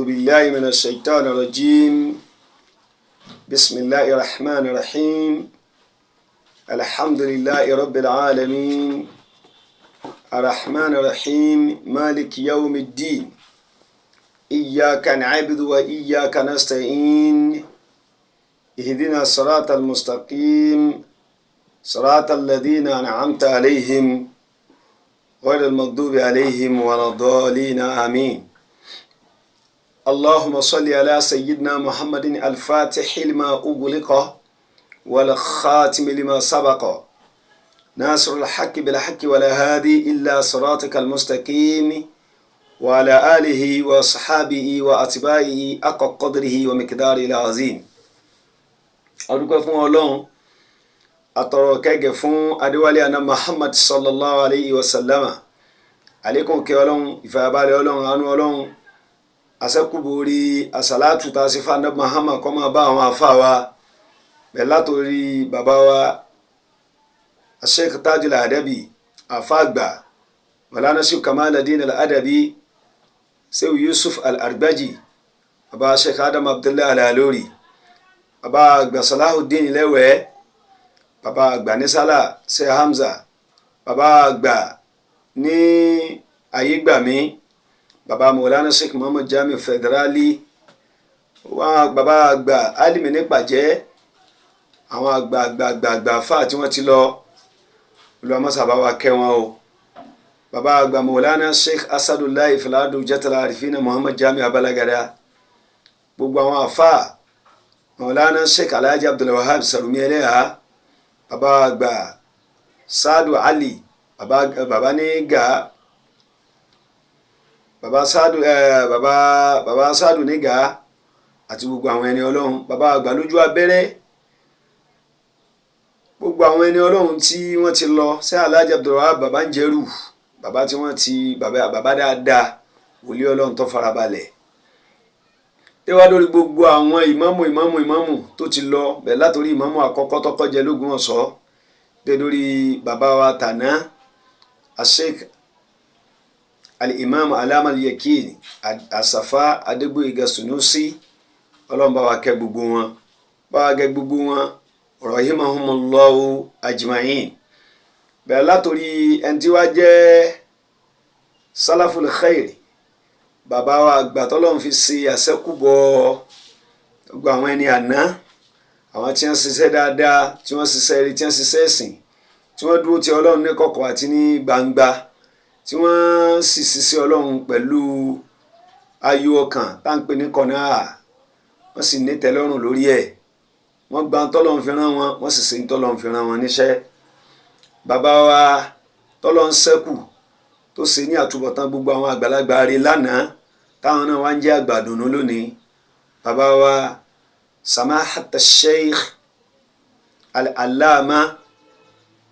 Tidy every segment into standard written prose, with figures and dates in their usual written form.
بالله من الشيطان الرجيم. بسم الله الرحمن الرحيم. الحمد لله رب العالمين، الرحمن الرحيم، مالك يوم الدين. إياك نعبد وإياك نستعين، اهدنا الصراط المستقيم، صراط الذين أنعمت عليهم غير المغضوب عليهم ولا الضالين، آمين. اللهم صل على سيدنا محمد الفاتح لما أغلق والخاتم لما سبق، ناصر الحق بالحق ولا هادي إلا صراطك المستقيم، وعلى آله وصحابه وأتباعه حق قدره ومقداره العظيم. Adúpẹ́ fún Ọlọ́run, àtọ̀rọ̀ kẹ́gẹ́ fún Adéwálé àná Muhammad sallallahu alayhi wa sallama. Àlékún kẹ́ Ọlọ́run, ìfàyàbalẹ̀ Ọlọ́run, àánú Ọlọ́run, àṣẹkùbórí àṣàlátù tá a ṣe fún àná Muhammad kó máa bá àwọn àfa wa bẹ́ẹ̀, látòrí bàbá wa Sheikh Tajul Adabi, àfa àgbà Mawlana Sheikh Kamaluddin Al-Adabi, Sheikh Yusuf Al-Arbaji, bàbá Sheikh Adam Abdullahi Al-Alori, bàbá àgbà Salahuddin Lẹ́wẹ̀ẹ́, bàbá àgbà nísàlà Sheikh Hamza, bàbá àgbà ní ayégbàmí, bàbá Mawlana Sheikh Muhammad Jami Federali, bàbá àgbà Alimi nípàjẹ́, àwọn àgbà àgbà àgbà àgbà fáà tí wọ́n ti lọ, olùwàmọ́sàbá wa kẹ́ wọn o. Bàbá àgbà Mawlana Sheikh Asadullahi Filadu Jatala Arifina Muhammad Jami Abalagada, gbogbo àwọn àfáà, Mawlana Sheikh Alhaji Abdulwahab Sarumi Ẹlẹ́hà, bàbá àgbà Saadu Ali, bàbá bàbá ní gà, bàbá Saadu bàbá bàbá Saadu ní gà, àti gbogbo àwọn ẹni Ọlọ́run, bàbá àgbà lójú abẹ́rẹ́, gbogbo àwọn ẹni Ọlọ́run tí wọ́n ti lọ sí, Alhaji Abdulwahab bàbá ń jẹ́rù, bàbá tí wọ́n ti bàbá bàbá dáadáa, wòlíì Ọlọ́run tó farabalẹ̀ tẹ́wá lórí gbogbo àwọn ìmáàmù ìmáàmù ìmáàmù tó ti lọ bẹ́ẹ̀, látòrí ìmáàmù àkọ́kọ́ tọ́kọ́ jẹ lógún ọ̀sọ́ dé lórí bàbá wa tàná Asheikh Al-Imam Alama Al-Yakin Asafa Adégbóyèga Sunusi. Ọlọ́run bá wa kẹ́ gbogbo wọn, bá wa kẹ́ gbogbo wọn, rahimahumullahu ajma'in. Bẹ́ẹ̀ látòrí ẹni tí wàá jẹ́ salaful khair, bàbá wa àgbà tọ́lọ́run fi ṣe àṣẹ́kùbọ̀ gbogbo àwọn ẹni àná, àwọn tí wọ́n ṣiṣẹ́ dáadáa, tí wọ́n ṣiṣẹ́ eré, tí wọ́n ṣiṣẹ́ ẹ̀sìn, tí wọ́n dúró ti Ọlọ́run ní kọ̀kọ̀ àti ní gbangba, tí wọ́n sì ṣiṣẹ́ Ọlọ́run pẹ̀lú ayọ̀ ọkàn tá à ń pè ní kọ̀náà, wọ́n sì ní tẹ́lọ́rùn lórí ẹ̀, wọ́n gba tọ́lọ́run fi rán wọn, wọ́n sì ṣe tọ́lọ́run fi rán wọn níṣẹ́. Bàbá wa tọ́lọ́run ṣẹ́kù tó ṣe ní àtúbọ̀tán gbogbo àwọn àgbàlagbà rẹ̀ lánàá, táwọn náà wá ń jẹ́ àgbàdùnú lónìí, bàbá wa Samahata Sheikh Al-Allama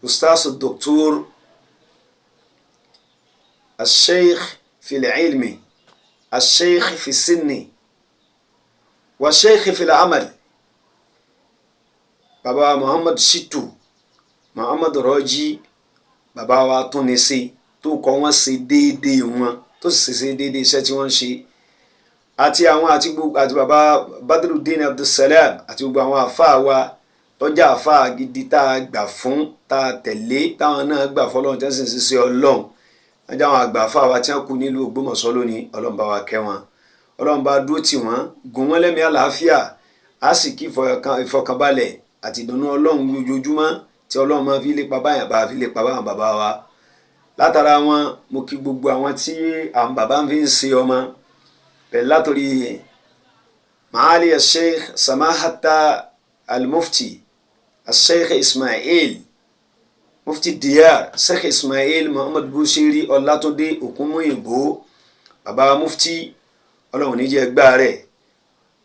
Ustaz Doctor Al-Sheikh fil ilmi, Al-Sheikh fi sinni wa Sheikh fil amal, bàbá wa Muhammad Shitu Muhammad Rọ́jí, bàbá wa tún ní sí tó kọ́ wọ́n ṣe déédéé wọn, tó sì ṣe déédéé iṣẹ́ tí wọ́n ń ṣe, àti àwọn àti gbogbo àti bàbá Badrudeen Abdulsalam àti gbogbo àwọn àfáà wa tọ́jà, àfáà gidi tá a gbà fún, tá a tẹ̀lé, táwọn náà gbà fọlọ́run, tí wọ́n sì ń ṣiṣẹ́ Ọlọ́run. Wọ́n jẹ́ àwọn àgbà àfáà wa tí wọ́n kú nílùú Ògbómọ̀ṣọ́ lónìí. Ọlọ́run bá wa kẹ́ wọn, Ọlọ́run bá dúró tì wọ́n, gùn wọ́n lẹ́mìí àlàáfíà, á sì kí ìfọkànbalẹ̀ àti ìdùnnú Ọlọ́run lójoojúmọ́ tí Ọlọ́run máa fi lépa báyàn bá fi lépa báwọn bàbá wa. Látara wọn, mo kí gbogbo àwọn tí àwọn bàbá ń fi ń ṣe ọmọ pẹ̀lú, látòrí maali Sheikh Samahata Al-Mufti Sheikh Ismail Mufti Diyar, Sheikh Ismail Muhammad Bushiri Ọlátúndé Òkúnmúyìnbó, bàbá mufti, Ọlọ́run níjẹ́ gbá rẹ̀,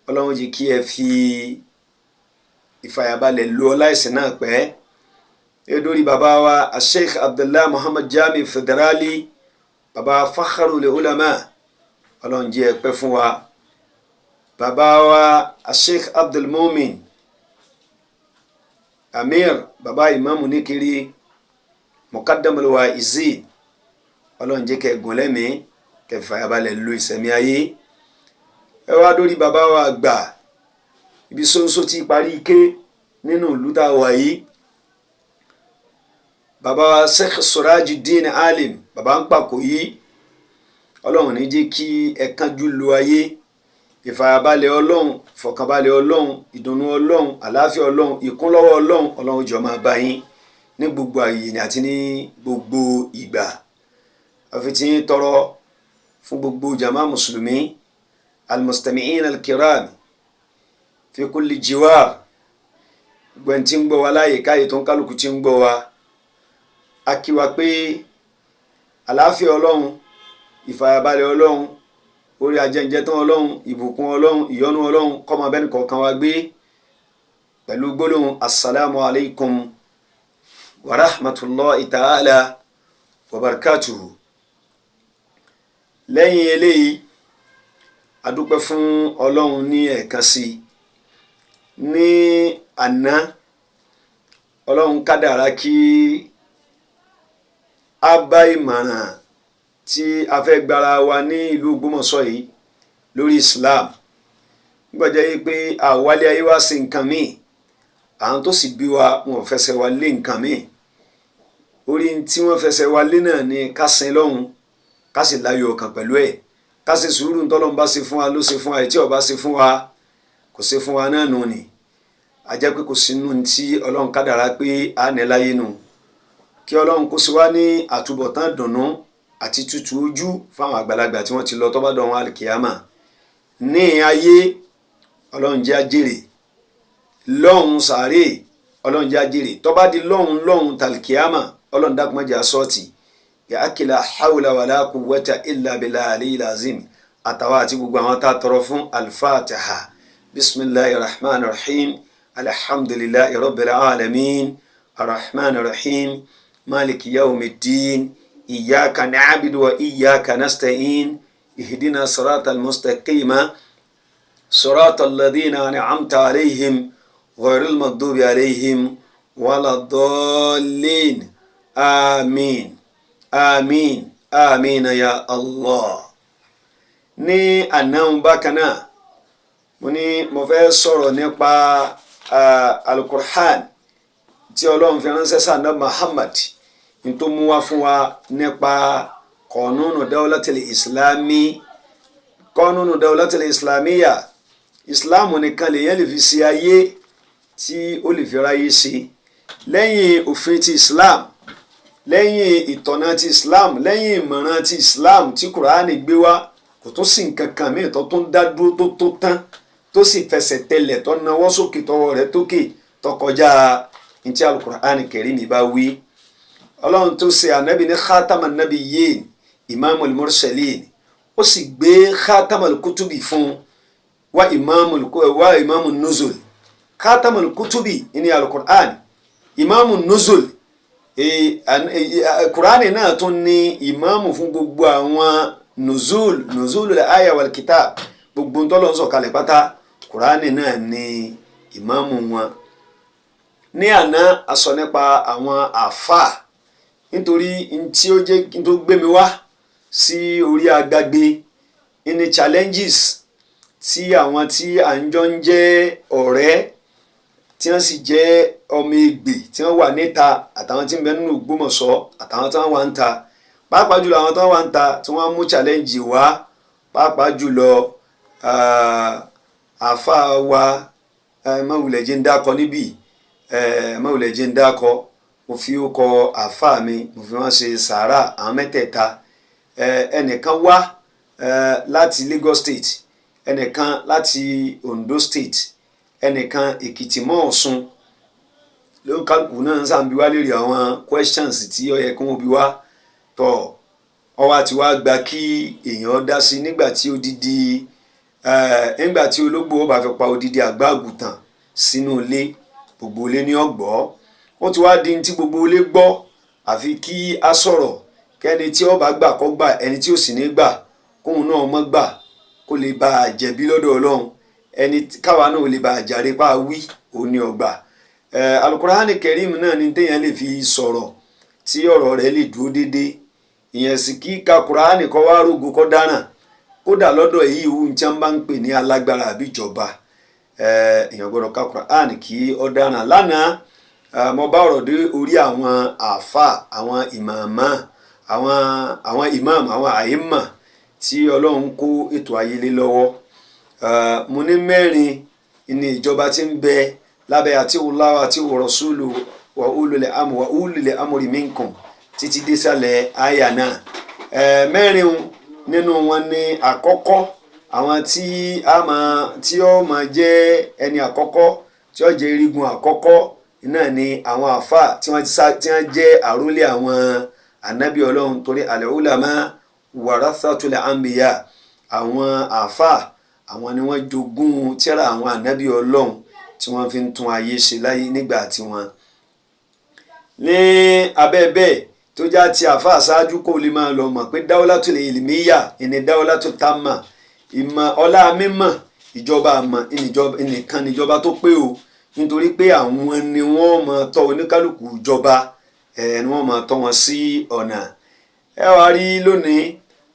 Ọlọ́run jẹ́ kí ẹ fi ìfàyàbalẹ̀ lu ọlá ẹ̀sìn náà pẹ́. Edori bàbá wa Sheikh Abdullah Muhammad Jami Federali, bàbá Fakhrul Ulama, Ọlọ́run jẹ́ ẹ pẹ́ fún wa. Bàbá wa Sheikh Abdul Mumin Amir, bàbá ìmáàmù níkiri, Muqaddamul Waizin, Ọlọ́run jẹ́ kẹ́ gùn lẹ́mìí, kẹ́ fàyàbalẹ̀ lu ìsẹ̀mí ayé. Ẹ wá dórí bàbá wa àgbà, ibi sóńsó ti parí ike nínú ìlú tá a wà yìí, bàbá wa Sheikh Sirajuddin Alim, bàbá ń pàkó yìí. Ọlọ́run ní jẹ́ kí ẹ kánjú lu ayé. Ìfarabalẹ̀ Ọlọ́run, ìfọ̀kànbalẹ̀ Ọlọ́run, ìdùnnú Ọlọ́run, àlàáfíà Ọlọ́run, ìkúnlọ́wọ́ Ọlọ́run, Ọlọ́run jọ máa bá yín ní gbogbo àyè àti ní gbogbo ìgbà. Àfi tí ń tọrọ fún gbogbo jama mùsùlùmí almustami'in alkiram fi kulli jiwar, gbogbo ẹni tí ń gbọ́ wa láàyè káyè tó ń kálukú tí ń gbọ́ wa, a kí wa pé àlàáfíà Ọlọ́run, ìfàyàbalẹ̀ Ọlọ́run, orí ajẹ́njẹ́tán Ọlọ́run, ìbùkún Ọlọ́run, ìyọ́nú Ọlọ́run kó máa bẹ́ni kọ̀ọ̀kan wa gbé pẹ̀lú gbólóhùn assalamu alaikum wa rahmatulahi ta'ala wa barakatuhu. Lẹ́yìn eléyìí, a dúpẹ́ fún Ọlọ́run ní ẹ̀ẹ̀kan sí i. Ní àná, Ọlọ́run kádàrá kí a bá ìmọ̀ràn tí a fẹ́ gbára wa ní ìlú Ògbómọ̀ṣọ́ yìí lórí Islam. Nígbàjẹ́ yìí pé àwálé ayé wá sí nǹkan míì, àwọn tó sì bí wa wọn ò fẹsẹ̀ wa lé nǹkan míì. Orí tí wọ́n fẹsẹ̀ wa lé náà ni ká sin lọ́hùn, ká sì láyọ̀ ọkàn pẹ̀lú ẹ̀, ká sì sùúrù. Ntọ́lọ́run bá ṣe fún wa ló ṣe fún wa, èyí tí ó bá ṣe fún wa kò ṣe fún wa náà nù ni. A jẹ́ pé kò sínú tí Ọlọ́run kádàrá pé a ní láyé nù. Kí Ọlọ́run kó sì wá ní àtúbọ̀tán dùnnú àti tútù ojú fáwọn àgbàlagbà tí wọ́n ti lọ tó bá dọ̀run alikiyama. Ní ayé, Ọlọ́run jẹ́ àjèrè. Lọ́hùn sàárè, Ọlọ́run jẹ́ àjèrè. Tó bá di lọ́hùn lọ́hùn tàlìkíyàmà, Ọlọ́run dákun má jẹ́ àsọ́ọ̀tì. Yà á kìlà hawla wàlá quwwata illa billahi aliyyil azim. Àtàwọn àti gbogbo àwọn tá a tọrọ fún. Alfatiha. Bisimilahi rahman rahim. Alhamdulilahi rabbil alamin, arrahman rahim, maliki yawmiddin, iyyaka na'budu wa iyyaka nasta'in, ihdina siratal mustaqima, siratal ladina an'amta alayhim, ghayril maghdubi alayhim waladdallin. Àmín, àmín, àmín ya Allah. Ní àná bákan náà, mo ní mo fẹ́ sọ̀rọ̀ nípa alukur'an tí Ọlọ́run fi ránṣẹ́ sànà Muhammad, ní tó mú wá fún wa nípa kọ̀nùnù dawlatil islami, kọ̀nùnù dawlatil islamiyya. Ìsìláàmù nìkan lèyàn lè fi ṣe ayé tí ó lè fi ráyé ṣe. Lẹ́yìn òfin ti Islam, lẹ́yìn ìtọ̀nà ti Islam, lẹ́yìn ìmọ̀ràn ti Islam tí Kùránì gbé wá, kò tún sí nǹkan kan míì tó tún dá dúró tó tó tán, tó sì fẹsẹ̀ tẹlẹ̀, tó nawọ́ sókè, tọwọ́ rẹ̀ tókè, tó kọjá ntí Al-Qur'ani Karimi bá wí. Ọlọ́run tó ṣe ànábì ní khataman nabiyyin, imamul mursalin, ó sì gbé khatamal kutubi fún wa, imamul wa imamun nuzul. Khatamal kutubi ní Al-Qur'an, imamun nuzul. Kùránì náà tún ní ìmáàmù fún gbogbo àwọn nuzul, nuzul aya wal kitab. Gbogbo ntọ́lọ́ ń sọ̀kalẹ̀ pátá, Kùránì náà ní ìmáàmù wọn. Ní àná, a sọ nípa àwọn àfáà, nítorí ntí ó jẹ́ tó gbé mi wá sí orí agbágbé ní challenges tí àwọn tí à ń jọ ń jẹ́ ọ̀rẹ́, tí wọ́n sì jẹ́ ọmọ ègbè, tí wọ́n wà níta, àtàwọn tí ń bẹ nínú Ògbómọ̀ṣọ́, àtàwọn tí wọ́n wà ń ta, pàápàá jùlọ àwọn tí wọ́n wà ń ta, tí wọ́n mú challenge wá, pàápàá jùlọ àáfàá wa. Mọ̀wùlẹ̀ jẹ́ ń dákọ níbí, mọ̀wùlẹ̀ jẹ́ ń dákọ. Mo fi ó kọ àáfàá mi, mo fi wọ́n ṣe sàárà àwọn mẹ́tẹ̀ẹ̀ta. Ẹnìkan wá láti Lagos State, ẹnìkan láti Ondo State, ẹnìkan Èkìtì mọ́ Ọ̀ṣun. Ló ń kálukú náà ń sàǹbí wá lérí àwọn questions tí ó yẹ kí wọ́n bi wá tọ̀. Ọwọ́ àti wá gba kí èèyàn dá sí nígbà tí odidi, nígbà tí ológbò ó bá fi pa odidi àgbá àgùntàn sínú ilé, gbogbo ilé ní ọgbọ́. Ó ti wá di tí gbogbo ilé gbọ́, àfi kí a sọ̀rọ̀, kẹ́ni tí ó bá gbà kó gbà, ẹni tí ó sì ní gbà kóun náà mọ́ gbà, kó lè bá a jẹ̀bi lọ́dọ̀ Ọlọ́run, ẹni káwa náà lè bá a jàre pa wí òun ní ọgbà. Alukurani Kerim náà ni téèyàn lè fi sọ̀rọ̀ tí ọ̀rọ̀ rẹ̀ lè dúró déédéé. Ìyẹn sì kí ka Kurani kọ́ wá rògo kọ́ dáràn. Kódà lọ́dọ̀ èyí ìwú tí wọ́n bá ń pè ní alágbára àbí ìjọba, èèyàn gbọ́dọ̀ ka Quran kí ó dáràn. Lánàá mo bá ọ̀rọ̀ dé orí àwọn àáfà, àwọn ìmàmá, àwọn imam, àwọn àìmà tí Ọlọ́run kó ètò ayé lé lọ́wọ́. Mo ní mẹ́rin ní ìjọba tí ń bẹ lábẹ́ àti Allah àti rasulu wa ulul amri wa ulul amri minkum títí désàlẹ̀ àyà náà. Mẹ́rin nínú wọn ní àkọ́kọ́, àwọn tí a máa tí ó máa jẹ́ ẹni àkọ́kọ́, tí ó jẹ́ erigun àkọ́kọ́ náà ni àwọn àfà tí wọ́n jẹ́ àrólé àwọn ànábì Ọlọ́run, torí al-ulama warathatul anbiya, àwọn àfà àwọn ni wọ́n jogún tírà àwọn ànábì Ọlọ́run tí wọ́n fi ń tún ayé ṣe láyé nígbà tiwọn. Ní abẹ́ bẹ́ẹ̀ tó já ti àfà ṣáájú, kó lè máa lọ mọ̀ pé dáwọ́látò ilmiya ìní dáwọ́látò tamma, ìmọ̀ ọlá mímọ̀, ìjọba àmọ̀ nìkan níjọba tó pé o, nítorí pé àwọn ni wọ́n máa tọ́ oníkálukú ìjọba, ni wọ́n máa tọ́ wọn sí ọ̀nà. Ẹ wá rí lónìí,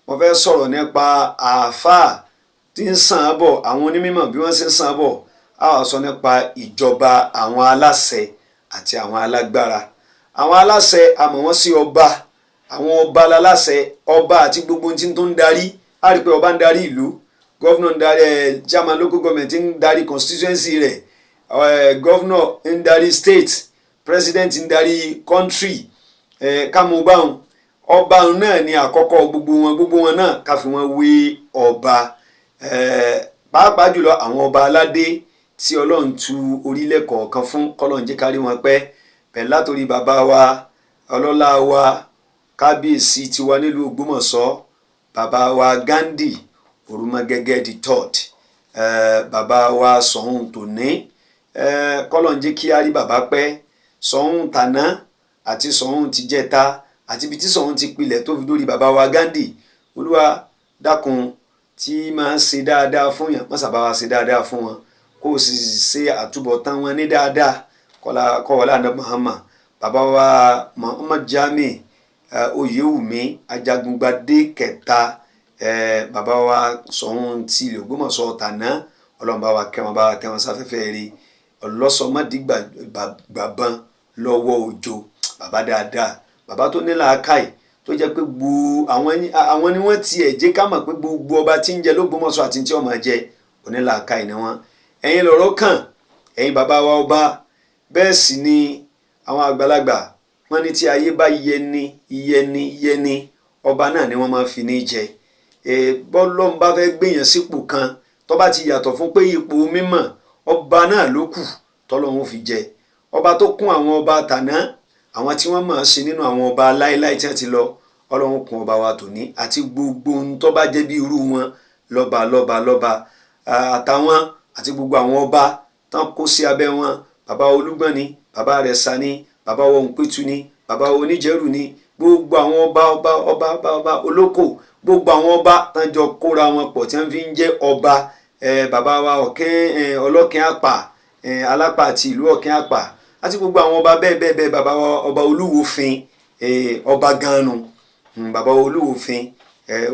mo fẹ́ sọ̀rọ̀ nípa àáfàá tí ń sàn án bọ̀, àwọn onímọ̀ bí wọ́n ṣe ń sàn án bọ̀. A wá sọ nípa ìjọba àwọn aláṣẹ àti àwọn alágbára. Àwọn aláṣẹ, àmọ́ wọ́n sí ọba, àwọn ọba láláṣẹ, ọba àti gbogbo ohun tí tó ń darí. A rí i pé ọba ń darí ìlú, governor ń darí ẹ, chairman local government ń darí constituency rẹ̀, governor ń darí state, president ń darí country. Kámú báwọn ọba náà ni àkọ́kọ́ gbogbo wọn, gbogbo wọn náà ká fi wọn wé ọba, pàápàá jùlọ àwọn ọba aládé tí Ọlọ́run tu orílẹ̀ kọ̀ọ̀kan fún, kọ́lọ́run jẹ́ kárí wọn pẹ́ bẹ́ẹ̀, látòrí bàbá wa ọlọ́lá wa, kábíyèsí tiwa nílùú Ògbómọ̀ṣọ́, bàbá wa Gandhi Orúmọgẹ́gẹ́ the third, bàbá wa Ṣọ̀ún tòní, kọ́lọ́run jẹ́ kí á rí bàbá pẹ́, Ṣọ̀ún tàná àti Ṣọ̀ún tìjẹta àti ibi tí Ṣọ̀ún ti pilẹ̀ tó fi dórí bàbá wa Gandhi. Olúwa dákun, tí máa ń ṣe dáadáa fún yàn, má sábà wá ṣe dáadáa fún wọn, kó o sì ṣe àtúbọ̀tán wọn ní dáadáa, kọ́wọ́lá àná Muhammad. Bàbá wa Muhammad Jami Oyèwùmí Ajagungbadé kẹta, bàbá wa Ṣọ̀ún ti ilẹ̀ Ògbómọ̀ṣọ́ tàná, Ọlọ́run bá wa kẹ́ wọn, bá wa tẹ́ wọn sáfẹ́fẹ́ rí, ọlọ́sọmọdé gbàbọ́n lọ́wọ́ òjò, bàbá dáadáa, bàbá tó ní làákàyè, tó jẹ́ pé gbogbo àwọn ni wọ́n tiẹ̀ jẹ́ ká mọ̀ pé gbogbo ọba tí ń jẹ l'Ógbómọ̀ṣọ́ àti tí ó máa jẹ, onílàákàyè ni wọ́n. Ẹ̀yin lọ̀rọ̀ kàn, ẹ̀yin bàbá wa ọba. Bẹ́ẹ̀ sì ni àwọn àgbàlagbà wọ́n ní tí ayé bá yẹni yẹni yẹni, ọba náà ni wọ́n máa fi ní jẹ. Bọ́lọ́n bá fẹ́ gbèyàn sípò kan tó bá ti yàtọ̀ fún pé ipò mímọ̀, ọba náà ló kù tọ́lọ́hún fi jẹ. Ọba tó kún àwọn ọba tàná, àwọn tí wọ́n máa ṣe nínú àwọn ọba láéláé tí wọ́n ti lọ, Ọlọ́run kún ọba wa tòní àti gbogbo ohun tó bá jẹ́ bí irú wọn lọ́ba lọ́ba lọ́ba àtàwọn àti gbogbo àwọn ọba tán kó sí abẹ́ wọn, bàbá Olúgbọ́n ni, bàbá Àrẹ̀sà ni, bàbá Ọ̀húnpẹ̀tù ni, bàbá Oníjẹ̀rù ni, gbogbo àwọn ọba ọba ọba ọba ọba olóko, gbogbo àwọn ọba tán jọ kóra wọn pọ̀ tí wọ́n fi ń jẹ́ ọba. Bàbá wa Ọ̀kín, Ọlọ́kín Àpà, Alápà àti ìlú Ọ̀kín Àpà àti gbogbo àwọn ọba bẹ́ẹ̀ bẹ́ẹ̀ bẹ́ẹ̀, bàbá wa ọba Olúwòfin, ọba ganu, bàbá Olúwòfin,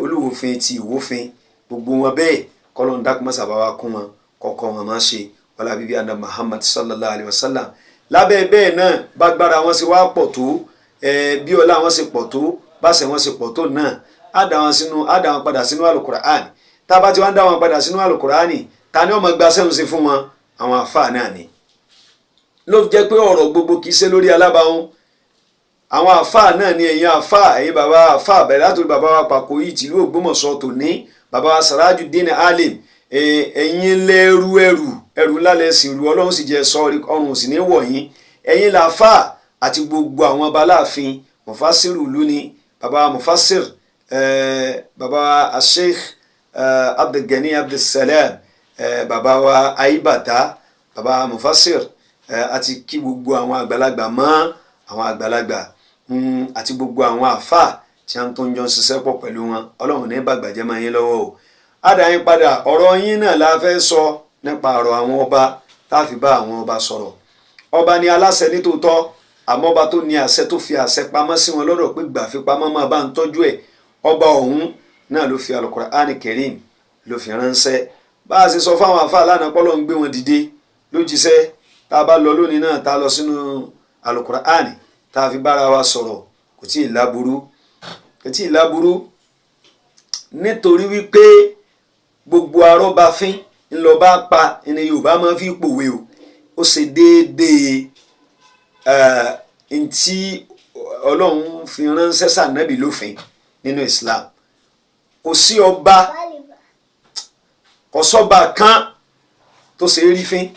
Olúwòfin ti Ìwòfin, gbogbo wọn bẹ́ẹ̀, kọ́lọ́n dákun má sábà wa kún wọn, kọ́kọ́ wọn má ṣe wàlá bíbí àná Muhammad sallallahu alayhi wa sallam. Lábẹ́ bẹ́ẹ̀ náà, bágbára wọn ṣe wá pọ̀ tó, bí ọlá wọn ṣe pọ̀ tó, báṣẹ wọn ṣe pọ̀ tó náà, á dá wọn sínú, á dá wọn padà sínú alukur'an. Tá a bá ti wá ń dá wọn padà sínú alukur'an, ta ni wọ́n máa gba sẹ́hùn sí fún wọn? Àwọn àfáà náà ni. Ló fi jẹ́ pé ọ̀rọ̀ gbogbo kì í ṣe lórí alábàáhùn. Àwọn àfáà náà ni ẹ̀yin àfáà, ẹ̀yin bàbá àfáà, bẹ̀rẹ̀ látòrí bàbá wa Pàkó yìí tìlú Ògbómọ̀ṣọ́ tòní, bàbá wa Sàrájùdín Alim, ẹ̀yin lẹ́rú ẹrù ẹrù ńlá lẹ́sìn rú, Ọlọ́run sì jẹ́ sọ ọrùn sì ní wọ̀ yín. Ẹ̀yin làáfáà àti gbogbo àwọn baláàfin mufasiru ìlú ni, bàbá mufasir, bàbá Sheikh Abdulgani Abdulsalam, bàbá wa Aibata, bàbá mufasir, àti kí gbogbo àwọn àgbàlagbà mọ́ àwọn àgbàlagbà àti gbogbo àwọn àfáà tí a tó ń jọ ń ṣiṣẹ́ pọ̀ pẹ̀lú wọn. Ọlọ́run ní bàgbàjẹ́ máa yín lọ́wọ́ o. Àdá yín padà, ọ̀rọ̀ yín náà la fẹ́ sọ nípa ọ̀rọ̀ àwọn ọba, tá a fi bá àwọn ọba sọ̀rọ̀. Ọba ni aláṣẹ nítòótọ́, àmọ́ ọba tó ní àṣẹ tó fi àṣẹ pamọ́ sí wọn lọ́dọ̀ pé gbà fi pamọ́ máa bá ń tọ́jú ẹ̀, ọba ọ̀hún Náà ló fi Alukur'ani Kerim ló fi ránṣẹ́. Bá a ṣe sọ fáwọn àfáà lánàá, pọ́lọ́ ń gbé wọn dìde lójíṣẹ́. Tá a bá lọ lónìí náà, tá a lọ sínú Alukur'ani, tá a fi bára wa sọ̀rọ̀, kò tí ì láburú, kò tí ì láburú, nítorí wípé gbogbo arọ́bafín ńlọba pa ní Yorùbá máa fi pòwe o. Ó ṣe déédéé ntí Ọlọ́run fi ránṣẹ́ sànẹ́bì lófin nínú Islam. Kò sí ọba, kò sọ́ba kan tó ṣe é rí fín,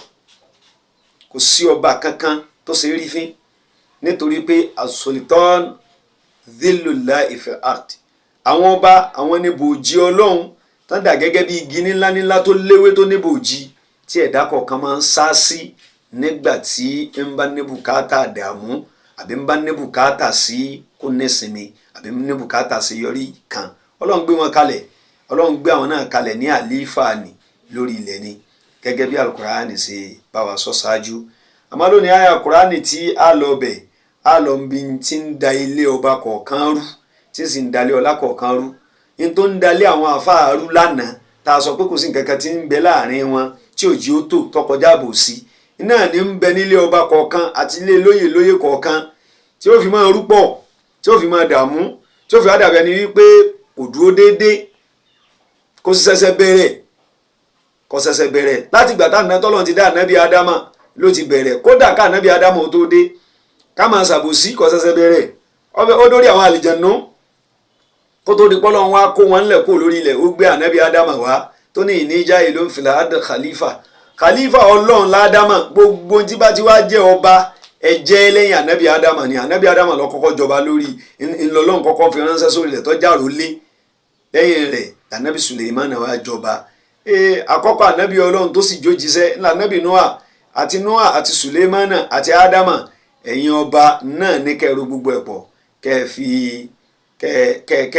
kò sí ọba kankan tó ṣe é rí fín, nítorí pé as-sultan dhillullahi fil ard. Àwọn ọba, àwọn ní bòójì Ọlọ́run tán dà gẹ́gẹ́ bí igi ńlá ńlá tó léwé, tó ní bòójì, tí ẹ̀dá kọ̀ọ̀kan máa ń sá sí nígbà tí ń bá ní bùkátà dààmú, àbí ń bá ní bùkátà sí kó nísinmi, àbí ní bùkátà sí yọrí kan. Ọlọ́run gbé wọn kalẹ̀, Ọlọ́run gbé àwọn náà kalẹ̀ ní àlífà ní lórí ilẹ̀ ni, gẹ́gẹ́ bí Alukurani ṣe bá wa sọ ṣáájú. Àmọ́ lónìí, àyà Kurani tí a lọ bẹ̀, a lọ bí ti ń da ilé ọba kọ̀ọ̀kan rú, tí sì ń dalé ọlá kọ̀ọ̀kan rú, ní tó ń dalé àwọn àfáà rú lánàá, tá a sọ pé kò sí nǹkan kan tí ń bẹ láàrin wọn tí òjì ó tò tọkọjá àbò sí náà ní ń bẹ nílé ọba kọ̀ọ̀kan àti ilé lóyè lóyè kọ̀ọ̀kan, tí ó fi máa rúpọ̀, tí ó fi máa dààmú, tí ó fi wá dàbí ẹni wípé kò dúró déédéé. Kò sì ṣẹ̀ṣẹ̀ bẹ̀rẹ̀, kò ṣẹ̀ṣẹ̀ bẹ̀rẹ̀. Láti ìgbà táwọn tọ́lọ́run ti dá ànábì Ádámà ló ti bẹ̀rẹ̀. Kódà ká ànábì Ádámà ó tó dé, ká máa ṣàbòsí kò ṣẹ̀ṣẹ̀ bẹ̀rẹ̀. Ó dórí àwọn àlìjẹ̀nú kó tó di pọ́lọ́run wá kó wọn ńlẹ̀ kó lórí ilẹ̀. Ó gbé ànábì Ádámà wá, tó ní ìníjà ìlú ń fìlà ádà khalifa, khalifa Ọlọ́run ládàmà. Gbogbo tí bá ti wá jẹ́ ọba, ẹ̀jẹ̀ lẹ́yìn ànábì Ádámà ni. Ànábì Ádámà ló kọ́kọ́ jọba lórí ńlọlọ́run, kọ́kọ́ fi ránṣẹ́ sórí ilẹ̀ tó jàró lé. Lẹ́yìn rẹ̀, ànábì Suleiman wá jọba. Àkọ́kọ́ ànábì Ọlọ́run tó sì jójíṣẹ́ ńlá ànábì Noah, àti Noah àti Suleiman àti Ádámà. Ẹ̀yin ọba náà ní kẹ́ ẹ ro gbogbo ẹ̀ pọ̀, kẹ́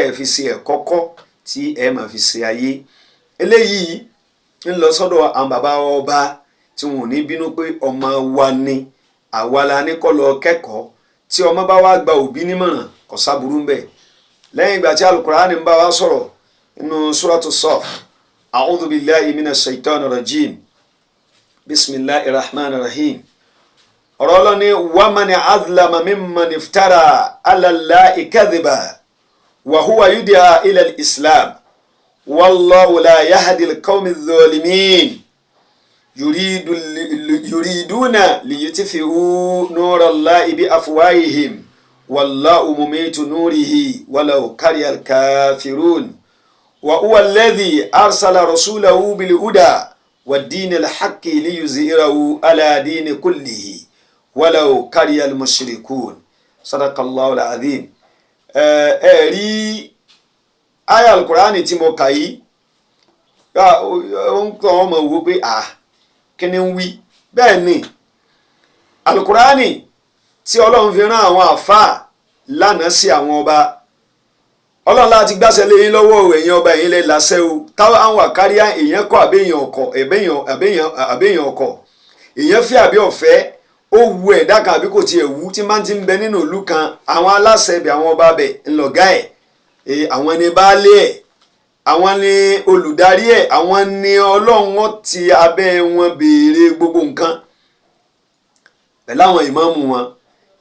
ẹ fi ṣe ẹ̀kọ́ kọ́ tí ẹ máa fi ṣe ayé. Eléyìí ń lọ sọ́dọ̀ àwọn bàbá ọba tí wọn ò ní bínú pé ọmọ wa ni, àwa la ní kó lọ kẹ́kọ̀ọ́. Tí ọmọ bá wá gba òbí nímọ̀ràn, kò sáburú ń bẹ̀. Lẹ́yìn ìgbà tí Alukur'ani ń bá wa sọ̀rọ̀ nínú Suratu Saf, a'udhu billahi minash shaitani rajim, bismillahir rahmanir rahim. Ọ̀rọ̀ ọlọ́ni: waman adlama mimman iftara ala Allahi kadhiba wa huwa yud'a ila al-islam, wallahu la yahdi al-qawmi adh-dhalimin, yuriduna liyutfi'u nura Allahi bi afwahihim, wallahu mutimmu nurihi walau kariha al-kafirun, wa huwa alladhi arsala rasulahu bil huda wa dinil haqqi liyuzhirahu ala dini kullihi walau kariha al-mushrikun. Sadaqallahu al-azim. Ẹ rí aya Alukurani tí mo kà yìí, ó ń kọ́ ọmọ wo pé à kí ni ń wí. Bẹ́ẹ̀ ni Alukurani tí Ọlọ́run fi rán àwọn àfáà lánàá sí àwọn ọba. Ọlọ́run láti gbàṣẹ lé yín lọ́wọ́ o, ẹ̀yin ọba, ẹ̀yin lẹ láṣẹ o. Táwọn àwọn àkáríà èèyàn kọ́, àbẹ́yàn ọkọ̀, àbẹ́yàn ọkọ̀, èèyàn fẹ́ àbí ọ̀fẹ́, ó wu ẹ̀dá kan àbí kò tiẹ̀ wú, tí máa ti ń bẹ nínú ìlú kan, àwọn aláṣẹ ibẹ̀, àwọn ọba bẹ̀ ńlọgá ẹ̀, àwọn ni baálé ẹ̀, àwọn ni olùdarí ẹ̀, àwọn ni Ọlọ́run wọn ti abẹ́ wọn béèrè gbogbo nǹkan pẹ̀lú àwọn ìmáàmù wọn.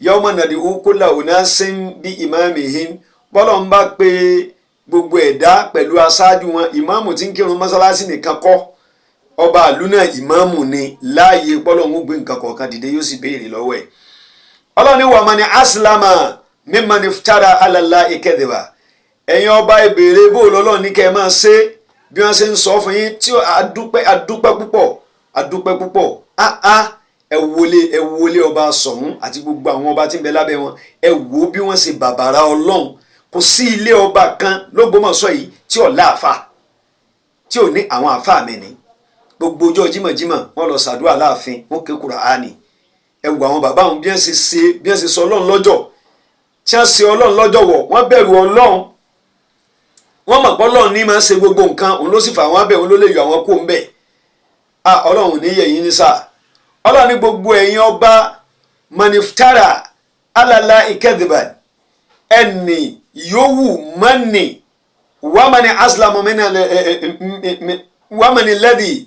Yawma nad'u kulla unasin bi imamihim. Bọ́lọ̀ ń bá pé gbogbo ẹ̀dá pẹ̀lú aṣáájú wọn. Ìmáàmù tí ń kírun mọ́sálásí nìkan kọ́, ọba àlú náà ìmáàmù ni láàyè. Bọ́lọ̀ ń gbé nǹkan kọ̀ọ̀kan dìde, yóò sì béèrè lọ́wọ́ ẹ̀. Ọlọ́run ní waman azlamu mimman iftara ala Allahi kadhiba. Ẹ̀yin ọba, ìbéèrè bó lọ́lọ́run ní kẹ́ ẹ máa ṣe bí wọ́n ṣe ń sọ fún yín tí adúpẹ́, adúpẹ́ púpọ̀, adúpẹ́ púpọ̀. Áá, ẹ wọlé, ẹ wọlé, ọba Ṣọ̀ún àti gbogbo àwọn ọba tí ń bẹ lábẹ́ wọn, ẹ wò bí wọ́n ṣe bàbàrà Ọlọ́run. Kò sí ilé ọba kan l'Ógbómọ̀ṣọ́ yìí tí ò láàfà, tí ò ní àwọn àfà mi ní. Gbogbo ọjọ́ jímọ̀jímọ̀, wọ́n lọ ṣàdúrà láàfin, wọ́n ké Kùránì. Ẹ wo àwọn bàbá wọn, bí wọ́n ṣe ṣe, bí wọ́n ṣe sọ Ọlọ́run lọ́jọ́, tí wọ́n ṣe Ọlọ́run lọ́jọ́ wọ̀. Wọ́n bẹ̀rù Ọlọ́run, wọ́n mọ̀ pé Ọlọ́run ní máa ń ṣe gbogbo nǹkan, òun ló sì fà wọ́n bẹ̀, òun ló lè yọ àwọn kó ń bẹ̀. Ah, Ọlọ́run ní yẹ̀yìn ní sáà. Ọlọ́run ní gbogbo ẹ̀yin ọba, man iftara ala Allahi kadhiban, ẹnì yòówù mọ́nì Wàmani aslamu mina wàmani lẹ́dí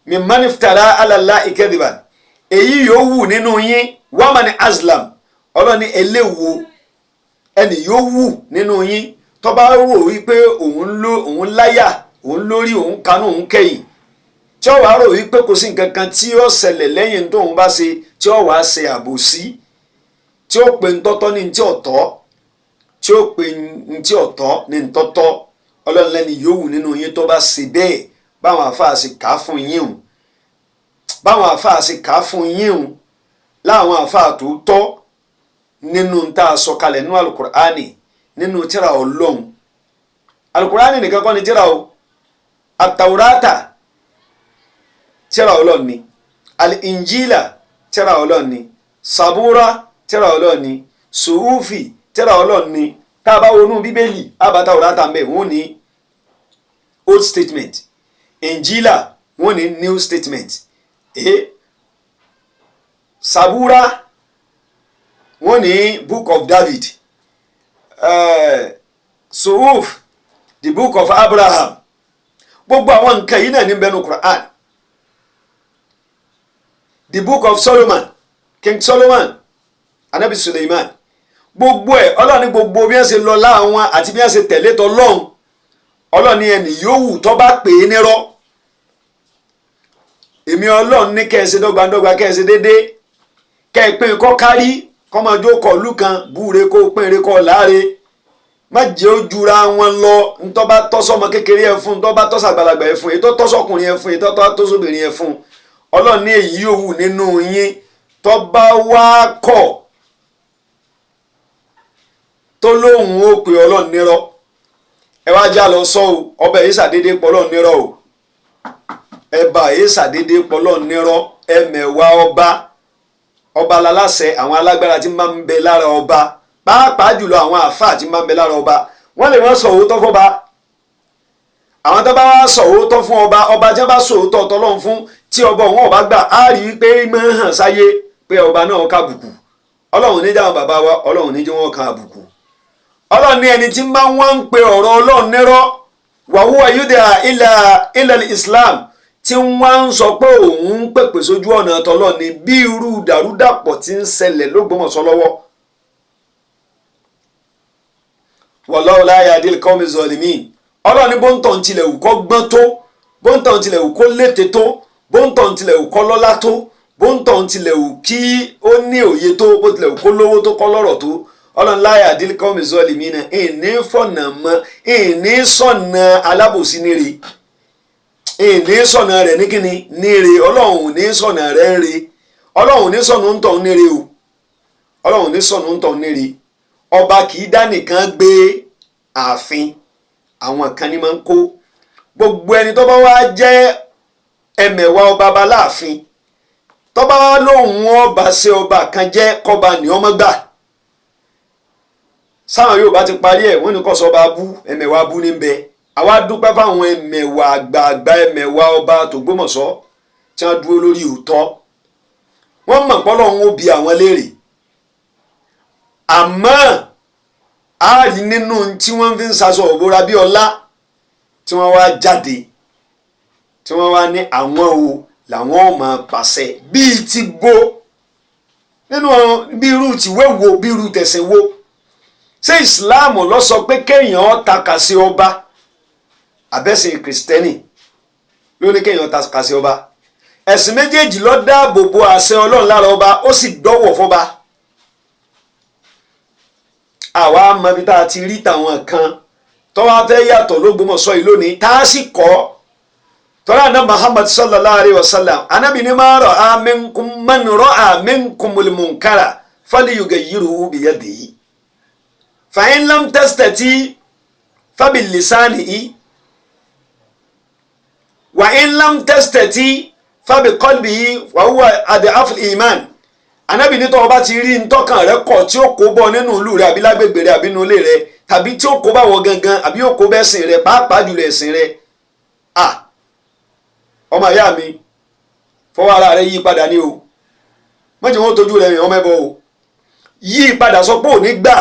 mimman iftara ala Allahi kadiban. Èyí yòówù nínú yín, wàmani aslam, Ọlọ́run ní eléwo ẹnì yòówù nínú yín tó bá rò wípé òun láyà, òun lórí, òun kanú, òun kẹ́yìn, tí ó wàá rò wípé kò sí nǹkan kan tí ó ṣẹlẹ̀ lẹ́yìn tóun bá ṣe, tí ó wàá ṣe àbòsí, tí ó pe ntọ́tọ́ ní ntí ọ̀tọ́, tí ó pe ntí ọ̀tọ́ ní ntọ́tọ́, Ọlọ́run lẹ́ni yòówù nínú yín tó bá ṣe bẹ́ẹ̀, báwọn àfáà ṣe kà á fún yín o, báwọn àfáà ṣe kà á fún yín o, láwọn àfáà tó tọ́ nínú tá a sọ kalẹ̀ nínú alukur'ani, nínú tírà Ọlọ́run. Alukur'ani nìkan kọ́ ni tírà o, atawurata tírà Ọlọ́run ni, al-injila tírà Ọlọ́run ni, sabura tírà Ọlọ́run ni, suhufi tírà Ọlọ́run ni. Tá a bá wọnú Bíbélì, àbá tawurata ń bẹ, wọ́n ní old statement, injila wọ́n ní new statement, sabura wọ́n ní book of David, suhuf the book of Abraham. Gbogbo àwọn nǹkan yìí náà ní bẹnu Quran, the book of Solomon, King Solomon, anabi Suleiman, gbogbo ẹ̀ Ọlọ́run ní gbogbo bí wọ́n ṣe lọ láwọn àti bí wọ́n ṣe tẹ̀lé tọlọ́run. Ọlọ́run ní ẹnì yòówù tó bá pè é nírọ́, èmi Ọlọ́run ní kẹ́ ẹ ṣe dọ́gbandọ́gba, kẹ́ ẹ ṣe déédéé, kẹ́ ẹ pín kọ́ kárí, kọ́ máa jó kọ́ ìlú kan búre, kó pín ire kọ́ láre, má jẹ́ ó jura wọn lọ. Ntọ́ bá tọ́sọ́mọ kékeré ẹ fún, ntọ́ bá tọ́sàgbàlagbà ẹ fún, èyí tó tọ́sọkùnrin ẹ fún, èyí tó tọ́sọbìnrin ẹ fún. Ọlọ́run ní èyí yòówù nínú yín tó bá wá kọ̀, tó lóhùn ó pè Ọlọ́run nírọ́, ẹ wá já lọ sọ o, ọbẹ̀ yìí ṣàdédé pọ̀ Ọlọ́run nírọ́ o, ẹ̀bà yìí ṣàdédé pọ̀ Ọlọ́run nírọ́. Ẹ̀mẹ̀wá ọba, ọba aláṣẹ, àwọn alágbára tí máa ń bẹ lára ọba, pàápàá jùlọ àwọn àáfàá tí máa ń bẹ lára ọba, wọ́n lè wọ́n sọ òótọ́ fọ́ba. Àwọn tó bá wá sọ òótọ́ fún ọba, ọba tí wọ́n bá sọ òótọ́ tọ́lọ́run fún, tí ọba òun ọba gbà, á rí i pé máa ń hàn sáyé pé ọba náà ká àbùkù. Ọlọ́run ní jáwọn bàbá wa, Ọlọ́run ní jẹ́ wọ́n kan àbùkù. Ọlọ́run ní ẹni tí máa ń wá ń pe ọ̀rọ̀ Ọlọ́run nírọ́, wàhúwà yúdà ilà Islam, tí wọ́n ń sọ pé òun ń pèpè sójú ọ̀nà tọ́lọ́run ní, bí irú dàrúdàpọ̀ tí ń ṣẹlẹ̀ l'Ógbómọ̀ṣọ́ lọ́wọ́. Wallahu la yahdil qawmi zalimin. Ọlọ́run ní bóńtọ̀ ń tilẹ̀ wù kó gbọ́n tó, bóńtọ̀ ń tilẹ̀ wù kó lété tó, bóńtọ̀ ń tilẹ̀ wù kó lọ́lá tó, bóńtọ̀ ń tilẹ̀ wù kí ó ní òye tó, bó tilẹ̀ wù kó lówó tó, kó lọ́rọ̀ tó, Ọlọ́run la yahdil qawmi zalimin, ìní fọ̀nà mọ́, ìní sọ̀nà alábòsí níre, ìní sọ̀nà rẹ̀ ní kíni níre. Ọlọ́run ní sọ̀nà rẹ̀ ń re, Ọlọ́run ní sọ̀nà ń tọ̀ níre o, Ọlọ́run ní sọ̀nà ń tọ̀ níre. Ọba kì í dá nìkan gbé ààfin, àwọn kan ní máa ń kó gbogbo ẹni tó bá wá jẹ́ ẹmẹ̀wà ọba baláàfin, tó bá wá lóhùn ọba ṣe ọba kan jẹ́ kọba ní ọmọ gbà. Sáwọn yóò bá ti parí ẹ̀, wọ́n ní kó sọ ọba abú, ẹmẹ̀wà abú ní bẹ. Àwa dúpẹ́ fáwọn ẹmẹ̀wà àgbààgbà, ẹmẹ̀wà ọba tògbómọ̀ṣọ́ tí wọ́n dúró lórí òótọ́. Wọ́n mọ̀ pọ́lọ́hún ó bi àwọn léèrè, àmọ́ a rí nínú tí wọ́n fi ń sasọ òbora bí ọlá, tí wọ́n wá jáde, tí wọ́n wá ní àwọn o làwọn ò máa pàṣẹ bíi ti gbó nínú bí irú tìwé wo, bí irú tẹ̀sìn wo. Ṣé ìsìláàmù ló sọ pé kéèyàn takà sí ọba? Àbẹ́sìn kìrìsìtẹ́nì ló ní kéèyàn takà sí ọba? Ẹ̀sìn méjèèjì ló dáàbò bo àṣẹ Ọlọ́run lára ọba, ó sì dọ́wọ̀ fọba. Àwa mọ ibi tá a ti rí tàwọn kan tó wá fẹ́ yàtọ̀ l'Ógbómọ̀ṣọ́ yìí lónìí, tá a sì kọ́ tọ́lá náà. Muhammad sallallahu alayhi wa sallam, anabi ni ma ra'a minkum man ra'a minkumul munkara falyughayyirhu biyadihi fa in lam tastati fabilisanihi wa in lam tastati fabiqalbihi wa huwa ad'aful iman. Anabi ní tọ́wọ́ bá ti rí ntọ́kàn rẹ kọ̀ tí ó kó bọ́ nínú ìlú rẹ àbí lágbègbè rẹ àbí nínú ilé rẹ, tàbí tí ó kó bá wọ gangan, àbí ó kó bẹ́sìn rẹ, pàápàá jùlọ ẹ̀sìn rẹ, à ọmọ ìyá mi, fọwọ́ ara rẹ yí padà ní o, mọ̀jẹ̀ wọn tójú rẹ rìn ọmọ ẹbọ o, yí padà, sọ pé ò ní gbà.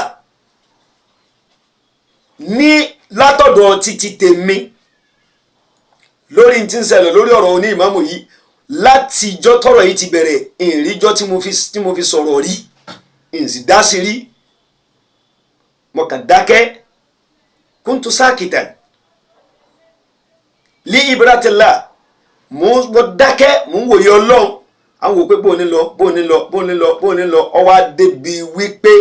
Ní látọ̀dọ̀ títí tèmi lórí tí ń ṣẹlẹ̀ lórí ọ̀rọ̀ oní ìmáàmù yìí, látijọ́ tọ́rọ̀ yìí ti bẹ̀rẹ̀, ìrìnjọ́ tí mo fi sọ̀rọ̀ rí, ìsì dá sí rí, mo kàn dákẹ́. Kuntu sákìtàn li ibratillah, mo dákẹ́, mo ń wòye Ọlọ́run. Àwọn wò pé bó ní lọ, bó ní lọ, bó ní lọ, bó ní lọ. Ó wá débi wípé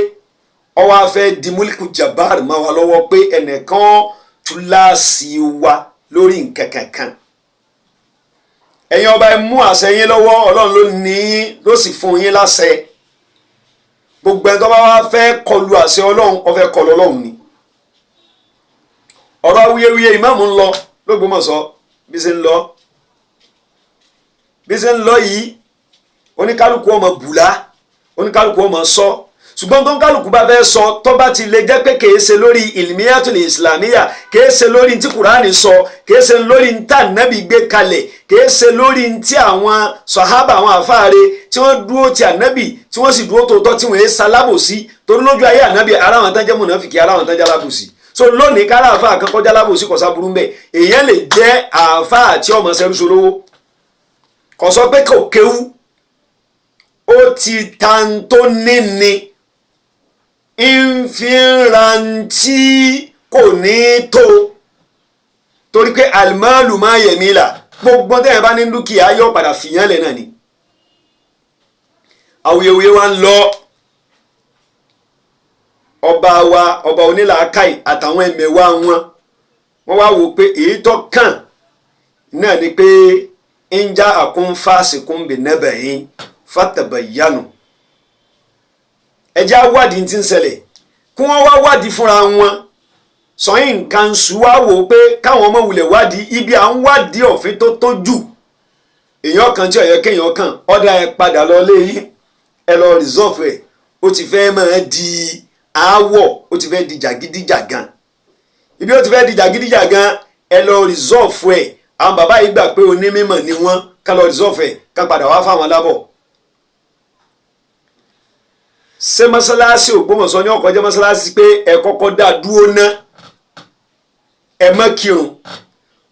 ó wá fẹ́ di múlíkù jabar máa wà lọ́wọ́ pé ẹnìkan túláàsì wa lórí nǹkan kankan. Ẹ̀yin ọba, ẹ mú àṣẹ yín lọ́wọ́. Ọlọ́run ló ní yín, ló sì fún yín láṣẹ. Gbogbo ẹni tó bá wá fẹ́ kọlu àṣẹ Ọlọ́run, ó fẹ́ kọlu Ọlọ́run ni. Ọ̀rọ̀ awuyewuye ìmáàmù ń lọ l'Ógbómọ̀ṣọ́, bí ṣe ń lọ, bí ṣe ń lọ yìí, oníkálukú ọmọ bùlá, oníkálukú ọmọ sọ. Ṣùgbọ́n tó ń kálukú bá fẹ́ sọ, tó bá ti lè jẹ́ pé kìí ṣe lórí ìlmíyàtul ìsìlámíyà, kìí ṣe lórí tí kùránì sọ, kìí ṣe lórí tí ànábì gbé kalẹ̀, kìí ṣe lórí tí àwọn sàhábà, àwọn àfáàre tí wọ́n dúró ti ànábì, tí wọ́n sì dúró tòótọ́, tí wọ́n yé salábòsí. Torí lójú ayé ànábì, ara àwọn tán jẹ́ mùnàfìkì, ara àwọn tán jẹ́ alábòsí. So lónìí, kára àfáà kan kọjá alábòsí, kò sáburú mbẹ. Èèyàn lè jẹ́ àfáà tí ọmọ sẹ́rú solówó, kò sọ pé kò kéwú, ó ti tàǹtó níní ìfìràntí kò ní tó, torí pé alimáàlù máa yẹ̀mí là. Gbogbo tẹ́yìn bá ní dúkìá yóò padà fìyàn lẹ̀ náà ni. Awuyewuye wa ń lọ. Ọba wa, ọba onílàákàyè àtàwọn ẹ̀mẹ̀wá wọn, wọ́n wá wò pé èyí tó kàn náà ni pé ń já àkúnfàsìkún bìnẹ́bẹ̀yìn fatabayyanu. Ẹ jẹ́ àwádìí tí ń ṣẹlẹ̀, kí wọ́n wá wádìí fúnra wọn. Sọyìn nǹkan sùn wá wò pé káwọn ọmọ wulẹ̀ wádìí ibi à ń wádìí òfin tó tó jù. Èèyàn kan tí ọ̀yẹ́ kéèyàn kan ọ̀dà, ẹ padà lọ lé yín, ẹ lọ resolve ẹ̀. Ó ti fẹ́ máa di aáwọ̀, ó ti fẹ́ di jàgídíjàgan. Ibi ó ti fẹ́ di jàgídíjàgan, ẹ lọ resolve ẹ̀. Àwọn bàbá yìí gbà pé onímọ̀ ni wọ́n, ká lọ resolve ẹ̀, ká padà wá fáwọn lábọ̀. Ṣé mọ́sálásí Ògbómọ̀ṣọ́ ní ọkọ̀ jẹ́ mọ́sálásí pé ẹ kọ́kọ́ dá dúró ná, ẹ má kírun,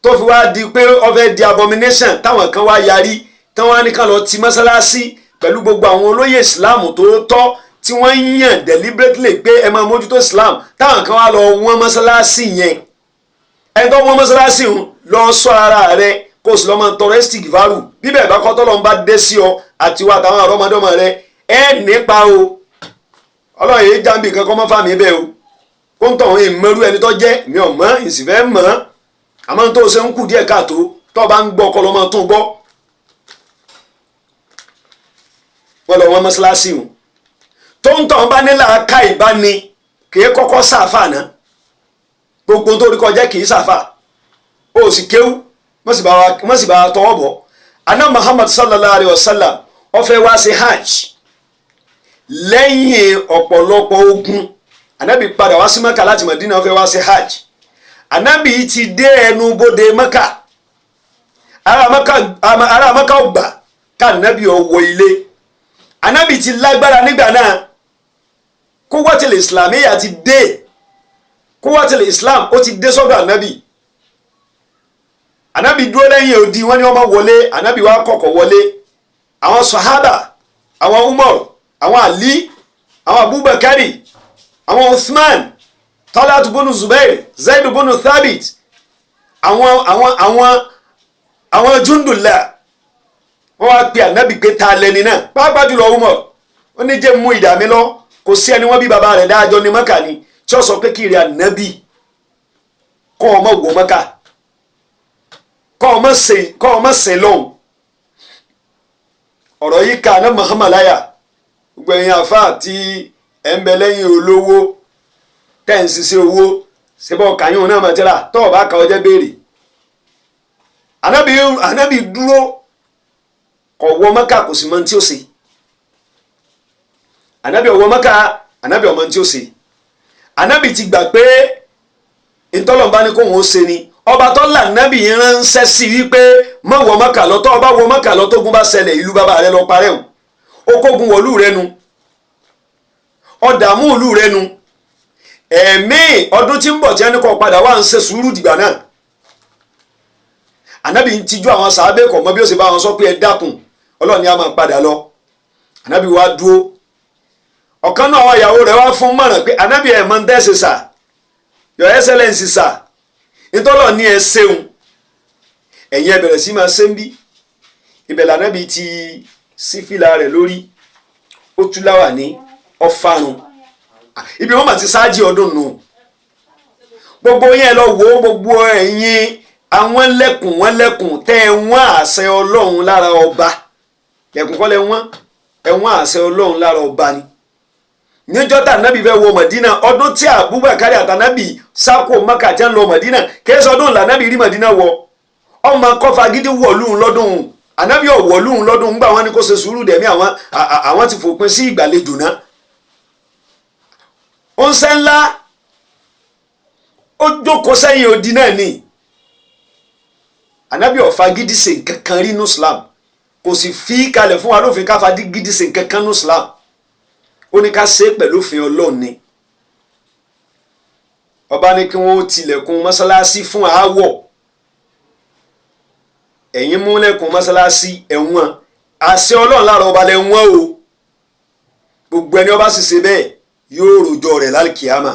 tó fi wá di pé ó fẹ́ di abomination, táwọn kan wá yarí, táwọn á ní ká lọ ti mọ́sálásí pẹ̀lú gbogbo àwọn olóyè Islam tó tọ́ tí wọ́n ń yàn deliberately pé ẹ máa mójútó Islam, táwọn kan wá lọ wọ́n mọ́sálásí yẹn? Ẹni tó wọ́n mọ́sálásí ń lọ sọ ara rẹ, kó o sì lọ́ máa tọrọ ẹ́sítìgìfàrù. Bíbẹ̀ bá kọ́, tọ́lọ́ ń bá dé sí ọ àti wa àtàwọn àrọ́mọdọ́mọ rẹ, ẹ nípa o. Ọlọ́run yìí jáǹbì kankan mọ́ fáàmì bẹ́ẹ̀ o. Kó ń tọ̀hún ìmọ̀rú ẹni tó jẹ́ mi ò mọ̀, ìsìnfẹ́ mọ̀. Àmọ́ tó ṣe ń kù díẹ̀ káàtó, tó bá ń gbọ́ ọkọ lọ́mọ tó ń gbọ́. Wọ́n lọ wọ́n mọ́ṣáláṣí o. Tó ń tọ̀hún bá nílà ká ìbáni kì í kọ́kọ́ sàfà náà. Gbogbo tó rí kọjá kì í sàfà, ó sì kéwú, wọ́n sì bá tọwọ́ bọ̀. Aná Muhammad sallallahu alayhi wa sallam ó fẹ́ wá sí hajj lẹ́yìn ọ̀pọ̀lọpọ̀ ogun. Anabi padà wá sí Mẹ́kà láti Madina, ó fẹ́ wá sí hajj. Anabi ti dé ẹnu bodè Mẹ́kà, ará Mẹ́kà ò gbà ká anabi ó wọ ilé. Anabi ti lágbára nígbà náà, kúwọ́tìlì islamiyà ti dé, kúwọ́tìlì islam ó ti dé sọ́dọ̀ anabi. Anabi dúró lẹ́yìn odi, wọ́n ní wọ́n máa wọlé. Anabi wá kọ̀kọ̀ wọlé. Àwọn sahaba, àwọn Umar, àwọn Ali, àwọn Abubakari, àwọn Uthman, Talatu bunu Zubair, Zaid bunu Thabit, àwọn jundula, wọ́n wá pe anabi pé ta lẹni náà? Pàápàá jùlọ Umar, ó ní jẹ́ mú ìdá mi lọ. Kò sí ẹni wọ́n bí bàbá rẹ̀ dájọ́ ní Mẹ́kà ni tí ó sọ pé kiri anabi kọ́ ọmọ wọ Mẹ́kà, kọ́ ọmọ sìn lọ́hùn. Ọ̀rọ̀ yìí ka ní Muhammad láyà. Gbogbo ẹ̀yin àfáà tí ẹ̀ ń bẹ lẹ́yìn olówó tẹ̀ ń ṣiṣẹ́ owó ṣebọ́ kàyún náà mọ̀ tíra tọ́ ọ bá ka ọjọ́ béèrè. Ànábì dúró, kò wọ Mẹ́kà, kò sì mọ tí ó ṣe. Ànábì ò wọ Mẹ́kà, ànábì ò mọ tí ó ṣe. Ànábì ti gbà pé ìtọ́lọ̀mbá ní kóhun ó ṣe ni. Ọba tó là nábì yẹn ránṣẹ́ sí wípé má wọ Mẹ́kà lọ, tọ́ ọba wọ Mẹ́kà lọ, tógun bá ṣẹlẹ̀, ìlú bàbá rẹ lọ parẹ́ o, ó kógun wọ̀lú rẹ nu, ọ̀dààmú ìlú rẹ nu. Ẹ̀mí ọdún tí ń bọ̀ tí ẹni kọ́ padà wà ń ṣe sùúrù dìgbà náà. Ànábì ń tijú àwọn sàábẹ́ kọ̀ mọ́ bí ó ṣe bá wọn sọ pé ẹ dákun, Ọlọ́run ni a máa padà lọ. Ànábì wá dúró. Ọ̀kan náà àwọn ìyàwó rẹ̀ wá fún mọ̀ràn pé ànábì ẹ̀ mọ̀ ń tẹ́sí sà, Your Excellency sà, ìtọ́lọ̀ ní ẹ ṣeun, ẹ̀yin ẹ bẹ̀rẹ̀ sí máa ṣe ń bí. Ibẹ̀ lànábì ti sí fìlà rẹ̀ lórí, ó tú láwà ní ọ̀farun. Ibi wọn mà ti ṣáájì ọdún nù. Gbogbo yẹn lọ wò ó, gbogbo ẹ̀yin àwọn lẹ́kùn wọn lẹ́kùn tẹ́ ẹ wọ́n àṣẹ Ọlọ́run lára ọba. Lẹ́kùn kọ́ lẹ wọ́n, ẹ wọ́n àṣẹ Ọlọ́run lára ọba ni. Níjọ́ tá ànábì fẹ́ wọ Mọ̀dínà, ọdún tí Abubakar àtànábì sáko Maka tí ń lọ Mọ̀dínà, kìí sọdún lànábì rí Mọ̀dínà wọ. Ọmọ kọfà gidi wọ̀lúhun lọ́dún, ànábì ọ̀wọ̀lúhun lọ́dún. Ńgbà wọn ni kó ṣe sùúrù dẹ̀mí, àwọn ti fòpin sí ìgbàlejò náà. Ó ń sẹ́ ńlá, ó jókòó sẹ́yìn odi náà ni. Ànábì ọ̀fà gidi ṣe nǹkan kan rí ní Islam, kò sì fi kalẹ̀ fún wa lófin káfa gidi ṣe nǹkan kan ní Islam. Ó ní ká ṣe é pẹ̀lú òfin Ọlọ́run ni. Ọba ní kí wọ́n tilẹ̀kùn mọ́sálásí fún aáwọ̀, ẹ̀yin múlẹ̀kùn mọ́sálásí ẹ̀wọ̀n àṣẹ Ọlọ́run lára ọba lẹ̀ wọ́n o. Gbogbo ẹni ọba sì ṣe bẹ́ẹ̀ yóò rojọ́ rẹ̀ lálùkìyàmà.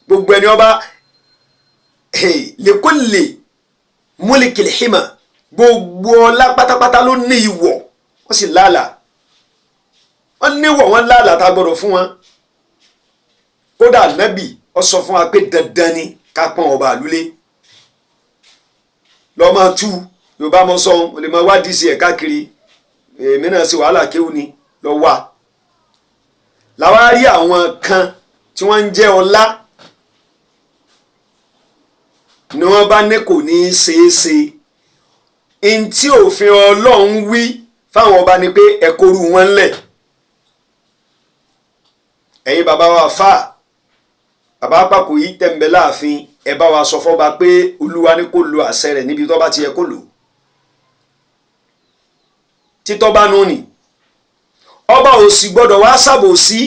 Gbogbo ẹni ọba lèkólè múlìkìlìhìmà, gbogbo ọlá pátápátá ló ní ìwọ̀, wọ́n sì lálàá, wọ́n níwọ̀, wọ́n lálàá tá a gbọ́dọ̀ fún wọn. Kódà nábì ó sọ fún wa pé dandan ni ká pọ́n ọba àlúlé. Lọ́ máa tú Yorùbá mọ́ sọ́hun, o lè máa wádìí sí ẹ̀ káàkiri. Èmi náà ṣe wàhálà kéwù ni lọ wà. Làwa rí àwọn kan tí wọ́n ń jẹ́ ọlá ni wọ́n bá ní kò ní í ṣeé ṣe. Ntí òfin Ọlọ́run wí fáwọn ọba ni pé ẹ kóru wọn lẹ̀. Ẹ̀yin bàbá wa fà, bàbá àpapọ̀ yìí tẹ̀m̀bẹ̀ láàfin, ẹ bá wa sọ fọ́ba pé Olúwa ní kó lo àṣẹ rẹ̀ níbi tó bá ti yẹ kó lò. Títọ́ bá nù ní ọba ò sì gbọ́dọ̀ wá ṣàbòsí.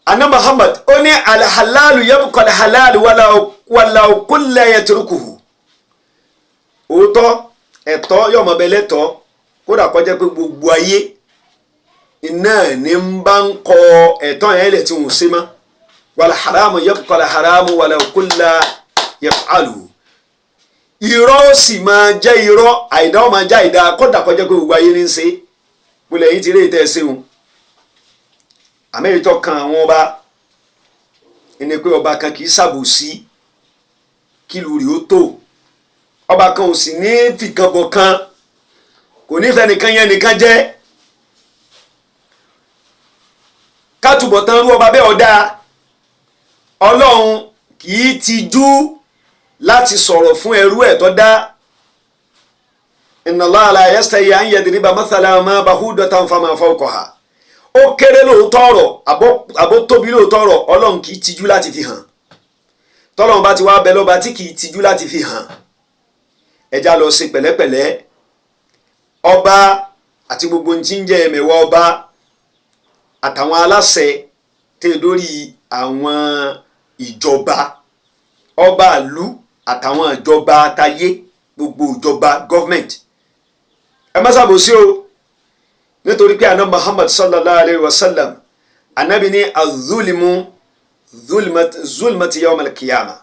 Àná Muhammad ó ní alhalalu yabqa alhalalu wala kulla yatrukuhu. Òótọ́ ẹ̀tọ́ yọ̀mọ̀ bẹ lẹ́tọ̀ọ́, kódà kó jẹ́ pé gbogbo ayé iná ní ń bá ń kọ ẹ̀tọ́ yẹn lẹ̀ tí wọ́n ṣe mọ́. Wàlà haramu yabqa al haramu wàlà kulla yaf'alu. Irọ́ ó sì máa jẹ́ irọ́, àìdá ó máa jẹ́ àìdá, kódà kó jẹ́ pé gbogbo ayé ní ń ṣe. Gbọ́dọ̀ yìí ti rí ìtẹ́ ṣeun. Àmẹ́rìtọ́ kan àwọn ọba ẹni pé ọba kan kì í ṣàbòsí kílù rí ó tó. Ọba kan ò sì ní fìkan bọ̀ kan, kò ní fẹ́ nìkan yẹn nìkan jẹ́. Kátùbọ̀ tán rú ọba bẹ́ẹ̀ ọ̀dà. Ọlọ́run kì í tijú láti sọ̀rọ̀ fún ẹrú ẹ̀ tó dá. Inna Allaha la yastahi an yadriba mathalan ma bahudatan fama fawqaha. Ó kéré lóòótọ́ ọ̀rọ̀, àbó tóbi lóòótọ́ ọ̀rọ̀, Ọlọ́run kì í tijú láti fi hàn. Tọ́lọ́run bá ti wá bẹ lọ́ba tí kì í tijú láti fi hàn, ẹja lọ ṣe pẹ̀lẹ́pẹ̀lẹ́. Ọba àti gbogbo ní ti ń jẹ́ ẹ̀mẹ̀wá ọba àtàwọn aláṣẹ tẹ́ lórí àwọn ìjọba, ọba ìlú àtàwọn ìjọba tayé, gbogbo ìjọba gọ́fmẹ̀ntì, ẹ má ṣàbòsí o. Nítorí pé àná Muhammad sallallahu alayhi wa sallam, anabi ní azulimu zulmati yawm al-qiyama.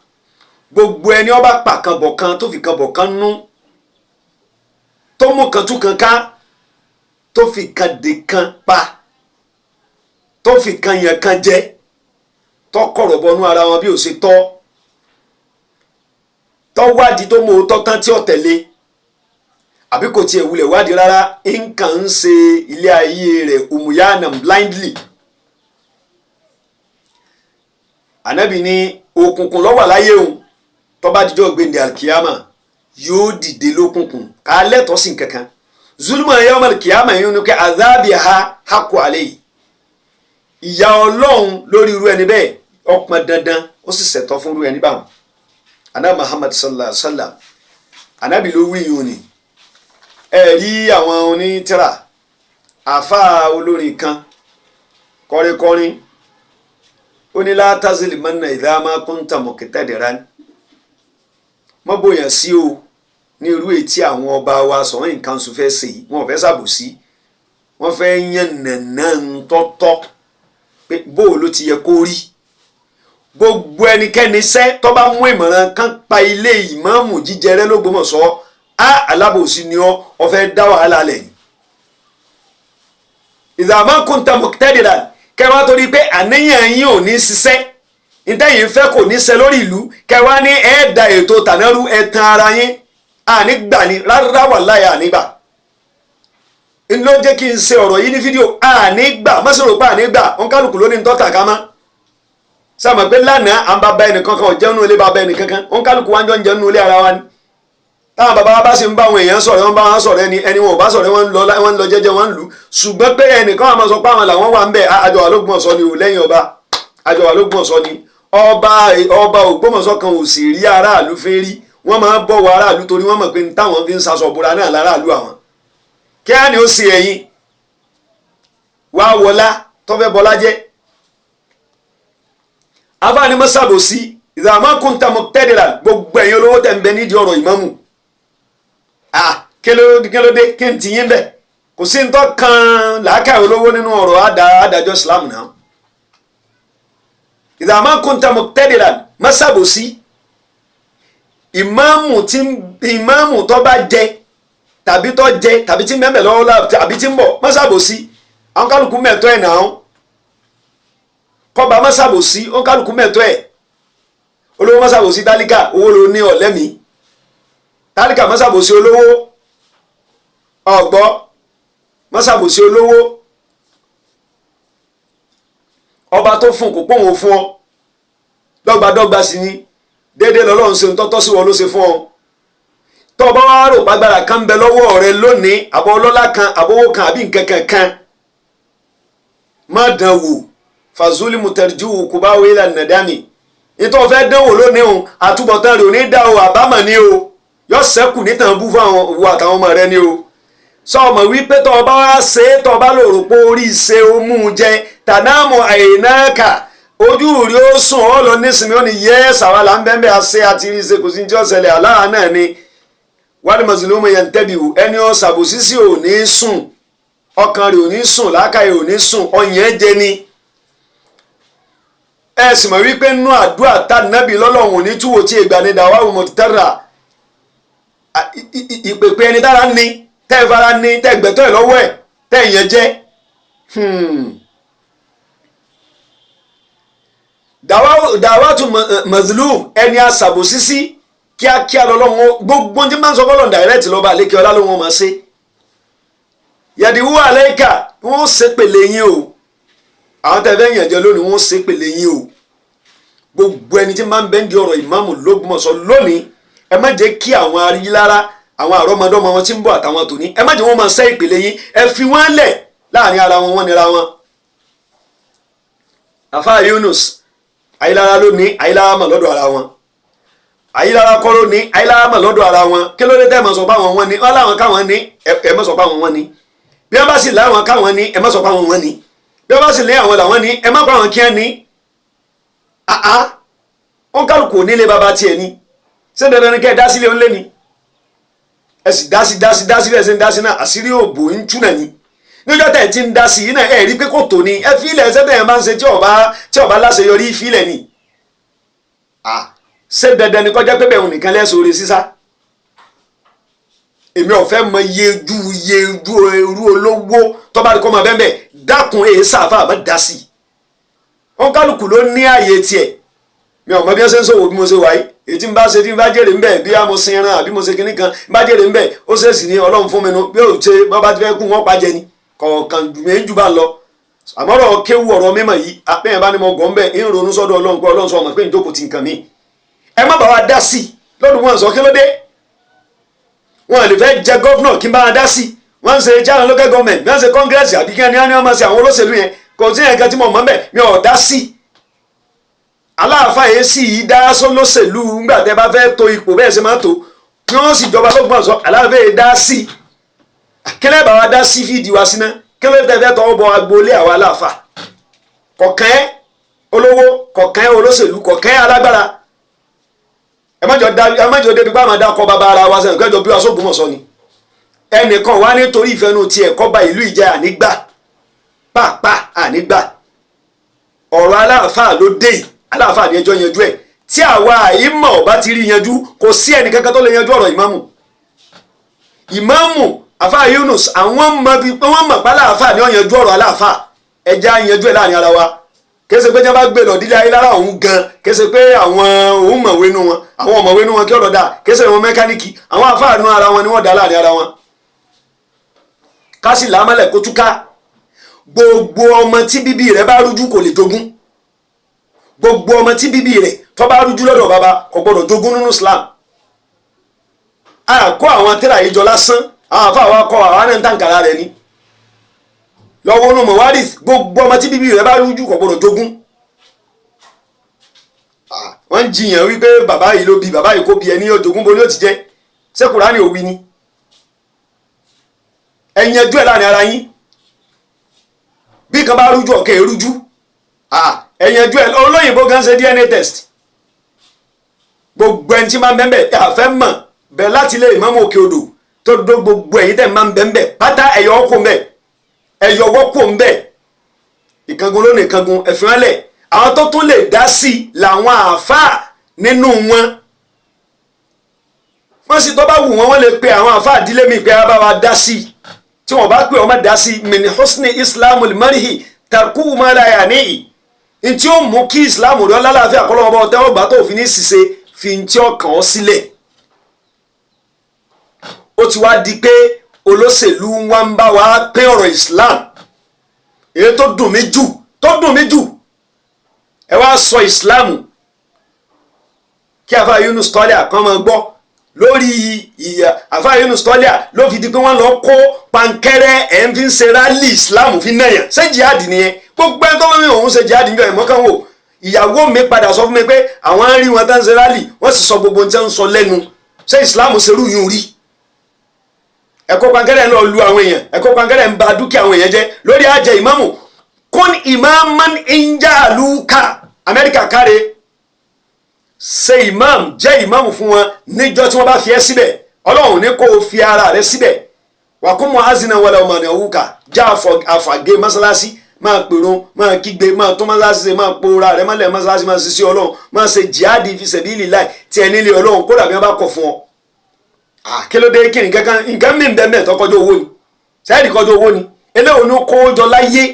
Gbogbo ẹni ọba pa kan bọ̀ kan tó fi kan bọ̀ kan nú, tó mú kan tú kan ká, tó fi kan dè kan pa, tó fi kan yàn kan jẹ, tó kọ̀rọ̀ bọnú ara wọn bí ó ṣe tọ́, tó wádìí tó mú òótọ́ tán tí ó tẹ̀lé, àbí kò tiẹ̀ wulẹ̀ wádìí rárá, nǹkan ń ṣe ilé ayé rẹ̀ umuyanam blindly. Ànábì ní òkùnkùn ló wà láyé òun, tó bá dijọ́ gbẹ̀ndẹ̀ alkiyama yóò dìde lókùnkùn ká lẹ́tọ̀ọ́ sí nǹkankan. Zuluma yawm alkiyama yìí ni pé azabi ha haqqu alayhi. Ìyà Ọlọ́run lórí irú ẹni bẹ́ẹ̀ ọpọn dandan, ó sì ṣẹ̀tọ́ fún irú ẹni báwọn. Ànábì Muhammad sallallahu alaihi wa sallam, ànábì ló wí yìí ni. Ẹ rí àwọn onítìrà àáfàá olórin kan Kọrinkọrin ó ní látàzìlì mọ́nà ìdáàmà kúńtà mọ̀kítàdìrán mọ́ bóyá sí o ní irú etí àwọn ọba wa sọ̀rọ̀ nǹkan sùn fẹ́ ṣe yìí, wọn ò fẹ́ ṣàbòsí, wọ́n fẹ́ yàn nànà ńtọ́tọ́ pé bóò ló ti yẹ kó rí. Gbogbo ẹnikẹ́ni sẹ́ tó bá mú ìmọ̀ràn kan pa ilé ìmáàmù jíjẹ rẹ l'Ógbómọ̀ṣọ́, á alábòsí ni ọ fẹ́ dá wàhálà lẹ̀ ni. Ìdààmú kúńtà mọ̀kítàdìrán kẹwàá torí pé àníyàn yín ò ní ṣiṣẹ́, ntẹ́yìn fẹ́ kò ní ṣe lórí ìlú, kẹwàá ní ẹ̀ẹ́dà ètò tànárú ẹ̀tàn ara yín ànígbà ni rárá wà láyà ànígbà. Ló jẹ́ kí n ṣe ọ̀rọ̀ yìí ní fídíò ànígbà mọ́sọ̀rọ̀ pa ànígbà òǹkálùkù ló ní tọ́ta ká mọ́. Sàmọ̀ pé lánàá à ń bá bá ẹnì kankan ọ̀jẹ̀ nínú ilé bá bá ẹnì kankan, òǹkálùkù wájú ń jẹ nínú ilé ara wa ni. Táwọn bàbá wa bá sì ń bá àwọn èèyàn sọ̀rọ̀, wọ́n bá wọn sọ̀rọ̀, ẹni wọn ò bá sọ̀rọ̀, wọ́n ń lọ jẹ́jẹ́, wọ́n ń lù. Ṣùgbọ́n pé ẹnìkan àmọ́ sọ pé àwọn làwọn wà ń bẹ̀, àjọ wà l'Ógbómọ̀ṣọ́ ni ò lẹ́yìn ọba, àjọ wà l'Ógbómọ̀ṣọ́ ni. Ọba Ògbómọ̀ṣọ́ kan ò sì rí aráàlú fẹ́ rí, wọ́n máa ń bọ̀wọ̀ aráàlú torí wọ́n mọ̀ pé ní táwọn fi ń saṣọ bora náà láràlú àwọn. Kí á ní ó sì ẹ̀yìn wá wọlá tọ́fẹ́ bọlá jẹ́. Afáàní mọ́sàbòsí ìdààmú kúńtà mọ́tẹ́dẹ̀rà gbogbo ẹ̀yin olówó tẹ̀ ń bẹ nídìí ọ̀rọ̀ ìmáàmù. Kí ló dé kí n ti yín bẹ̀? Kò sí ń tọ́ kan làákàyè olówó nínú ọ̀rọ̀ àdájọ́ Islam náà. Ìdààmú kúńtà mọ́tẹ́dẹ̀rà mọ́sàbòsí ìmáàmù tó bá jẹ tàbí tó jẹ tàbí tí mẹ́mẹ́ lọ́wọ́ tàbí tí ń bọ̀ mọ́sàbòsí àwọn kálukú mẹ́tọ́ ẹ̀ náà. Kọba mọ́sàbòsí àwọn kálukú mẹ́tọ́ ẹ̀. Olówó mọ́sàbòsí tálíkà, owó ló ní ọ̀lẹ́mí. Tálíkà mọ́sàbòsí olówó, ọ̀gbọ́ mọ́sàbòsí olówó. Ọba tó fún kò pòun fún ọ, dọ́gbadọ́gba sí ni, déédéé lọ́lọ́run ṣe ń tọ́tọ́ sí wọn ló ṣe fún ọ. Tó o bá wá rò pàgbára kan ń bẹ lọ́wọ́ rẹ lónìí, àbọ̀ ọlọ́lá kan, àbọ̀wó kan, àbí nǹkan kankan, má dán wò. Fazuli mutarju kò bá wílà nàdámì nítorí o fẹ́ dán wò lónìí o, àtúbọ̀tán rẹ̀ ò ní dá o, àbámọ̀ ni o, yọ sẹ́kù nítàn bú fún àwọn òwò àtàwọn ọmọ rẹ ni o. Sọ ọmọ wípé tó o bá wá ṣe é, tó o bá lò rò pé orí ṣe o mú un jẹ, tànámù àìnáka ojú rí ó sùn ó lọ nísìnyí, ó ní yẹ sàwọn là ń bẹ́ẹ̀ bẹ́ẹ̀ ṣe àti rí ṣe, kò sí ní tí ó ṣẹlẹ̀ aláà náà ni. Wálé mọ̀sílùmù yẹn tẹ́bi wù ẹni ó ṣàbòsí sí ò ní sùn, ọkàn rẹ̀ ò ní sùn, làákàyè ò ní sùn, ọ̀yàn jẹ ni. Ẹ sì mọ̀ wípé nínú àdúrà tá nàbì lọ́lọ́run ò ní túwò tí ìgbà ni dàwa mọ̀tẹ́rà ìpèpè ẹni tára ní tẹ́ ẹ fara ní tẹ́ gbẹ̀tọ́ ẹ̀ lọ́wọ́ ẹ̀ tẹ́ ìyẹn jẹ́. Dàwátù mazlum ẹni àṣàbòsí sí kíákíá lọ́lọ́run gbogbo tí máa ń sọ fọlọ́n dàrẹ́tì lọ́ba àlékè ọlá ló wọn máa ṣe. Yàdìwú àlẹ́kà wọ́n ṣe pèlè yín o, àwọn tẹ́ fẹ́ yàn jẹ lónìí wọ́n ṣe pèlè yín o. Gbogbo ẹni tí máa ń bẹ́ ń di ọ̀rọ̀ ìmáàmù l'Ógbómọ̀ṣọ́ lónìí, ẹ má jẹ́ kí àwọn aríyílára àwọn àrọ́mọdọ́mọ wọn tí ń bọ̀ àtàwọn tòní, ẹ má jẹ́ wọ́n máa ṣẹ́ ìpèlè yín, ẹ fi wọ́n lẹ̀ láàrin ara wọn, wọ́n nira wọn. Àfáà Yunus Ayílára lónìí, Ayílára mọ̀ lọ́dọ̀ ara wọn, Ayílára kọ́ lónìí, Ayílára mọ̀ lọ́dọ̀ ara wọn. Kí ló dé tẹ́ ẹ má sọ pé àwọn wọn ni? Wọ́n láwọn káwọn ní, ẹ má sọ pé àwọn wọn ni. Bí wọ́n bá sì láwọn káwọn ní, ẹ má sọ pé àwọn wọn ni. Bí wọ́n bá sì lé àwọn làwọn ní, ẹ má pa àwọn kí ẹ ní. Àá wọn kálukú nílé bàbá tiẹ̀ ni, ṣé dandan ni kẹ́ ẹ dá sílé ńlé ni? Ẹ sì dá sí dá sí dá sí bẹ́ẹ̀ ṣe ń dá sí náà, àṣírí òbò ń tú náà ni. Níjọ́ tẹ̀ ti ń dá sí yìí náà, ẹ rí pé kò tó ni, ẹ fílẹ̀ ẹsẹ̀ tẹ̀ ẹ máa ń ṣe tí ọba láṣeyọrí fílẹ̀ ni. Ṣé dandan ni kọjá pé bẹ́ẹ̀ òun nìkan lẹ́sọ̀ orí sísá? Èmi ò fẹ́ mọ iye ju irú olówó tọ́ba rí kọ́ máa bẹ́ẹ̀ bẹ́ẹ̀ dákun èyí sáfà bá dá sí i. Wọn kálukú ló ní ààyè tiẹ̀. Mi ò mọ bí wọ́n ṣe ń ṣòwò bí mo ṣe wà yìí, èyí tí n bá ṣe tí n bá jèrè ń bẹ̀, bí a mo sin ẹran àbí mo ṣe kinní kan n bá jèrè ń bẹ̀, ó ṣèṣì ní Ọlọ́run fún mi nu, bí ó ṣe bá bá ti fẹ́ kú wọ́n pa jẹ ni kọ̀ọ̀kan jù bá lọ. Àmọ́rọ̀ kéwu ọ̀rọ̀ mímọ̀ yìí apẹ́yìn bá ní mo gọ̀ ń bẹ̀ ń ronú sọ́dọ̀ Ọlọ́run pé Ọlọ́run sọ ọmọ pé ìjókòó ti nǹkan mi. Ẹ má bá wa dá sí i lọ́dún wọn sọ kí ló dé. Wọn lè fẹ́ jẹ gọ́fúnà kí n bá wa dá sí i. Wọ́n ń ṣe chairman local government, wọ́n ń ṣe congress àbí kí wọ́n ní wọ́n máa ṣe àwọn olóṣèlú yẹn, kò sí ẹ̀ka tí mo mọ̀ mbẹ̀ mi ò dá sí i. Aláàfáà yẹn sì yí dá sólóṣèlú ńgbà tẹ́ bá fẹ́ to ipò bẹ́ẹ̀ ṣe máa tó kí wọ́n sì jọba l'Ógbómọ̀ṣọ́, aláàfáà yẹn dá sí i. Kílẹ̀ bá wa dá sí fídíò wa síná, kílẹ̀ tẹ́ fẹ́ tọwọ́ bọ agboolé àwa aláàfáà. Kọ̀kẹ́ olówó, kọ̀kẹ́ olóṣèlú, kọ̀kẹ́ alágbára. Ẹ má jọ débi pé àwọn adakọ bàbá ara wa sẹ́yìn kẹjọ bí wa sóògùn mọ̀sọ́ ni. Ẹnìkan wá nítorí ìfẹ́nu tiẹ̀ kọ́ ba ìlú ìjẹ́, ànígbà pàápàá ànígbà. Ọ̀rọ̀ aláàfáà ló dé yìí, aláàfáà ní ẹjọ́ yanjú ẹ̀. Tí àwa àìmọ̀ ọba ti rí yanjú, kò sí ẹnìkankan tó lè yanjú ọ̀rọ̀ ìmáàmù. Ìmáàmù àfáà Yunus, àwọn mọ bí wọ́n mọ̀ pé aláàfáà ní ó yanjú ọ̀rọ̀ aláàfáà. Ẹja yanjú ẹ̀ láàrin ara wa. Kése pé tí wọ́n bá gbé lọ dílé ayé lára òun gan, kése pé àwọn òun mọ̀wé nu wọn, àwọn ọ̀mọ̀wé nu wọn kí ọ̀rọ̀ dà, kése àwọn mẹkáníìkì, àwọn àfáà nu ara wọn ni wọ́n dá láàrin ara wọn. Kásì làmọ́lẹ̀ kó túká. Gbogbo ọmọ tí bíbí rẹ̀ bá rújú kò lè jogún. Gbogbo ọmọ tí bíbí rẹ̀ tó bá rújú lọ́dọ̀ bàbá kò gbọdọ̀ jogún nínú Islam. A kó àwọn tírà yìí jọ lásán, àwọn àfáà wa kọ àwọn náà ń tàǹkàrà rẹ̀ ni lọ́wọ́ nù mọ̀wárìs. Gbogbo ọmọ tí bíbí rẹ̀ bá rújú kò gbọdọ̀ jogún. Wọ́n ń jiyàn wípé bàbá yìí ló bí, bàbá yìí kò bí, ẹni yóò jogún, bó ni ó ti jẹ́? Ṣé Kùránì ò wí ni? Ẹ yanjú ẹ̀ láàrin ara yín. Bí kan bá rújú, ọ̀kẹ́ rújú, ẹ yanjú ẹ̀. Olóyìnbó gan ṣe DNA test. Gbogbo ẹni tí máa ń bẹ́ẹ̀ bẹ́ẹ̀ àfẹ́ mọ̀ bẹ́ẹ̀ láti ilé ìmáàmù Òkè Odò tó dó, gbogbo ẹ̀yin tẹ̀ máa ń bẹ́ẹ̀ bẹ́ẹ̀ pátá, ẹ̀yọ́ ọkọ̀ mbẹ́, ẹ̀yọ̀wọ́ kò ń bẹ̀. Ìkangun lónìí, ìkangun ẹ̀fìn wọn lẹ̀. Àwọn tó tún lè dá sí i làwọn àáfàá nínú wọn. Wọ́n sì tó bá wù wọ́n, wọ́n lè pe àwọn àáfàá ìdílé mi pé bá wa dá sí i. Tí wọ́n bá pè wọ́n má dá sí i. Min husni islam marihi tarku ma la yani'i. Ntí ó mú kí islam rẹ lálàáfíà, kọ́lọ́wọ́ bá tẹ́wọ́ gbà tó fi ní ṣiṣẹ́ fi ntí ọkàn ọ sílẹ̀. Ó ti wá di pé olóṣèlú wa ń bá wa pín ọ̀rọ̀ islam. Èyí tó dùn mí jù, tó dùn mí jù, ẹ wá sọ islam kí afa Yunus tọ́lẹ̀ kan máa gbọ́ lórí ìyá afa Yunus tọ́lẹ̀ ló fi di pé wọ́n lọ kó pankẹ́rẹ́ ẹ̀ ń fi ń ṣe rally islam fi náyà. Ṣé jihad nìyẹn? Gbogbo ẹni tó lóyún òun ṣe jihad níjọ ìmọ̀ kan wò. Ìyàwó mi padà sọ fún mi pé àwọn ń rí wọn tá ń ṣe rally, wọ́n sì sọ gbogbo ohun tí wọ́n ń sọ lẹ́nu. Ṣé islam ṣerú yìí rí? Ẹ̀kọ́ pankẹ́rẹ́ ń lọ lu àwọn èèyàn, ẹ̀kọ́ pankẹ́rẹ́ ń ba dúkìá àwọn èèyàn jẹ́ lórí àjẹ ìmáàmù. Kún imaman injaaluka Amẹ́ríkà káre ṣe imam, jẹ́ ìmáàmù fún wọn níjọ́ tí wọ́n bá fi ẹ́ síbẹ̀. Ọlọ́run ní kó o fi ara rẹ síbẹ̀. Wà kún mọ́ azina wọlé ọmọ ní òwúkà já àfàgé mọ́sálásí, máa pèrún, máa kígbe, máa tún mọ́sálásí ṣe, máa pòórá rẹ mọ́lẹ̀ mọ́sálásí, máa ṣiṣẹ́ Ọlọ́run, máa ṣe jihadi fi sabilillah tí ẹ nílé Ọlọ́run, kódà bí wọ́n bá kọ̀ fún ọ. Kí ló dé? Kí ni kankan nǹkan mí bẹ́ẹ̀ mẹ́ẹ̀ tó kọjú owó ni sẹ́ẹ̀dì kọjú owó ni eléwo ni ó kó jọ láyé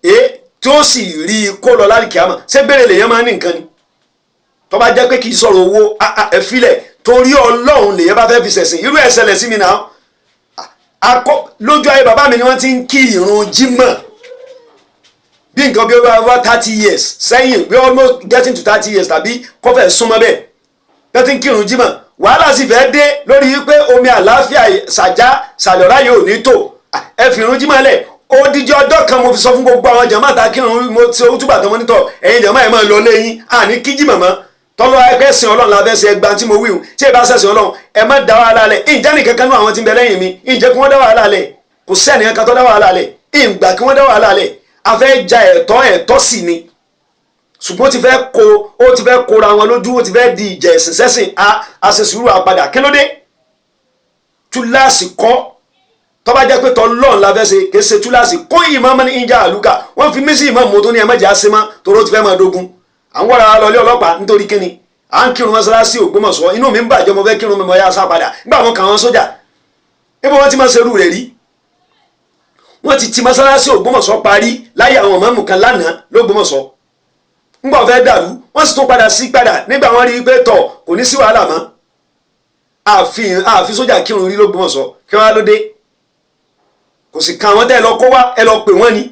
ẹ tí ó sì rí i kó lọ láì kíámà? Ṣé bẹ́ẹ̀rẹ̀ lèyàn máa ń ní nǹkan ni? Tó bá jẹ́ pé kì í sọ̀rọ̀ owó, ẹ filẹ̀, torí Ọlọ́run lèyàn bá fẹ́ fi ṣẹ̀sìn. Irú ẹ̀ ṣẹlẹ̀ sí mi náà. Akọ lójú ayé bàbá mi ni wọ́n ti ń kí ìrun jímọ̀ bí nǹkan bí over 30 years sẹ́yìn, we almost getting to 30 years tàbí kọ́fẹ́ súnmọ́ bẹ́ẹ̀ wọ́n ti ń kí ìrun jímọ̀. Wàhálà sì fẹ́ dé lórí wípé omi àlàáfíà ṣàjá ṣàlọ́rá yóò ní tò. Ẹ fi ìrun jímọ̀ lẹ̀. Odidi ọjọ́ kan mo fi sọ fún gbogbo àwọn jàmáà ta kírun, mo ti owó túbà tán, mo nítọ̀ ẹ̀yin jàmáà, ẹ̀ máa lọ léyìn, àní kí jímọ̀ mọ́. Tọ́lọ́ ẹgbẹ́ sìn Ọlọ́run la fẹ́ ṣe ẹgbàá tí mo wí hùn. Tí ẹ bá ṣẹ̀sìn Ọlọ́run, ẹ má dá wàhálà lẹ̀. Ǹjẹ́ nìkan kan náà àwọn tí ń bẹ lẹ́yìn mi, ǹjẹ́ kí wọ́n dá wàhálà lẹ̀? Kò sí ẹnìkan kan tó dá wàhálà lẹ̀. Ìgbà kí wọ́n dá wàhálà lẹ̀, a fẹ́ ja ẹ̀tọ́, ẹ̀tọ́ sì ni. Ṣùgbọ́n ó ti fẹ́ kó, ó ti fẹ́ kóra wọn lójú, ó ti fẹ́ di ìjà ẹ̀sìn sẹ́sìn. A ṣe sùúrù àpadà. Kí ló dé? Túláàsì kọ́. Tó bá jẹ́ pé tọ́lọ́run la fẹ́ ṣe, kì í ṣe túláàsì. Kó ìmáàmù ní ìjà àlùkà wọ́n fi mí sí ìmáàmù, mo tó ní ẹ má jẹ́ àṣẹ mọ́, torí ó ti fẹ́ máa dógún. À ń wọ́ra lọ ilé ọlọ́pàá nítorí kíni? À ń kírun mọ́sálásí Ògbómọ̀ṣọ́, inú mi ń bàjẹ́, mo fẹ́ kírun mi, mọ́ yá sá padà nígbà wọn kà wọ́n sójà. Níbo wọ́n ti máa ṣerú rẹ̀ rí? Wọ́n ti ti mọ́sálásí Ògbómọ̀ṣọ́ parí láyé àwọn mọ́mù kan lánàá lÓgbómọ̀ṣọ́. Ńgbà fẹ́ dàrú, wọ́n sì tún padà sí padà nígbà wọ́n rí i pé tọ̀ kò ní sí wàhálà mọ́. Àfi sójà kírun rí lÓgbómọ̀ṣọ́. Kí wọ́n á ló dé? Kò sì kan àwọn tẹ́ ẹ lọ kó wá, ẹ lọ pè wọ́n ni.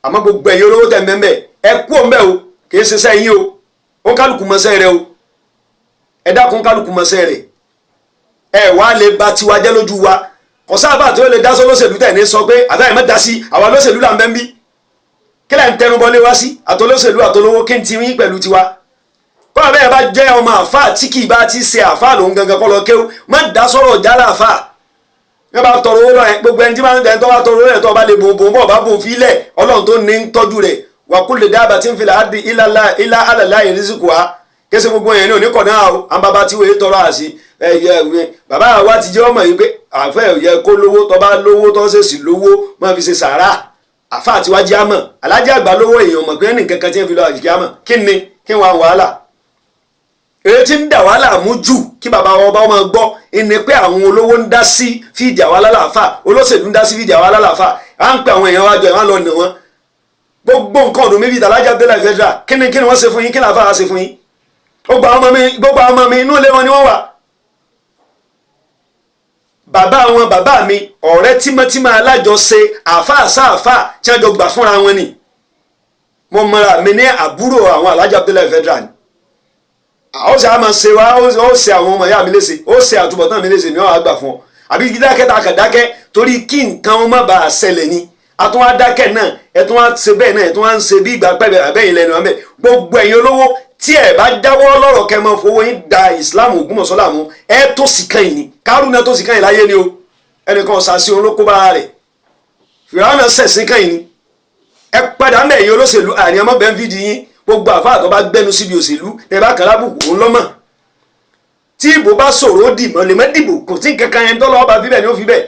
Àmọ́ gbogbo ẹ̀yin olówó tẹ̀ mẹ́mẹ́, ẹ kú òun bẹ́ẹ̀ o. Kì í ṣe sẹ́yìn o. Ó kálukú mọ́sẹ́ rẹ o. Ẹ dákun, kálukú mọ́sẹ́ rẹ. Ẹ wá lè ba tiwa jẹ́ lójú wa. Kò sábà tí ó lè dá sọ́lọ́sẹ̀lú tẹ̀ ní sọ pé àtàyè má dá sí. Àwa lọ́sẹ̀lú là ń bẹ́ ń bí. Kí lẹ́ ń tẹnubọlé wá sí? Àtọlọ́sẹ̀lú àtọlówó, kí n ti yín pẹ̀lú tiwa? Kọ́nà bẹ́ẹ̀ bá jẹ́ ọmọ àfáà tí kì í bá ti ṣe àfáà lòun gangan kọ́ lọ kéwú, má dá sọ́rọ̀ jálá àfáà. Wọ́n bá tọrọ owó lọ́yẹ̀, gbogbo ẹni tí máa ń tẹ̀ tó bá tọrọ owó lọ́yẹ̀, tó bá lè bùn bùn bọ̀ bá bùn fílẹ̀, Ọlọ́run tó ní ń tọ́jú rẹ̀. Wa kulli dabbatin fil ardi illa ala Allahi rizquha. Kése gbogbo yẹn ní oníkọ̀ náà o. Àwọn bàbá tí wòye tọrọ àṣì ẹ̀yẹ bàbá wa ti jẹ́ ọmọ yìí pé àfẹ́ yẹ kó lówó, tó bá lówó tó ṣèṣì lówó máa fi ṣe sàárà. Àfa àti wájú àmọ̀ alájà àgbà lówó, èèyàn mọ̀ pé ẹnì kankan tí ń fi lọ àjìkí àmọ̀. Kí ni kí wọ́n wàhálà èyí tí ń dà wàhálà mú jù kí bàbá wọn bá wọn gbọ́ ẹni pé àwọn olówó ń dá sí fídì àwa lálàáfà, olóṣèlú ń dá sí fídì àwa lálàáfà. À ń pè àwọn èèyàn wájọ ìwọ́n lọ nà wọ́n gbogbo nǹkan ọdún méjì. Alájà Abdullahi Federal, kí ni wọ́n ṣe fún yín? Kí làáfà ṣe fún yín? Gbogbo àwọn ọmọ mi, gbogbo àwọn ọmọ mi, inú ilé wọn ni wọ́n wà. Bàbá wọn, bàbá mi, ọ̀rẹ́ tímọ́tímọ́, alájọṣe, àáfàá sáàfáà tí wọ́n jọ gbà fúnra wọn ni. Mo mọra mi ní àbúrò àwọn alájà Abdullahi Federal ni. Ó ṣe àmọ́ ṣe wá, ó ṣe àwọn ọmọ ìyá mi léṣe, ó ṣe àtúbọ̀tán mi léṣe ni wọ́n á gbà fún ọ. Àbí dákẹ́ ta kàn dákẹ́ torí kí nǹkan má bàa ṣẹlẹ̀ ni. A tún wá dákẹ́ náà, ẹ tún wá ṣe bẹ́ẹ̀ náà, ẹ tún wá ń ṣe bí ìgbà pẹ́ẹ́bẹ́ àbẹ́yìn lẹ́nu àmẹ́. Gbogbo ẹ̀yin olówó tí ẹ bá dáwọ́ lọ́rọ̀ kẹ́ mọ́ fowó yín da Islam Ògbómọ̀ṣọ́ làmú, ẹ tó sì kàn yín ni kárùnà tó sì kàn yín láyé ni o. Ẹnìkan ṣàṣì òun ló kó bára rẹ̀, fìràwọ̀nà ṣẹ̀sìn kàn yín ni. Ẹ padà ń bẹ̀, ẹ̀yin olóṣèlú àní ọmọ bẹ́ẹ̀ ń fìdí yín. Gbogbo àfáà tó bá gbẹnu síbi òṣèlú tẹ bá kàn lábùkù, òun lọ́mọ̀ tí ìbò bá sọ̀rọ̀ ó dì mọ́ lè mọ́ dìbò, kò tí nǹkan kan yẹn tó lọ́wọ́ bá fi bẹ́ẹ̀ ni ó fi bẹ́ẹ̀.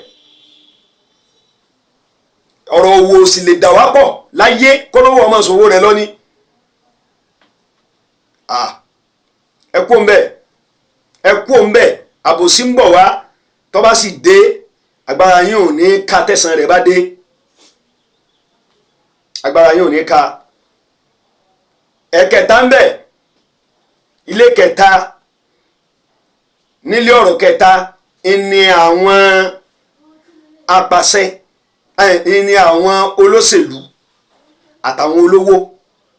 Ọ̀rọ̀ òwò sì lè dà wá pọ̀ láyé, kólówó ọmọ sòwò rẹ̀ lọ́ní. Ẹ kú òun bẹ́ẹ̀, ẹ kú òun bẹ́ẹ̀. Àbòsí ń bọ̀ wá, tó bá sì dé, agbára yín ò ní ká. Tẹ̀sán rẹ̀ bá dé, agbára yín ò ní ká. Ẹ̀kẹta ń bẹ, ilé kẹta nílé ọ̀rọ̀ kẹta ni àwọn apàṣẹ, ní àwọn olóṣèlú àtàwọn olówó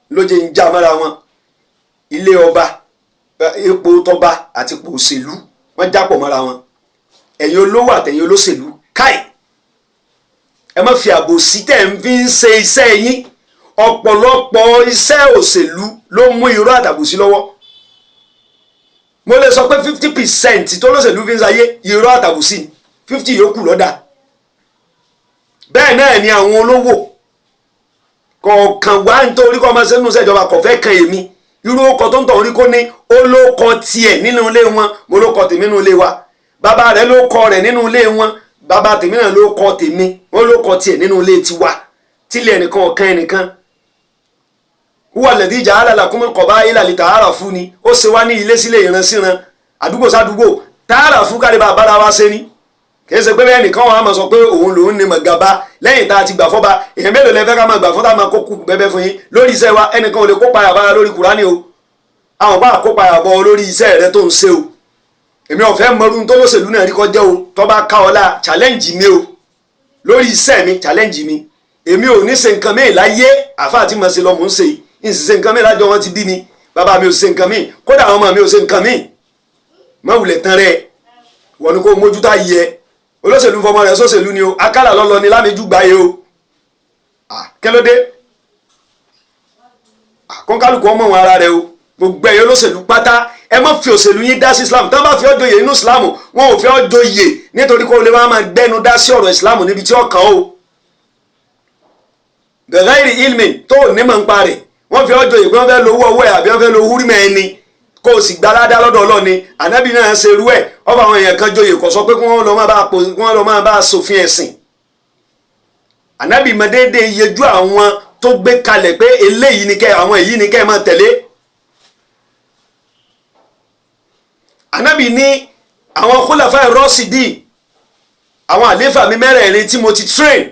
ló jẹ́ ń já mọ́ra wọn. Ilé ọba, ipò tọba àti ipò òṣèlú, wọ́n jápọ̀ mọ́ra wọn. Ẹ̀yin olówó àtẹ̀yin olóṣèlú, káì, ẹ má fi àbòsí tẹ̀ ń fi ń ṣe iṣẹ́ yín. Ọ̀pọ̀lọpọ̀ iṣẹ́ òṣèlú ló mú irọ́ àtàbòsí lọ́wọ́. Mo lè sọ pé 50% tó lóṣèlú fi ń ṣayé, irọ́ àtàbòsí, 50 yòókù lọ́dà. Bẹ́ẹ̀ náà ni àwọn olówó kọ̀ọ̀kan wá, nítorí kọ́ ọmọ sẹ́nu ìṣèjọba kò fẹ́ kan èmi. Irú ọkọ̀ tó ń tọ̀ orí kó ní ó ló kọ tiẹ̀ nínú ilé wọn, mo ló kọ tèmi nínú ilé wa. Bàbá rẹ̀ ló kọ rẹ̀ nínú ilé wọn, bàbá tèmi náà ló kọ tèmi, ó ló kọ tiẹ̀ nínú ilé tiwa. Tílé ẹnìkan ọ̀kan ẹnìkan wúwà lẹ́dí ìjà alàlà kúmọ̀ kọ̀bá ilà lè tààrà fún ni. Ó ṣe wá ní ilé sílé, ìran síran, àdúgbò sádùúgbò, tààrà fún kálíbà bára wa ṣe ni. Kìí ṣe pé bẹ́ẹ̀ nìkan wàá máa sọ pé òun lòún ní mọ̀gàba lẹ́yìn tá a ti gbà fọ́ba. Èèyàn mélòó lẹ fẹ́ ká máa gbà fún tá a máa kó kú bẹ́bẹ́ fún yín lórí iṣẹ́ wa? Ẹnìkan ò lè kópa yàbá lórí Kùránì o. Àwọn bá kópa yàbọ̀ lórí iṣẹ́ rẹ tó ń ṣe o. Èmi ò fẹ́ mọrú tó lóṣèlú náà rí kọ́ jẹ́ o. Tó bá ká ọ lá, challenge mi o lórí iṣẹ́ mi, challenge mi. Èmi ò ní ṣe nǹkan míì láyé. Àfa àti màá ṣe lọ mò ń ṣe yìí, ń sì ṣe nǹkan míì lájọ wọn ti bí mi. Bàbá mi ò ṣe nǹkan míì, kódà àwọn ọmọ mi ò ṣe nǹkan míì. Má wulẹ̀ tán rẹ̀ wọ́n ní kó mójútó ayé ẹ. Olóṣèlú fọmọ rẹ̀ sóṣèlú ni o. Akálà lọ́lọ́ ni lámìjú gbáyé o. Kí ló dé? Kọ́ńkálùkù ọmọ wọn ara rẹ o. Gbogbo ẹ̀yẹ olóṣèlú pátá, ẹ má fi òṣèlú yín dá sí Islam. Tán bá fi ọ́ joyè nínú Islam, wọn ò fi ọ́ joyè nítorí kó lè máa gbẹ́nu dá sí ọ̀rọ̀ Islam níbi tí ó kàn ó gẹ̀gẹ́rì ilmin tó ní mọ̀ ń pa rẹ̀. Wọ́n fi ọ́ joyè pé wọ́n fẹ́ lo owó ọwọ́ ẹ̀ àbí wọ́n fẹ́ lo húrímẹ̀ ẹni, kó o sì gbalada lọ́dọ̀ Ọlọ́ni. Ànábì náà ṣe irú ẹ̀. Ọba àwọn èèyàn kan joyè, kò sọ pé kí wọ́n lọ máa bá a ṣòfin ẹ̀sìn. Ànábì mọ déédéé iyejú àwọn tó gbé kalẹ̀ pé eléyìí ni kẹ́, àwọn èyí ni kẹ́ ẹ máa tẹ̀lé. Ànábì ní àwọn khulafa rọ́ọ̀sìdì, àwọn àléfà mi mẹ́rẹ̀ẹ̀rin tí mo ti train,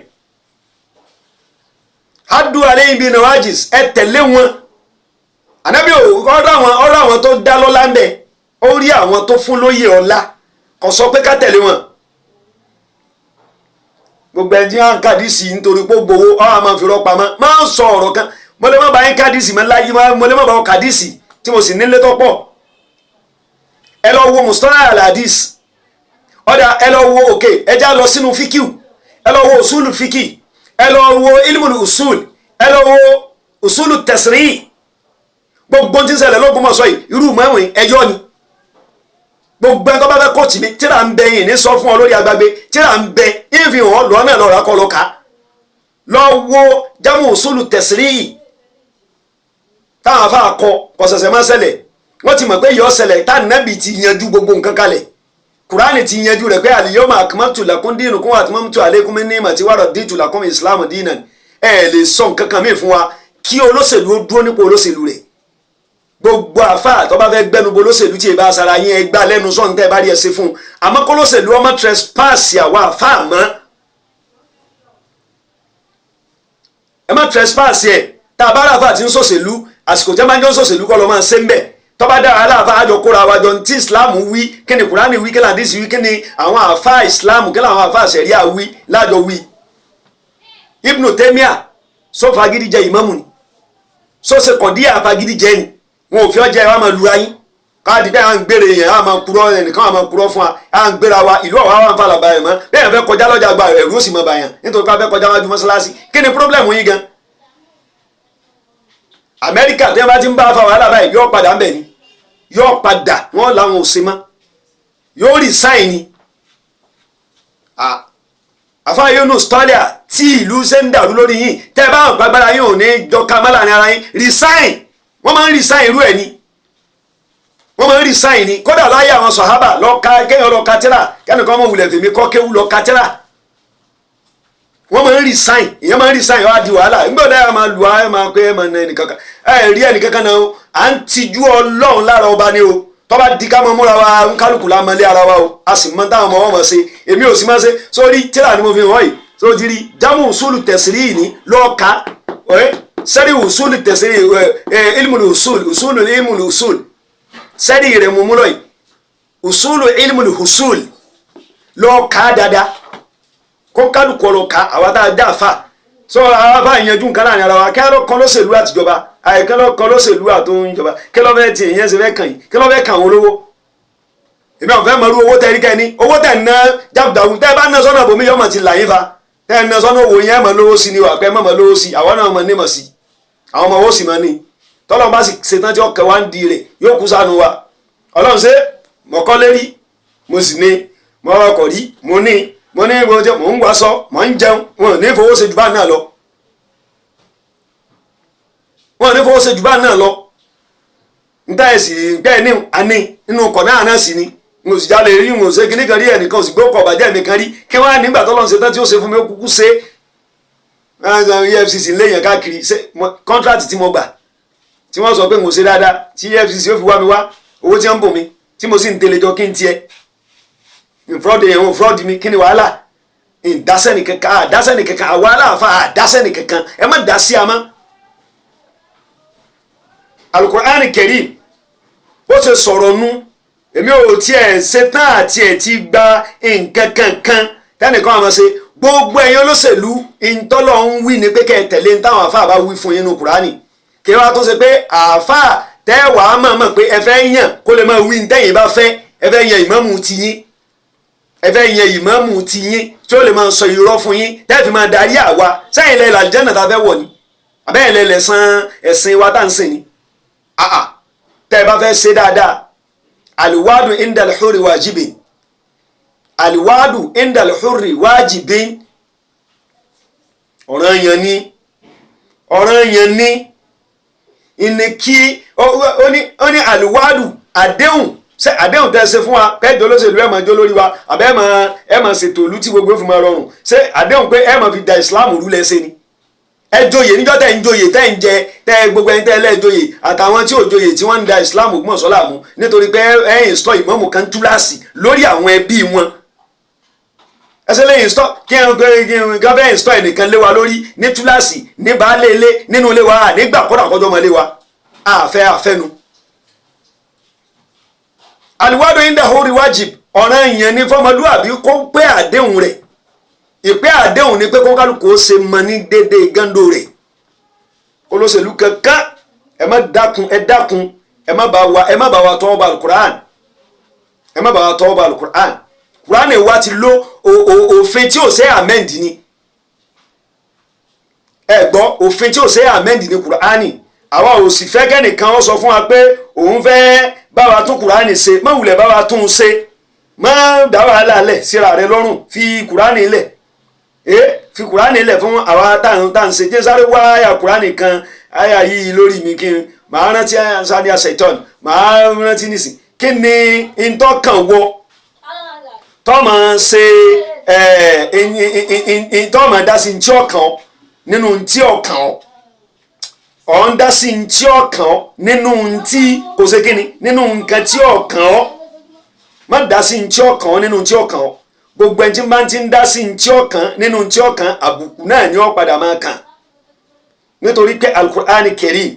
hadu aleyhin bíi nawajis, ẹ tẹ̀lé wọn. Ànábì ọ̀rọ̀ àwọn, ọ̀rọ̀ àwọn tó dá lọ́lá ń bẹ̀, ó rí àwọn tó fún lóyè ọlá, kò sọ pé ká tẹ̀lé wọn. Gbogbo ẹni tí wọn kàdísì nítorí pé gbowó ọ àmọ́ fi rọ́ pamọ́ máa ń sọ ọ̀rọ̀ kan. Mo lè má bá yín kàdísì mọ́ láyé, mo lè má bá wọn kàdísì tí mo sì nílé tó pọ̀. Ẹ lọ wo mustala aladis ọ̀dà, ẹ lọ wo òkè, ẹ já lọ sínú fíkìú, ẹ lọ wo usulu fíkì, ẹ lọ wo ilmul usul, ẹ lọ wo usulu tẹsírì. Gbogbo tí ń ṣẹlẹ̀ l'Ógbómọ̀ṣọ́ yìí, irú mẹ́wìn ẹjọ́ ni. Gbogbo ẹni tó bá fẹ́ kóòtù mi, tíra ń bẹ yìí ní sọ fún ọ lórí agbágbé, tíra ń bẹ ìfihàn lọ́nà lọ́ra kọ́ lọ́ka. Lọ wo jamu usulu tẹsírì. Táwọn afa kọ kọ̀sẹ̀sẹ̀ máa ṣẹlẹ̀. Wọ́n ti mọ̀ pé yọ ṣẹlẹ̀, tá nàbì ti yanjú gbogbo nǹkan kalẹ̀. Kùránì ti yanjú rẹ̀ pé al-yawma akmaltu lakum dinukum wa atmamtu alaykum ni'mati wa raditu lakum islam dinan. Ẹ lè sọ nǹkan kan mí fún wa kí olóṣèlú ó dúró nípò olóṣèlú rẹ̀. Gbogbo àfa tó bá fẹ́ gbẹnu bo olóṣèlú tí ì bá sara yín, ẹ gbá lẹ́nu sọ̀n tẹ́ ẹ bá rí ẹ ṣe fún un. Àmọ́ kólóṣèlú ọmọ trespass àwa àfa mọ́, ẹ má trespass ẹ. Tá a bá ráfa tí ń sòṣèlú, àsìkò tí a máa ń jọ ń sòṣèlú kọ́ ló máa ń ṣe ń bẹ̀. Tó bá dára aláàfáà, àjọ kóra wa jọ tí Islam wí, kí ni Kùránì wí, kí ni àdìsí wí, kí ni àwọn àfa Islam, kí ni àwọn àfa ṣẹ̀ríà wí lájọ wí. Ibn Taymiyyah sọ fagídí jẹ ìmámù ni, sọ ṣe kọ̀díyà fagídí jẹ ni. Wọn ò fi ọjà ẹ wá máa lura yín káàdì bẹ́ẹ̀ à ń gbére yẹn, à máa kúrọ́ ẹnìkan, à máa kúrọ́ fún wa, à ń gbéra wa ìlú ọ̀wá wa ń falà báyìí mọ́. Bẹ́ẹ̀ fẹ́ kọjá lọ́jà gba ẹ̀rú ó sì mọ bàyàn nítorí pé a fẹ́ kọjá wájú mọ́ṣáláṣí. Kí ni pírọ́blẹ̀mù yín gan? Amẹ́ríkà tí wọ́n bá ti ń bá fa wàhálà báyìí, yóò padà ń bẹ̀ ni, yóò padà, wọ́n làwọn ò ṣe mọ́, yóò resign ni. Àfa Yunus tọ́lẹ̀ tí ìlú ṣe ń dàrú lórí yín, tẹ́ bá wọn gbàgbára yín ò ní jọ ká má láàrin ara yín, resign. Wọ́n máa ń resign irú ẹ̀ ni, wọ́n máa ń resign ni. Kódà láyé àwọn sọ̀hábà lọ́ka kéèyàn lọ́ka tíra, kẹ́nìkan mọ̀ wulẹ̀ fèmí kọ́ kéwú lọ́ka tíra. Wọ́n máa ń resign, ìyẹn máa ń resign, wọ́n á di wàhálà. Nígbà wo dáa máa lù á, ẹ máa pé ẹ máa na ẹnìkankan, ẹ rí ẹnìkankan náà. À ń tijú Ọlọ́run lára ọba ni o. Tọ́ba di ká máa múra wa, ń kálukú la máa lé ara wa o, a sì mọ táwọn ọmọ wọn máa ṣe. Èmi ò sì máa ṣe sórí tíra ni mo fi hàn yìí. Sórí rí jámù usulu tẹ̀sírí yìí ní lọ́ọ̀ka ẹ̀ sẹ́rí usulu tẹ̀sírí ẹ̀ ilmul usul, usulu ilmul usul, sẹ́rí rẹ̀ mú múlọ̀ yìí, usulu ilmul usul, lọ́ọ̀ka dáadáa kó kálukú ọlọ́ka. Àwa tá a dá fa sọ àwa bá ìyanjú nǹkan láàrin ara wa, kí á kọ́ lóṣèlú àtijọba, àìkẹ́ lọ́ kọ́ lóṣèlú àtúnjọba, kí lọ́ fẹ́ ti ìyẹn ṣe fẹ́ kàn yín, kí lọ́ fẹ́ kàn wọ́n lówó. Èmi àwọn fẹ́ mọ irú owó tẹ rí kẹ́ni, owó tẹ̀ ná jágùdàgù tẹ́ bá ná sọ́nà bòmí yọmọ ti là yín fa, tẹ́ ná sọ́nà owó yẹn mọ lówó sí ni wà pẹ́ mọ̀ mọ lówó sí, àwọn náà mọ ní mọ̀ sí, àwọn ọmọ owó sì mọ ní. Tọ́lọ́ bá sì ṣetán tí ọkẹ́ wa ń di rẹ̀ yóò kú sànù wa. Ọlọ́run ṣe mọ̀kọ́ lérí, mo sì ní mo rọkọ̀ rí, mo ní mo ní mo jẹ, mò ń wàṣọ, mò ń jẹun, wọn ò ní fowó ṣe jù bá náà lọ, wọn ò ní fowó ṣe jù bá náà lọ. Níta ẹ̀sìn bẹ́ẹ̀ ní àní nínú ọkọ̀ náà náà sì ni n ò sì jalè rí, n ò ṣe kíní kan rí, ẹnìkan ò sì gbókọ̀ ọ̀bàjẹ́ mi kan rí. Kí wọ́n á nígbà tó lọ́n ṣe tán tí ó ṣe fún mi, ó kúkú ṣe EFCC ń léèyàn káàkiri. Ṣe kọ́ńtrátì tí mo gbà tí wọ́n sọ pé n ò ṣe dáadáa tí EFCC ó fi wá mi wá, owó tí wọ́n ń bò mí tí mo sì ń tẹ̀lé jọ kí n tiẹ̀ nfrọ́dì yẹn, nfrọ́dì mi, kí ni wàhálà? Ìdásẹ́ni kankan, àdásẹ́ni kankan, àwa aláàfáà àdásẹ́ni kankan, ẹ má dá sí àmọ́. Alukur'ani Karim bó ṣe sọ̀rọ̀ nu, èmi ò tiẹ̀ ṣetán àti ẹ̀ ti gba nǹkan kankan tẹ́nìkan àmọ́ ṣe. Gbogbo ẹ̀yin olóṣèlú, ìtọ́lọ̀ ń wí ni pé kẹ́ ẹ tẹ̀lé ní táwọn àáfàá bá wí fún yín nínú Kùránì. Kí wàá tó ṣe pé àáfàá tẹ́wàá mọ̀ọ́mọ̀ pé ẹ fẹ́ yàn kó lè máa wí ní tẹ́yìn bá fẹ́, ẹ fẹ́ yan ìmáàmù tiyín, ẹ fẹ́ yan ìmáàmù tiyín tí ó lè máa sọ irọ́ fún yín tẹ́ẹ̀ fi máa darí àwa. Sẹ́yìn lẹ́la àlùjánnà tá a fẹ́ wọ̀ ni, àbẹ́yìn lẹ́lẹ̀ san ẹ̀sìn wa tá à ń sìn ni. Àà tẹ́ ẹ bá fẹ́ ṣe dáadáa, àlùwádù indal hurri wajibin, àlùwádù indal hurri wajibin, ọ̀ranyàn ni, ọ̀ranyàn ni ìní kí ó ní àlùwádù àdéhùn. Ṣé àdéhùn tẹ́ ṣe fún wa kẹjọ olóṣèlú ẹ máa jó lórí wa, àbẹ ẹ máa ṣètò ìlú tí gbogbo fi máa rọrùn? Ṣé àdéhùn pé ẹ máa fi da ìsìláàmù rú lẹ́sẹ̀ ni? Ẹ joyè níjọ́ tẹ́ ń joyè, tẹ́ ń jẹ, tẹ́ gbogbo ẹni tẹ́ lẹ́ joyè àtàwọn tí ò joyè tí wọ́n ń da ìsìláàmù Ògbómọ̀ṣọ́ láàmú nítorí pé ẹ ń sọ ìmáàmù kan túláàsì lórí àwọn ẹbí wọn. Ẹsẹ lẹ́yìn sọ kí ẹ bẹ́ẹ̀ ń sọ ẹnìkan lé wa lórí ní túláàsì ní baálé ilé nínú ilé wa nígbà kọ́dà kọjọ́ mọ́ ilé wa àfẹ́ àfẹ́nu. Àlùwádùn inda hori wajib, ọ̀ràn ìyẹn ní fọmọlúàbí kó pé àdéhùn rẹ̀. Ìpé àdéhùn ni pé kó kálukú ó ṣe mọ ní dédé gando rẹ̀. Olóṣèlú kankan ẹ má dákun, ẹ dákun, ẹ má bá wa, ẹ má bá wa tọwọ́ ba alukur'an, ẹ má bá wa tọwọ́ ba alukur'an. Kur'an wa ti lo òfin tí ò ṣe amend ni. Ẹ gbọ́, òfin tí ò ṣe amend ni kur'ani. Àwa ò sì fẹ́ kẹ́nìkan ó sọ fún wa pé òun fẹ́ bá wa tún kùránì ṣe. Má wulẹ̀ bá wa tún un ṣe, má dá wàhálà lẹ̀ síra rẹ lọ́rùn. Fi kùránì lẹ̀, fi kùránì lẹ̀ fún àwa tá à ń ṣe. Jẹ́ sáré wá àyà kùránì kan, àyà yìí lórí mi kí n Màá rántí ansani asaitan, màá rántí nísìn. Kí ni ntọ́kàn wọ tọ́mọ ṣe ẹ̀ tọ́mọ dá sí ntí ọkàn nínú ntí ọkàn ọ̀ ń dá sí ntí ọkàn nínú ntí kò ṣe kíni nínú nǹkan tí ọkàn ọ́. Má dá sí ntí ọkàn nínú ntí ọkàn ọ́. Gbogbo ẹni tí bá ti ń dá sí ntí ọkàn nínú ntí ọkàn, àbùkù náà ni ó padà máa kàn. Nítorí pé Alukur'ani Karim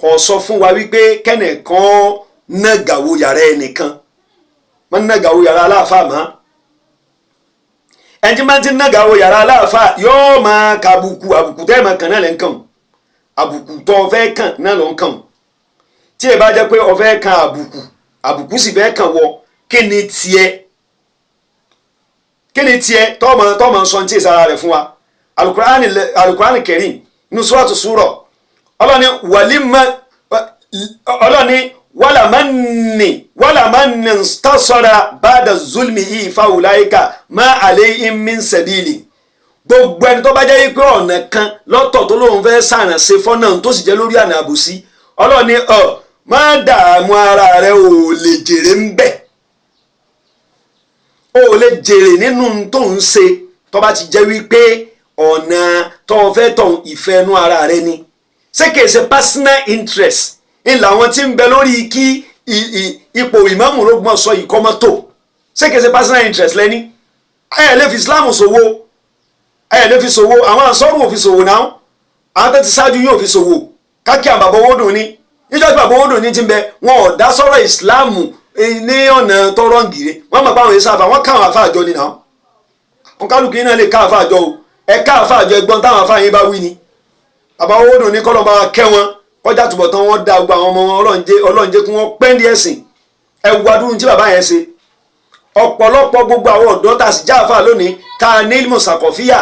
kò sọ fún wa wípé kẹ́nìkan nàgàwó yàrá ẹnìkan, má nàgàwó yàrá aláàfáà mọ́. Ẹni tí bá ti nàgàwó yàrá aláàfáà yóò máa ka àbùkù. Àbùkù tẹ́ ẹ̀ máa kàn náà lẹ́ ń kàn, àbùkù tó o fẹ́ kàn náà ló ń kàn. Tí ẹ bá jẹ́ pé o fẹ́ kan àbùkù, àbùkù sì fẹ́ kàn wọ, kí ni tiẹ̀? Kí ni tiẹ̀ tọ́mọ tọ́mọ sọ ní tí ìsara rẹ̀ fún wa? Alukurani Karim nínú suratu sura, ọlọ́ni wàlímà, ọlọ́ni wàlàmánì wàlàmánì tasara ba'da zulmi yìí fáwùláyíkà má alayhim min sabili. Gbogbo ẹni tó bá jẹ́ pé ọ̀nà kan lọ́tọ̀ tó lóun fẹ́ sàrànṣe fọ́nà tó sì jẹ́ lórí àná àbòsí, ọlọ́ni ọ̀ má dààmú ara rẹ, ò lè jèrè ń bẹ̀, ò lè jèrè nínú tó ń ṣe. Tó bá ti jẹ́ wípé ọ̀nà tó fẹ́ tọ̀ ìfẹ́ inú ara rẹ ni, ṣé kìí ṣe personal interest ń làwọn tí ń bẹ lórí kí ipò ìmáàmù ló gbọ́n sọ ìkọ́mọ́tò? Ṣé kìí ṣe personal interest lẹ́ni? Ẹ lè fi Islam ṣòwò, ẹ lè fi ṣòwò. Àwọn ànsọ́rù ò fi ṣòwò náà, àwọn tó ti ṣáájú yóò fi ṣòwò. Kákí àwọn bàbá owó dùn ní níjọ́ tí bàbá owó dùn ní ti ń bẹ, wọn ò dá sọ́rọ̀ Ìsìláàmù ní ọ̀nà tọrọ ngìrè. Wọ́n mọ̀ pé àwọn èso àfà wọ́n káwọn àfà àjọ ni náà. Wọn kálukú yín náà lè ká àfà àjọ o. Ẹ ká àfà àjọ, ẹgbọ́n táwọn àfà yín bá wí ni. Bàbá owó dùn ní kọ́lọ́ bá kẹ́ wọn, kọjá túbọ̀ tán wọ́n da gbogbo àwọn ọmọ wọn. Ọlọ́run jẹ́ kí wọ́n pẹ́ ní ẹ̀sìn. Ẹ wo adúrú tí bàbá yẹn ṣe. Ọ̀pọ̀lọpọ̀ gbogbo àwọn ọ̀dọ́ tá a sì jáfa lónìí tá a ní mùsàkọ̀fíà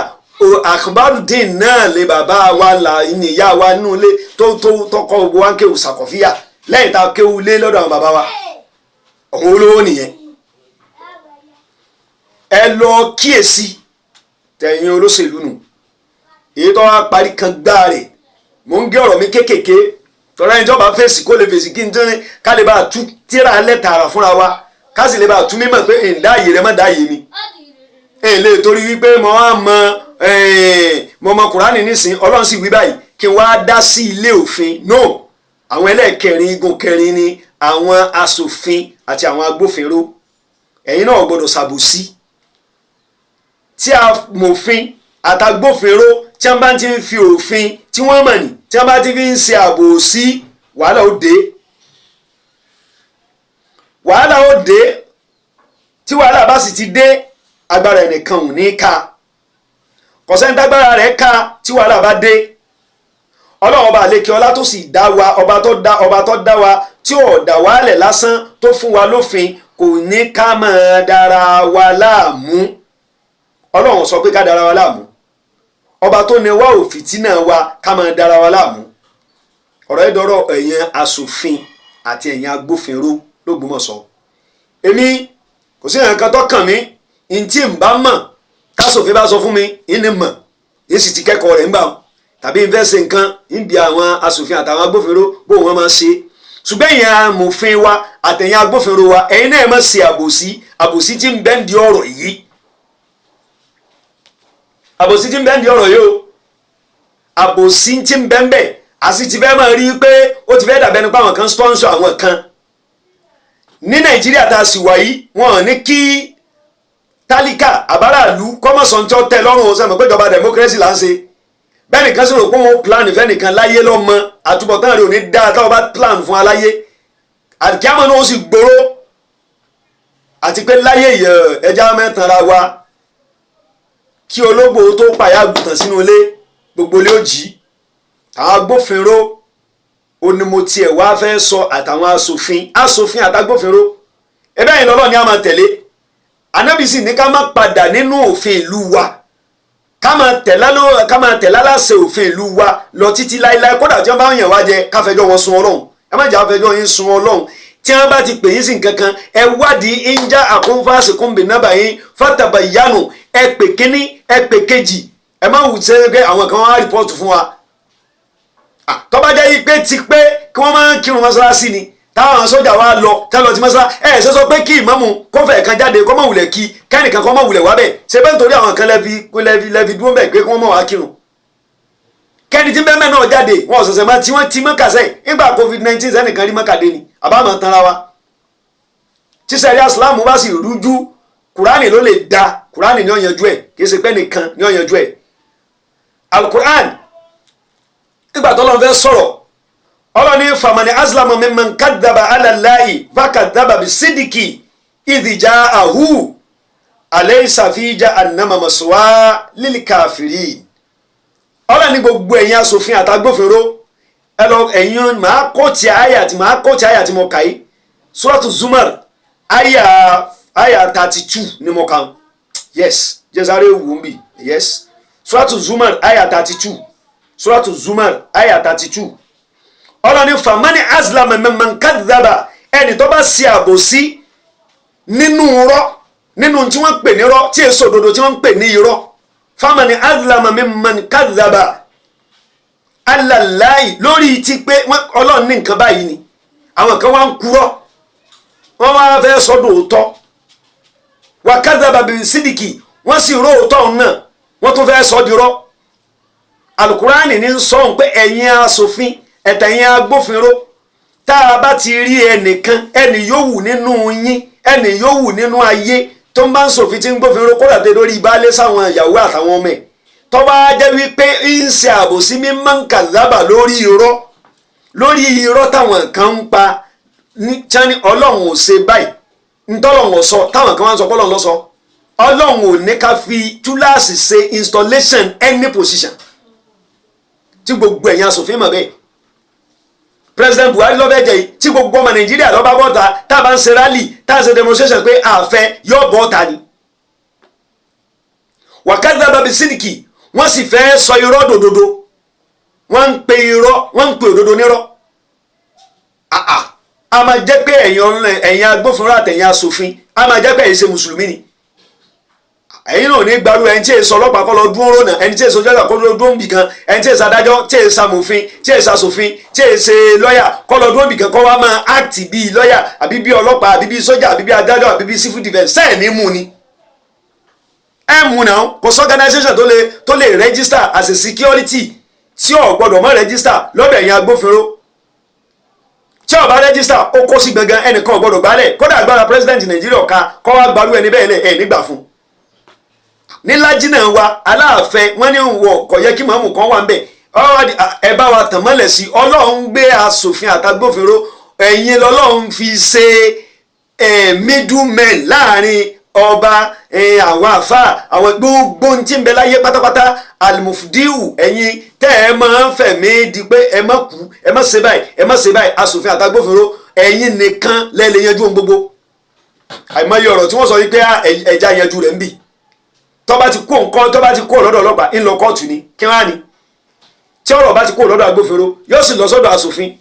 Akbarudeen náà lè bàbá wa là níyà wa nínú ilé tó tó tọkọ gbogbo wa ń kéwù sàkọ̀fíà lẹ́yìn tá a kéwù lé lọ́dọ̀ àwọn bàbá wa ọ̀hún olówó nìyẹn. Ẹ lọ kíyèsí tẹ̀yìn olóṣèlú nù. Èyí tó wá parí kan gbáà rẹ̀, mò ń gé ọ̀rọ̀ mi kéékèèké tọ́lá ẹni jọba fèsì kó lè fèsì kí n tún ní ká lè bá a tú tíra lẹ́ tààrà fúnra wa, ká sì lè bá a tú mímọ̀ pé ǹdá yìí rẹ má dá yìí mi. Ẹ lè torí wípé mo wá mọ mo mọ Kùránì nísìn, Ọlọ́run sì wí báyìí, kí n wá dá sí ilé òfin. No, àwọn ẹlẹ́ẹ̀kẹrin, igun kẹrin ni àwọn aṣòfin àti àwọn agbófinró. Ẹ̀yin náà gbọ́dọ̀ ṣàbòsí. Tí amòfin àtàgbófinró tí wọ́n bá ti ń fi òfin tí wọ́n mọ̀ ní tí wọ́n bá ti fi ń ṣe àbòsí, wàhálà ó dé, wàhálà ó dé. Tí wàhálà bá sì ti dé, agbára ẹnìkan ò ní ká, kọ̀sẹ́ńtágbára rẹ̀ ká. Tí wàhálà bá dé, Ọlọ́run ọba àlekè ọlá tó sì dá wa, ọba tó dá, ọba tó dá wa tí ò dá wa lẹ̀ lásán, tó fún wa lófin, kò ní ká máa dára wa láàmú. Ọlọ́run sọ pé ká dára wa láàmú. Ọba tó ní wá òfìtínà wa ká máa dára wa láàmú. Ọ̀rọ̀ ẹ̀ dọ́rọ̀ ẹ̀yin aṣòfin àti ẹ̀yin agbófinró l'Ógbómọ̀ṣọ́. Èmi kò sí nǹkan tó kàn mí. Ntí n bá mọ̀, tásòfin bá sọ fún mi, ìní mọ̀, yìí sì ti kẹ́kọ̀ọ́ rẹ̀ ń gbà tàbí n fẹ́ ṣe nǹkan ń bi àwọn aṣòfin àtàwọn agbófinró bó wọn máa ṣe. Ṣùgbọ́n ẹ̀yin amòfin wa àtẹ̀yin agbófinró wa, ẹ̀yin náà má ṣe àbòsí. Àbòsí tí ń bẹ ń di ọ̀rọ̀ yìí, àbòsí tí ń bẹ ń di ọ̀rọ̀ yìí o, àbòsí tí ń bẹ ń bẹ àti ti fẹ́ máa rí i pé ó ti fẹ́ dàbẹ́ni pé àwọn kan sponsor àwọn kan ní Nàìjíríà tá a sì wà yìí. Wọn ò ní kí tálíkà àbáráàlú kọ́mọ̀sán tí ó tẹ́ lọ́rùn. Ọ̀sẹ̀ mọ̀ pé ìjọba democracy là ń ṣe bẹ́ẹ̀. Nìkan sì rò pé wọ́n plan fẹ́nìkan láyé lọ́mọ, àtúbọ̀tán rẹ̀ ò ní dáa. Táwọn bá plan fún aláyé, àkíámọ̀ náà ó sì gbòòrò. Àti pé láyé yẹ ẹja mẹ́tanra wa, kí ológbò tó pàyà àgùntàn sínú ilé, gbogbo ilé ó jí. Àwọn agbófinró ó ní mo tiẹ̀ wá fẹ́ sọ, àtàwọn aṣòfin, aṣòfin àtàgbófinró, ẹbẹ́ yìí lọ́lọ́ ni a máa tẹ̀lé. Ànábì sì ní ká má padà nínú òfin ìlú wa, ká máa tẹ̀lé aláṣẹ òfin ìlú wa lọ títí láéláé. Kódà tí wọ́n bá ń yàn wá jẹ, ká fẹjọ́ wọn sun Ọlọ́run. Ẹ má jẹ́ àfẹjọ́ yín sun Ọlọ́run. Tí wọ́n bá ti pè yín sí nǹkan kan, ẹ wádìí. Ń já àkúnfàṣe kúnbì nábà yín fàtàbà ìyanu. Ẹ pè kínní, ẹ pè kejì. Ẹ má wù sẹ́yìn pé àwọn kan wá rìpọ́ọ̀tù fún wa. Tó bá jẹ́ yí pé ti pé kí wọ́n máa ń kírun mọ́ṣáláṣí ni táwọn sójà wa lọ tẹ́ lọ ti mọ́ṣáláṣí, ẹ̀ ṣe sọ pé kí ìmáàmù kó fẹ̀ kan jáde kó má wulẹ̀ kí kẹ́nìkan kó má wulẹ̀ wá bẹ̀, ṣe bẹ́ẹ̀ nítorí àwọn kan lẹ́fi dúró bẹ̀ pé kí wọ́n má wá kírun, kẹ́ni tí bẹ́ẹ̀ náà jáde. Wọn ọ̀sẹ̀sẹ̀ máa tí wọ́n ti mọ́kà sẹ́yìn nígbà COVID-19, sẹ́nìkan rí mọ́kà dé ni àbámọ̀ tanra wa. Tí sẹ́rí asìlámù bá sì rújú, kùránì ló lè da, kùránì ní ó yanjú ẹ̀, kì í ṣe pé nìkan ní ó yanjú ẹ̀. Alukur'an, nígbà tó lọ́n fẹ́ sọ̀rọ̀, ọlọ́ni famani azlamu mimman kadaba ala Allahi fakadaba bisidiki idh ja'ahu alaysa fi jahannama maswa lil kafirin. Ọlọ́ni gbogbo ẹ̀yin asòfin àtàgbófinró, ẹ lọ, ẹ̀yin máa kó ti àyà tí máa kó ti àyà tí mo kà yìí, Suratu Zumar àyà 32 ni mo kà. Yes, jẹ́sàrẹ́ wù ú bì. Yes, Suratu Zumar àyà 32, Suratu Zumar àyà 32. Ọlọ́ni famani azlama mimman kadhaba, ẹni tó bá ṣe àbòsí nínú rọ́, nínú tí wọ́n pè ní rọ́, tí èso òdodo tí wọ́n ń pè ní irọ́, famani azlama mimman kadhaba alàláì, lórí ti pé Ọlọ́run ní nǹkan báyìí ni, àwọn kan wá ń kúrọ́, wọ́n wá fẹ́ sọ́dọ̀ òótọ́, wà kadhaba bí sídìkì, wọ́n sì ró òótọ́ náà, wọ́n tún fẹ́ sọ́ di rọ́. Alukurani ní sọ pé ẹ̀yin asòfin ẹ̀tẹ̀yin agbófinró, tá a bá ti rí ẹnìkan, ẹnì yòówù nínú yín, ẹnì yòówù nínú ayé tó ń bá ń ṣòfin tí ń gbófinró, kódà dé lórí baálé sáwọn ìyàwó àtàwọn ọmọ ẹ̀, tó bá jẹ́ wípé ń ṣe àbòsí mímọ́ ń kàdábà lórí irọ́, lórí irọ́ táwọn kan ń pa ní tíwọ́n ní Ọlọ́run ò ṣe báyìí, ntọ́lọ́run ò sọ, táwọn kan wá ń sọ pọ́lọ́run ló sọ, Ọlọ́run ò ní ká fi túláàsì ṣe installation any position. Tí gbogbo ẹ̀yin asòfin mọ̀ bẹ́ẹ̀, President Buhari lọ́fẹ̀ẹ́ jẹ́ yìí, tí gbogbo ọmọ Nàìjíríà lọ́ba bọ́ta, tá a bá ń ṣe rally, tá a ṣe demonstration pé àfẹ́ yọ bọ́ta ni. Wàkàtà bàbí sídìkì, wọ́n sì fẹ́ sọ irọ́ dòdòdó, wọ́n ń pe irọ́, wọ́n ń pe òdodo nírọ́. A máa jẹ́ pé ẹ̀yin agbófinró àtẹ̀yin asòfin, a máa jẹ́ pé ẹ̀yin ṣe mùsùlùmí ni, ẹ̀yin náà ní gbaru ẹni tí èso ọlọ́pàá kọ́ lọ dúró rònà, ẹni tí èso jọ́jà kọ́ lọ dúró nbìkan, ẹni tí èso adájọ́, tí èso amòfin, tí èso asòfin, tí èso lọ́yà kọ́ lọ dúró nbìkan, kọ́ wá máa act bíi lọ́yà àbí bíi ọlọ́pàá àbí bíi sójà àbí bíi adájọ́ àbí bíi civil defence. Sẹ́ẹ̀ ní mú ni ẹ mú náà. Kò sí organisation tó lè register as a security tí ò gbọdọ̀ mọ́ register lọ́dọ̀ ẹ̀yin agbófinró. Tí ó bá register, ó kó sí gangan, ẹnìkan ò gbọdọ̀ gbálẹ̀. Kódà agbára president Nàìjíríà ọ̀ka kọ́ wá gbarú ẹni bẹ́ẹ̀ lẹ̀ ẹ̀ nígbà fún ní lájínà wa aláàfẹ. Wọn ní wọ kò yẹ kí màmú kan wà ń bẹ. Ẹ bá wa tàn mọ́lẹ̀ sí. Ọlọ́run gbé asòfin àtàgbófinró, ẹ̀yin lọ́lọ́run fi ṣe middlemen láàrin ọba, àwọn àfa, àwọn gbogbo tí ń bẹ láyé pátápátá. Alimufudiu, ẹ̀yin tẹ́ ẹ máa ń fẹ̀mí di pé ẹ má kú, ẹ má ṣe báyìí, ẹ má ṣe báyìí, asòfin àtàgbófinró, ẹ̀yin nìkan lẹ lè yanjú ohun gbogbo. Àìmọye ọ̀rọ̀ tí wọ́n sọ yìí pé ẹja yanjú rẹ̀ ń bì, tó bá ti kó nǹkan, tó bá ti kó lọ́dọ̀ ọlọ́pàá, ń lọ kóòtù ni. Kí wọ́n á ní tí ọ̀rọ̀ bá ti kó lọ́dọ̀ agbófinró, yóò sì lọ sọ́dọ̀ aṣòfin.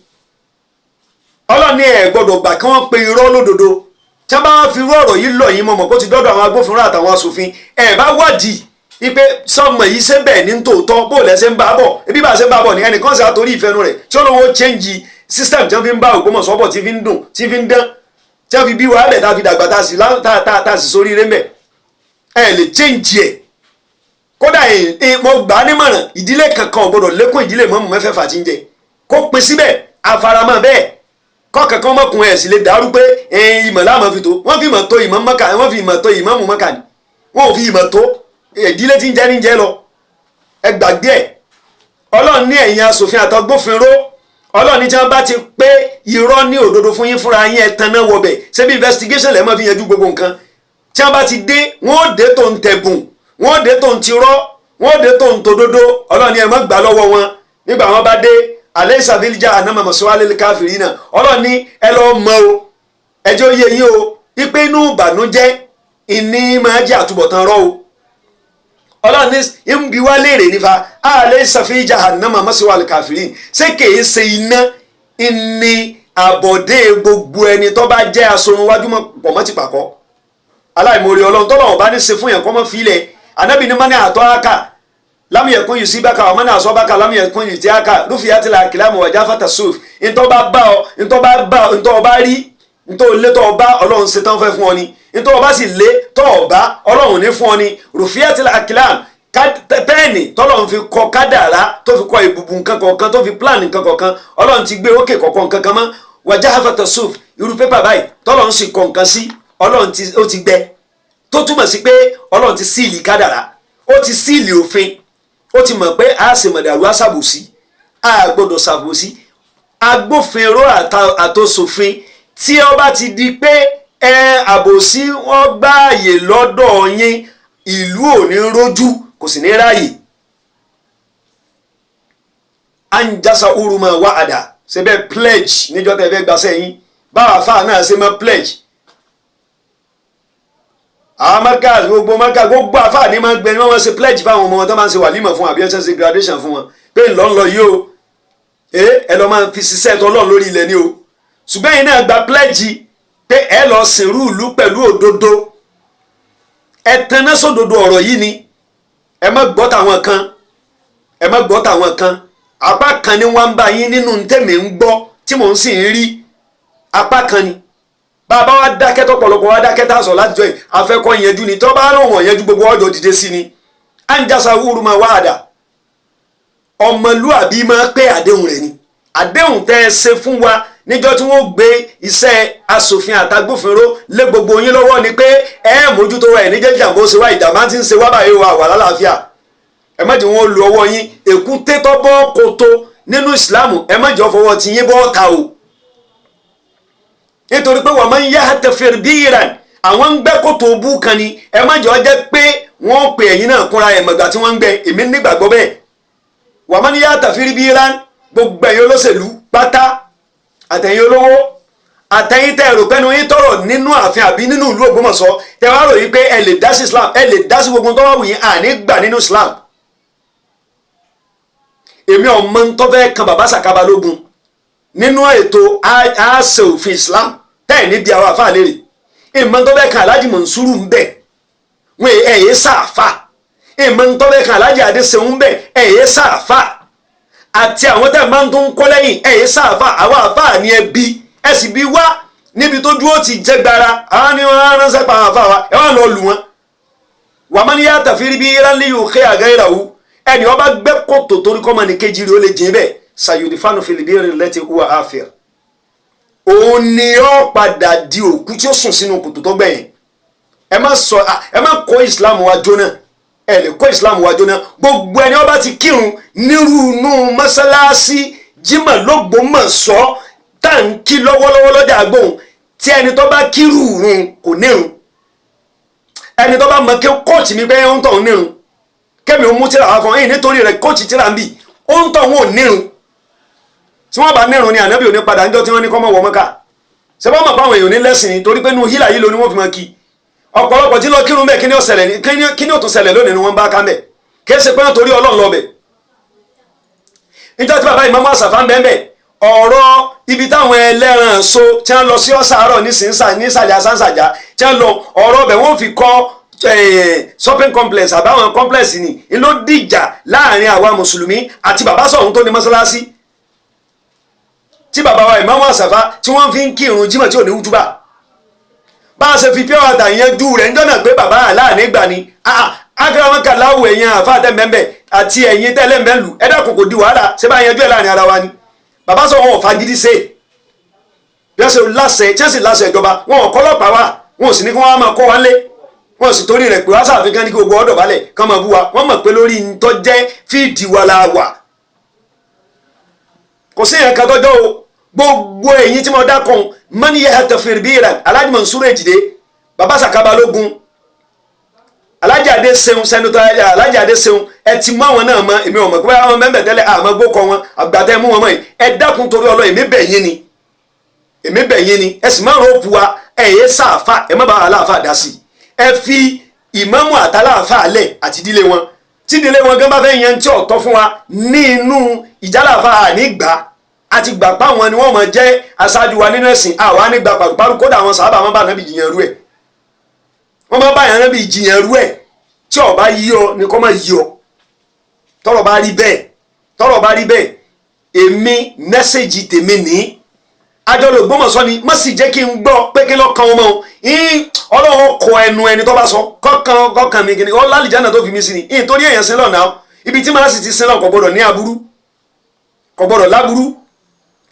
Ọlọ́ni ẹ̀ gbọ́dọ̀ gbà kí wọ́n pe irọ́ lódodo. Tí wọ́n bá fi irú ọ̀rọ̀ yìí lọ yín, mọ̀mọ́ kó ti dọ́dọ̀ àwọn agbófinró àtàwọn aṣòfin, ẹ̀ bá wádìí ipe sọmọ yìí ṣe bẹ́ẹ̀ ní tòótọ́, bó lẹ́ ṣe ń bá bọ̀, ebi bá ṣe ń bá bọ̀ ní ẹnìkan ṣe àtòrí ìfẹ́nu rẹ̀ tí ó lóun ó change system tí wọ́n fi ń bá Ògbómọ̀ṣọ́ bọ̀, tí fi ń dùn, tí fi ń dán, tí wọ́n fi bí wàhálẹ̀, tá a fi dàgbà, tá a sì sórí rẹ̀ mẹ́ ẹ lè change ẹ̀. Kódà mo gbà á nímọ̀ràn, ìdílé kankan ò gbọdọ̀ lékún ìdílé mọ́mú mẹ́fẹ̀ẹ̀fà tí ń jẹ, kó pin síbẹ̀, àfaramọ́ bẹ́ẹ̀, kọ́ kankan mọ́kùnrin ẹ̀ sì lè dàrú pé ìmọ̀ láàmú fi tó. Wọ́n fi ìmọ̀ tó ìmọ̀ mọ́kà, wọ́n fi ìmọ̀ tó ìmọ̀ mú mọ́kà ni, wọ́n ò fi ìmọ̀ tó ìdílé tí ń jẹ́ ní jẹ́ lọ. Ẹ gbàgbé ẹ̀. Ọlọ́run ní ẹ̀yin asòfin àtọgbófinró, Ọlọ́run ní tí wọ́n bá ti pé irọ́ ní òdodo fún yín, fúnra yín ẹ̀ tanná wọbẹ̀. Ṣebí investigation lẹ́ẹ̀ máa fi yanjú gbogbo nǹkan? Tí wọ́n bá ti dé, wọ́n ó dé tó ń tẹ̀gùn, wọ́n ó dé tó ń tirọ́, wọ́n ó dé tó ń tòdodo. Ọlọ́run ní ẹ má gbà lọ́wọ́ wọn nígbà wọn bá dé. Alẹ́ ìsàfílíjà anamọ̀mọ̀sọ́ alẹ́ káfíìrì náà. Ọlọ́run ní ẹ lọ́ọ́ mọ o, ẹjọ́ yé yín o, ipe inú ìbànújẹ́ ìní máa jẹ́ àtúbọ̀tán rọ́ o. Ọlọ́run ní ń bi wá léèrè nífa alẹ́ ìsàfílíjà anamọ̀mọ̀sọ́ alẹ́ káfíìrì, ṣé kìí ṣe iná ìní àbọ̀dé gbogbo ẹni tó bá jẹ́ asorunwájú pọ̀ mọ́ ti pàkọ́ aláìmoore? Ọlọ́run tọ́lọ́run bá ní ṣe fún yẹn kọ́ mọ́ filẹ̀. Anábì ní mọ́ní àtọ́ aka Lámìyẹ̀kún yìí sí bákà ọmọ náà sọ bákà lámìyẹ̀kún yìí tí a kà rúfìyà ti là kìlámù wàjà fata sóf. Ntọ́ bá bá ọ, ntọ́ bá bá ọ, ntọ́ bá rí, ntọ́ lé tọ́ bá, Ọlọ́run ṣe tán fẹ́ fún ọ ni. Ntọ́ bá sì lé tọ́ bá, Ọlọ́run ní fún ọ ni. Rúfìyà ti là kìlámù, pẹ́ẹ̀nì tọ́lọ́run fi kọ kádàrá, tó fi kọ ìbùbù nǹkan kọ̀ọ̀kan, tó fi plan nǹkan kọ̀ọ̀kan, Ọlọ́run ti gbé ókè kọ̀ọ̀kan nǹkan kan mọ́. Wàjà fata sóf, irú pépà báyìí tọ́lọ́run sì kọ nǹkan sí, Ọlọ́run ó ti gbẹ, tó túmọ̀ sí pé Ọlọ́run ti síìlì kádàrá, ó ti síìlì òfin, ó ti mọ̀ pé a ṣe mọ̀dàrú, a ṣàbòsí, a gbọ́dọ̀ ṣàbòsí. Agbófinró àtòsòfin, tí ó bá ti di pé ẹ àbòsí wọn gbáàyè lọ́dọ̀ yín, ìlú ò ní rójú, kò sì ní ráàyè. Anjasa uruma wa àdà ṣe bẹ́ẹ̀ pledge níjọ́ tẹ́ fẹ́ gbàṣẹ́ yín, báwa fáà náà ṣe mọ́ pledge. Àwọn markaz, gbogbo markaz, gbogbo àfáà ní máa ń gbẹ ní wọ́n máa ń ṣe pledge fáwọn ọmọ wọn tó máa ń ṣe wàlímọ̀ fún, àbí ẹ̀ṣẹ̀ ṣe graduation fún wọn pé ńlọ yìí o, ẹ lọ máa fi ṣiṣẹ́ tọ́lọ́run lórí ilẹ̀ ni o. Ṣùgbọ́n yìí náà gba pledge pé ẹ lọ sìnrú ìlú pẹ̀lú òdodo, ẹ tanná sódodo ọ̀rọ̀ yìí ni. Ẹ má gbọ́ tàwọn kan, ẹ má gbọ́ tàwọn kan. Apá kan ni wọ́n ń bá yín nínú tẹ̀mí ń gbọ́ tí mò ń sì ń rí apá kan ni. Bàbá wa dákẹ́, tọ́pọ̀lọpọ̀ wa dákẹ́ tá a sọ láti jọ yìí, afẹ́kọ́ yẹnjú ni. Tọ́ bá lóun ọ̀yẹ́jú, gbogbo ọjọ́ dìde sí ni. Anjasa wúru máa wá àdà, ọmọlúàbí máa pé àdéhùn rẹ̀ ni. Àdéhùn tẹ́ ẹ ṣe fún wa níjọ́ tí wọ́n gbé iṣẹ́ asòfin àtàgbófinró lé gbogbo yín lọ́wọ́ ni pé ẹ mójútó ẹ̀ níjẹ́ jàǹbó ṣe wá, ìjàmbá ti ń ṣe wá báyìí, wà wà lálàáfíà. Ẹ má jẹ́ wọn lu ọwọ́ yín èkúté tọ́ bọ́ koto nínú ìsìlámù, ẹ má jẹ́ fọwọ́ ti yín bọ́ ta o, nítorí pé wọ́n máa ń yá tẹ̀fẹ̀rẹ̀ bí ìràn àwọn ń gbẹ́ kòtò bú kan ni. Ẹ má jẹ́ ọ jẹ́ pé wọ́n pè ẹ̀yin náà kúnra ẹ̀ mọ̀gbà tí wọ́n ń gbẹ. Èmi nígbàgbọ́ bẹ́ẹ̀. Wọ́n máa ń yá tẹ̀fẹ̀rẹ̀ bí ìràn, gbogbo ẹ̀yin olóṣèlú pátá, àtẹ̀yin olówó, àtẹ̀yin tẹ́ ẹ̀rọ pẹ́nu yín tọrọ nínú ààfin àbí nínú ìlú Ògbómọ̀ṣọ́, tẹ́ wá rò yín pé ẹ lè dá sí Islam, ẹ lè dá sí gbogbo tó wà wù yín, àní gbà nínú Islam. Èmi ọmọ ń tọ́ fẹ́ kan bàbá Sàkábalógun nínú ètò àṣẹ òfin Islam tẹ́ ẹ̀ níbi àwọn àfáà lérè. Ìmọ̀ tó fẹ́ kan Alhaji Mọ̀nsúrù ń bẹ̀, wọ́n ẹ̀ yé sàáfà. Ìmọ̀ tó fẹ́ kan Alhaji Adéṣeun ń bẹ̀, ẹ̀ yé sàáfà. Àti àwọn tẹ́ ẹ̀ máa ń tó ń kọ́ lẹ́yìn, ẹ̀ yé sàáfà. Àwọn àfáà ni ẹ bí, ẹ sì bí wá níbi tó dúró ti jẹ́ gbara. Àwọn ni wọ́n ránṣẹ́ pa àwọn àfáà wa, ẹ wá lọ lù wọ́n. Wàmọ́ ni yá tàfírí bí ránlẹ́ yóò xẹ́ àgẹ́ ìràwọ̀ ẹni ọba gbẹ́ kòtò torí kọ́ mọ́ ní kejì rẹ̀ ó lè jẹ́ bẹ́ẹ̀ sayodifanu filibiri lẹ́tí uwa àfẹ́, òun ni ó padà di òkú tí ó sùn sínú kòtò tó gbẹ̀yìn. Ẹ má sọ, ẹ má kó Islam wa jóná, ẹ lè kó Islam wa jóná. Gbogbo ẹni ọba ti kírun nírúurú mọ́sálásí Jímọ̀ l'Ógbómọ̀ṣọ́ tá à ń kí lọ́wọ́lọ́wọ́ lọ́jà àgbóhùn, tí ẹni tó bá kírun kò nírun, ẹni tó bá mọ kí kóòtù mi pé ó ń tọ̀ ń nírun, kẹ́mi ó mú tíra wá fún ẹ̀yìn nítorí rẹ̀ kóòtù tíra ń bì, ó ń tọ̀ wọn ò nírun. Tí wọ́n bá nírun ni ànábì ò ní padà níjọ́ tí wọ́n ní kọ́ mọ́ wọ Mọ́kà. Ṣé bá mọ̀ pé àwọn èèyàn ní lẹ́sìn ni? Torí pé inú hílà yìí ló ní wọ́n fi máa kí ọ̀pọ̀lọpọ̀ tí lọ kírun bẹ́ẹ̀. Kí ni ó ṣẹlẹ̀? Kí ni ó tún ṣẹlẹ̀ lónìí ni wọ́n bá ká mẹ́? Kí ẹ ṣe pé wọ́n torí Ọlọ́run lọ bẹ̀. Níjọ́ tí bàbá ìmáàmù Àṣàfà ń bẹ́ẹ̀ bẹ́ẹ̀, ọ̀rọ̀ ibi táwọn ẹlẹ́ran so tí wọ́n lọ sí ọ̀sàárọ̀ nísàlẹ̀ asánsàjà tí wọ́n lọ, ọ̀rọ̀ ọbẹ̀ wọ́n fi kọ́ shopping complex àbáwọn complex ni ló dìjà láàrin àwa mùsùlùmí àti bàbá sọ̀hún tó ní mọ́sálásí, tí bàbá wa ìmáàmù Àṣàfà tí wọ́n fi ń kírun jímọ̀ tí ò ní wútúbà. Bá a ṣe fi pure water yanjú rẹ̀ níjọ́ náà pé bàbá aláàní gbà ni akérèmọ́kà láwù. Ẹ̀yìn àfa tẹ́m̀bẹ̀m̀bẹ̀ àti ẹ̀yìn tẹ́lẹ̀m̀bẹ̀ lù, ẹ dákun, kò di wàhálà. Ṣé bá yanjú ẹ̀ láàrin ara wa ni? Bàbá sọ wọn ò fagídí ṣe bí wọ́n ṣe láṣẹ tí wọ́n sì láṣẹ ìjọba. Wọn ò kọ́lọ́pàá wa, wọn ò sì ní kí wọ́n á máa kọ́ wa lé, wọn ò sì torí rẹ̀ pé wá sàfikàn ní kí gbogbo ọ̀dọ̀ balẹ̀ kán máa bú wa. Wọ́n mọ̀ pé lórí ntọ́ jẹ́ fíìdì wa la wà. Kò sí yẹn kan tọ́jọ́ o. Gbogbo èyí tí mo dá kan mọ́ni yẹ tẹ̀fìrì bí rẹ̀, Alhaji Mansuru Ejide, baba Sakabalógun, Alhaji Adeseun, Senator Alhaji Adeseun, ẹ ti mú àwọn náà mọ. Èmi ò mọ̀ pé àwọn mẹ́mbẹ̀ tẹ́lẹ̀, àmọ́ gbókọ wọn àgbàtẹ́ mú wọn mọ́ yìí. Ẹ dákun torí Ọlọ́, èmi bẹ̀ yín ni, èmi bẹ̀ yín ni. Ẹ sì má rọ́ọ̀pù wa. Ẹ yé sàáfà, ẹ má bá aláàfà dá sí i. Ẹ fi ìmáàmù àtàláàfà lẹ̀ àti ìdílé wọn. Tí ìdílé wọn gan bá fẹ́ yan tí ọ̀tọ́ fún wa ní inú ìjálàfà, àní gbà àti gbà pa wọn ni wọ́n máa jẹ́ aṣáájú wa nínú ẹ̀sìn. Àwa ní gba pàrùpàrù. Kódà àwọn sàábà wọn bá nàbì jìyàn rú ẹ̀, wọ́n máa bá yàn nàbì jìyàn rú ẹ̀. Tí ó bá yí ọ ni kò máa yí ọ. Tọ́rọ̀ bá rí bẹ́ẹ̀, tọ́rọ̀ bá rí bẹ́ẹ̀, èmi message tèmi ní àjọlò Ògbómọ̀ṣọ́ ni. Má sì jẹ́ kí n gbọ́ pé kí lọ́ọ́ kan ọmọ Ọlọ́run kọ ẹnu ẹni tó bá sọ kọ́kan kọ́kan mi kìíní ọlálìjáná tó fi mí sí ni ìyìn torí èèyàn sílọ̀ náà. Ibi tí màá sì ti sílọ̀ kò gbọ́dọ̀ ní aburú, kò gbọ́dọ̀ láburú.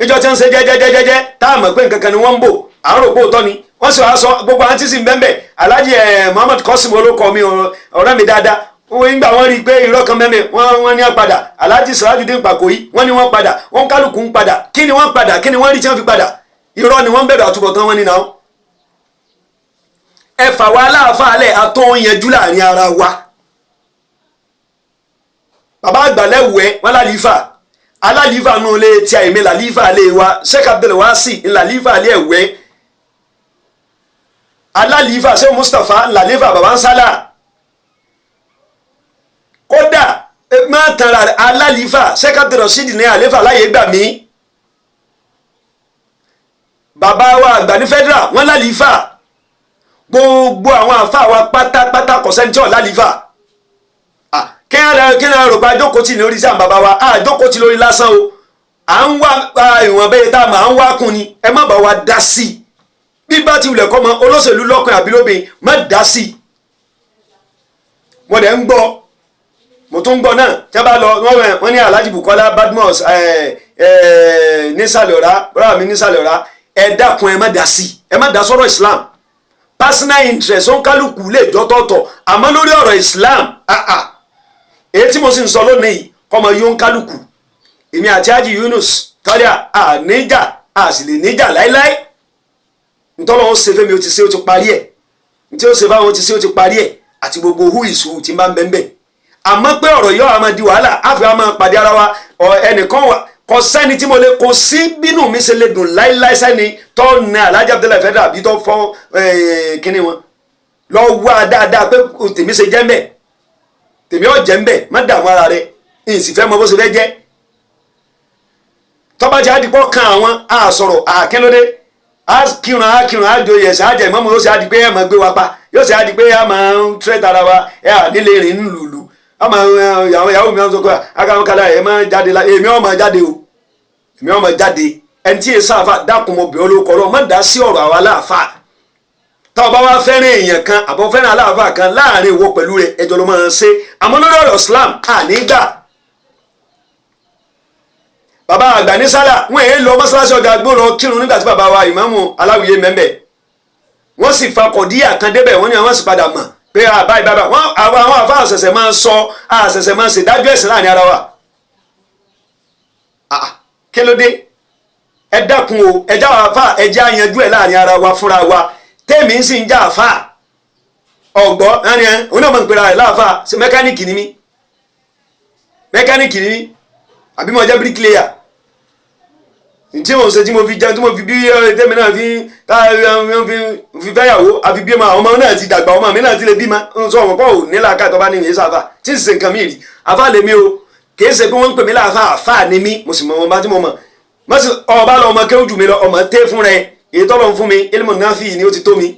Ìjọ tí wọ́n ń ṣe jẹ́jẹ́jẹ́jẹ́ tá a mọ̀ pé nǹkan kan ni wọ́n ń bò, à ń rò pé òótọ́ ni wọ́n sì wá sọ. Gbogbo àwọn tí sì ń bẹ́ẹ̀ bẹ́ẹ̀, Alhaji Muhammad Qasim olókọ mi, ọ̀rẹ́ mi dáadáa, wọ́n gbà wọ́n rí i pé irọ́ kan mẹ́mẹ́ wọ́n ní wọ́n padà. Alhaji Sirajudeen Pakoyi, wọ́n ní wọ́n padà, wọ́n kálukú ń padà. Kí ni wọ́n padà? Kí ni wọ́n rí tí wọ́n fi padà? Irọ́ ni wọ́n bẹ̀rù àtúbọ̀tán wọn ní náà. Ẹ fà wá aláàfáà lẹ̀, àtọ́ yanjú láàrin ara wa. Bàbá àgbàlẹ̀ wẹ̀ wọ́n lálífà, alálífà nù lé tí a èmi làlífà lé wa. Sheikh Abdul Wasi làlífà lé ẹ̀wẹ́, alálífà Sheikh Mustapha làlífà bàbá ń sálà. Kódà má tanra, alálífà Sheikh Abdul Rasheed ní àléfà láyé gbà mí. Bàbá wa àgbà ní federal, wọ́n lálífà. Gbogbo àwọn àfa wa pátápátá, kò sẹ́ni tí ò lálífà. Kí ni rò pé àjókòó tì lórí sí àwọn bàbá wa? Àjókòó tì lórí lásán o, à ń wá ìwọ̀n bẹ́ẹ̀ tá a máa ń wá kún ni. Ẹ má bá wa dá sí i. Bí bá ti wulẹ̀ kọ́ mọ olóṣèlú lọ́kùnrin àbí lóbìn, má dá sí i. Mo dẹ̀ ń gbọ́, mo tún ń gbọ́ náà tí wọ́n bá lọ, wọ́n ní Alhaji Bukola Badmus nísàlẹ̀ ọ̀rá rárá mi nísàlẹ̀ ọ̀rá. Ẹ dákun, ẹ má dá sí i, ẹ má dá sọ́rọ̀ Islam. Personal interest ó ń kálukú lè jọ́tọ̀ọ̀tọ̀, àmọ́ lórí ọ̀rọ̀ Islam, èyí tí mo sì ń sọ lónìí kọ́mọ yóò ń kálukú. Èmi àti Haji Yunus tọ́lá à níjà, à sì lè níjà láíláí. Ntọ́lọ́ ó ṣe fẹ́mi, ó ti ṣe, ó ti parí ẹ̀. Ntí ó ṣe fáwọn, ó ti ṣe, ó ti parí ẹ̀, àti gbogbo who is who ti máa ń bẹ́ẹ̀ bẹ́ẹ̀. Àmọ́ pé ọ̀rọ̀ yóò máa di wàhálà, àfi máa pàdé ara wa ẹnìkan wà, kò sẹ́ni tí mo lè kò sí bínú mi ṣe lè dùn láíláí sẹ́ni tó ní Alhaji Abdullahi Federal àbí tó fọ́ kínní wọn lọ wá dáadáa pé tèmi ṣe jẹ́ mbẹ́, tèmi ọ̀ jẹ́ mbẹ́. Má dààmú ara rẹ, ìsì fẹ́ mọ bó ṣe fẹ́ jẹ́. Tọ́ba jẹ́ àdìpọ̀ kan àwọn àsọ̀rọ̀ àkínlódé, akírun akírun àjòyè ẹ̀sìn àjẹ ìmọ̀mù, yóò ṣe àdì pé ẹ̀ máa gbé wa pa, yóò ṣe àdì pé ẹ̀ máa ń tẹ́ tara wa ẹ̀ à nílé rìn lùlù. Ọmọ ìyàwó ìyàwó mi sọ pé akáwọn ẹ̀ máa jáde la. Èmi ọ̀ máa jáde o, èmi ọ̀ máa jáde. Ẹni tí èsà àfà, dákun, mo bẹ̀ ọ́ lórúkọ Ọlọ́run, má dá sí ọ̀rọ̀ àwa aláàfà. Tá o bá wá fẹ́ràn èèyàn kan àbọ̀ fẹ́ràn aláàfà kan, láàrin ìwọ pẹ̀lú rẹ̀, ẹjọ́ ló máa ń ṣe. Àmọ́ lórí ọ̀rọ̀ Islam, àní gbà. Bàbá àgbà ní sálà, wọn èé lọ mọ́sálásí ọjà gbó lọ kírun nígbà tí bàbá wa ìmáàmù aláwìyé mẹ́mbẹ̀. Wọ́n sì fa kọ̀díyà kan débẹ̀, wọ́n ní àwọn sì padà mọ̀ pé àbáyé bàbá wọn. Àwọn àfa àṣẹ̀ṣẹ̀ máa ń sọ, àṣẹ̀ṣẹ̀ máa ń ṣèdájọ́ ẹ̀sìn láàrin ara wa. Kí ló dé? Ẹ dákun o, ẹ já àfa, ẹ jẹ́ àyànjú ẹ̀ láàrin ara wa fúnra wa. Tẹ́mi sì ń já àfa ọ̀gbọ́ ẹni ẹ òun náà mọ̀ ń pera rẹ̀ láàfa. Ṣe mẹkáníìkì ni mí? Mẹkáníìkì ni mí àbí mo jẹ́ bricklayer tí mo ṣe, tí mo fi jẹun, tí mo fi bí tẹ́mi náà fi fi fẹ́yàwó àfi bí ọmọ? Ọmọ náà ti dàgbà, ọmọ mi náà ti lè bímọ. Ń sọ ọmọ pọ̀ ò nílà ká tọ́ba ní ìyẹn sáfà tí ń ṣe nǹkan mi rí. Àfa lèmi o, kì í ṣe pé wọ́n ń pè mí láàfà. Àfà ni mí, mo sì mọ ọmọ tí mo mọ̀. Mo sì ọba lọ ọmọ kéwù jù mí lọ, ọmọ tẹ́ fún rẹ. Èyí tọ́lọ́ ń fún mi, ilmu nafi ni, ó ti tó mi.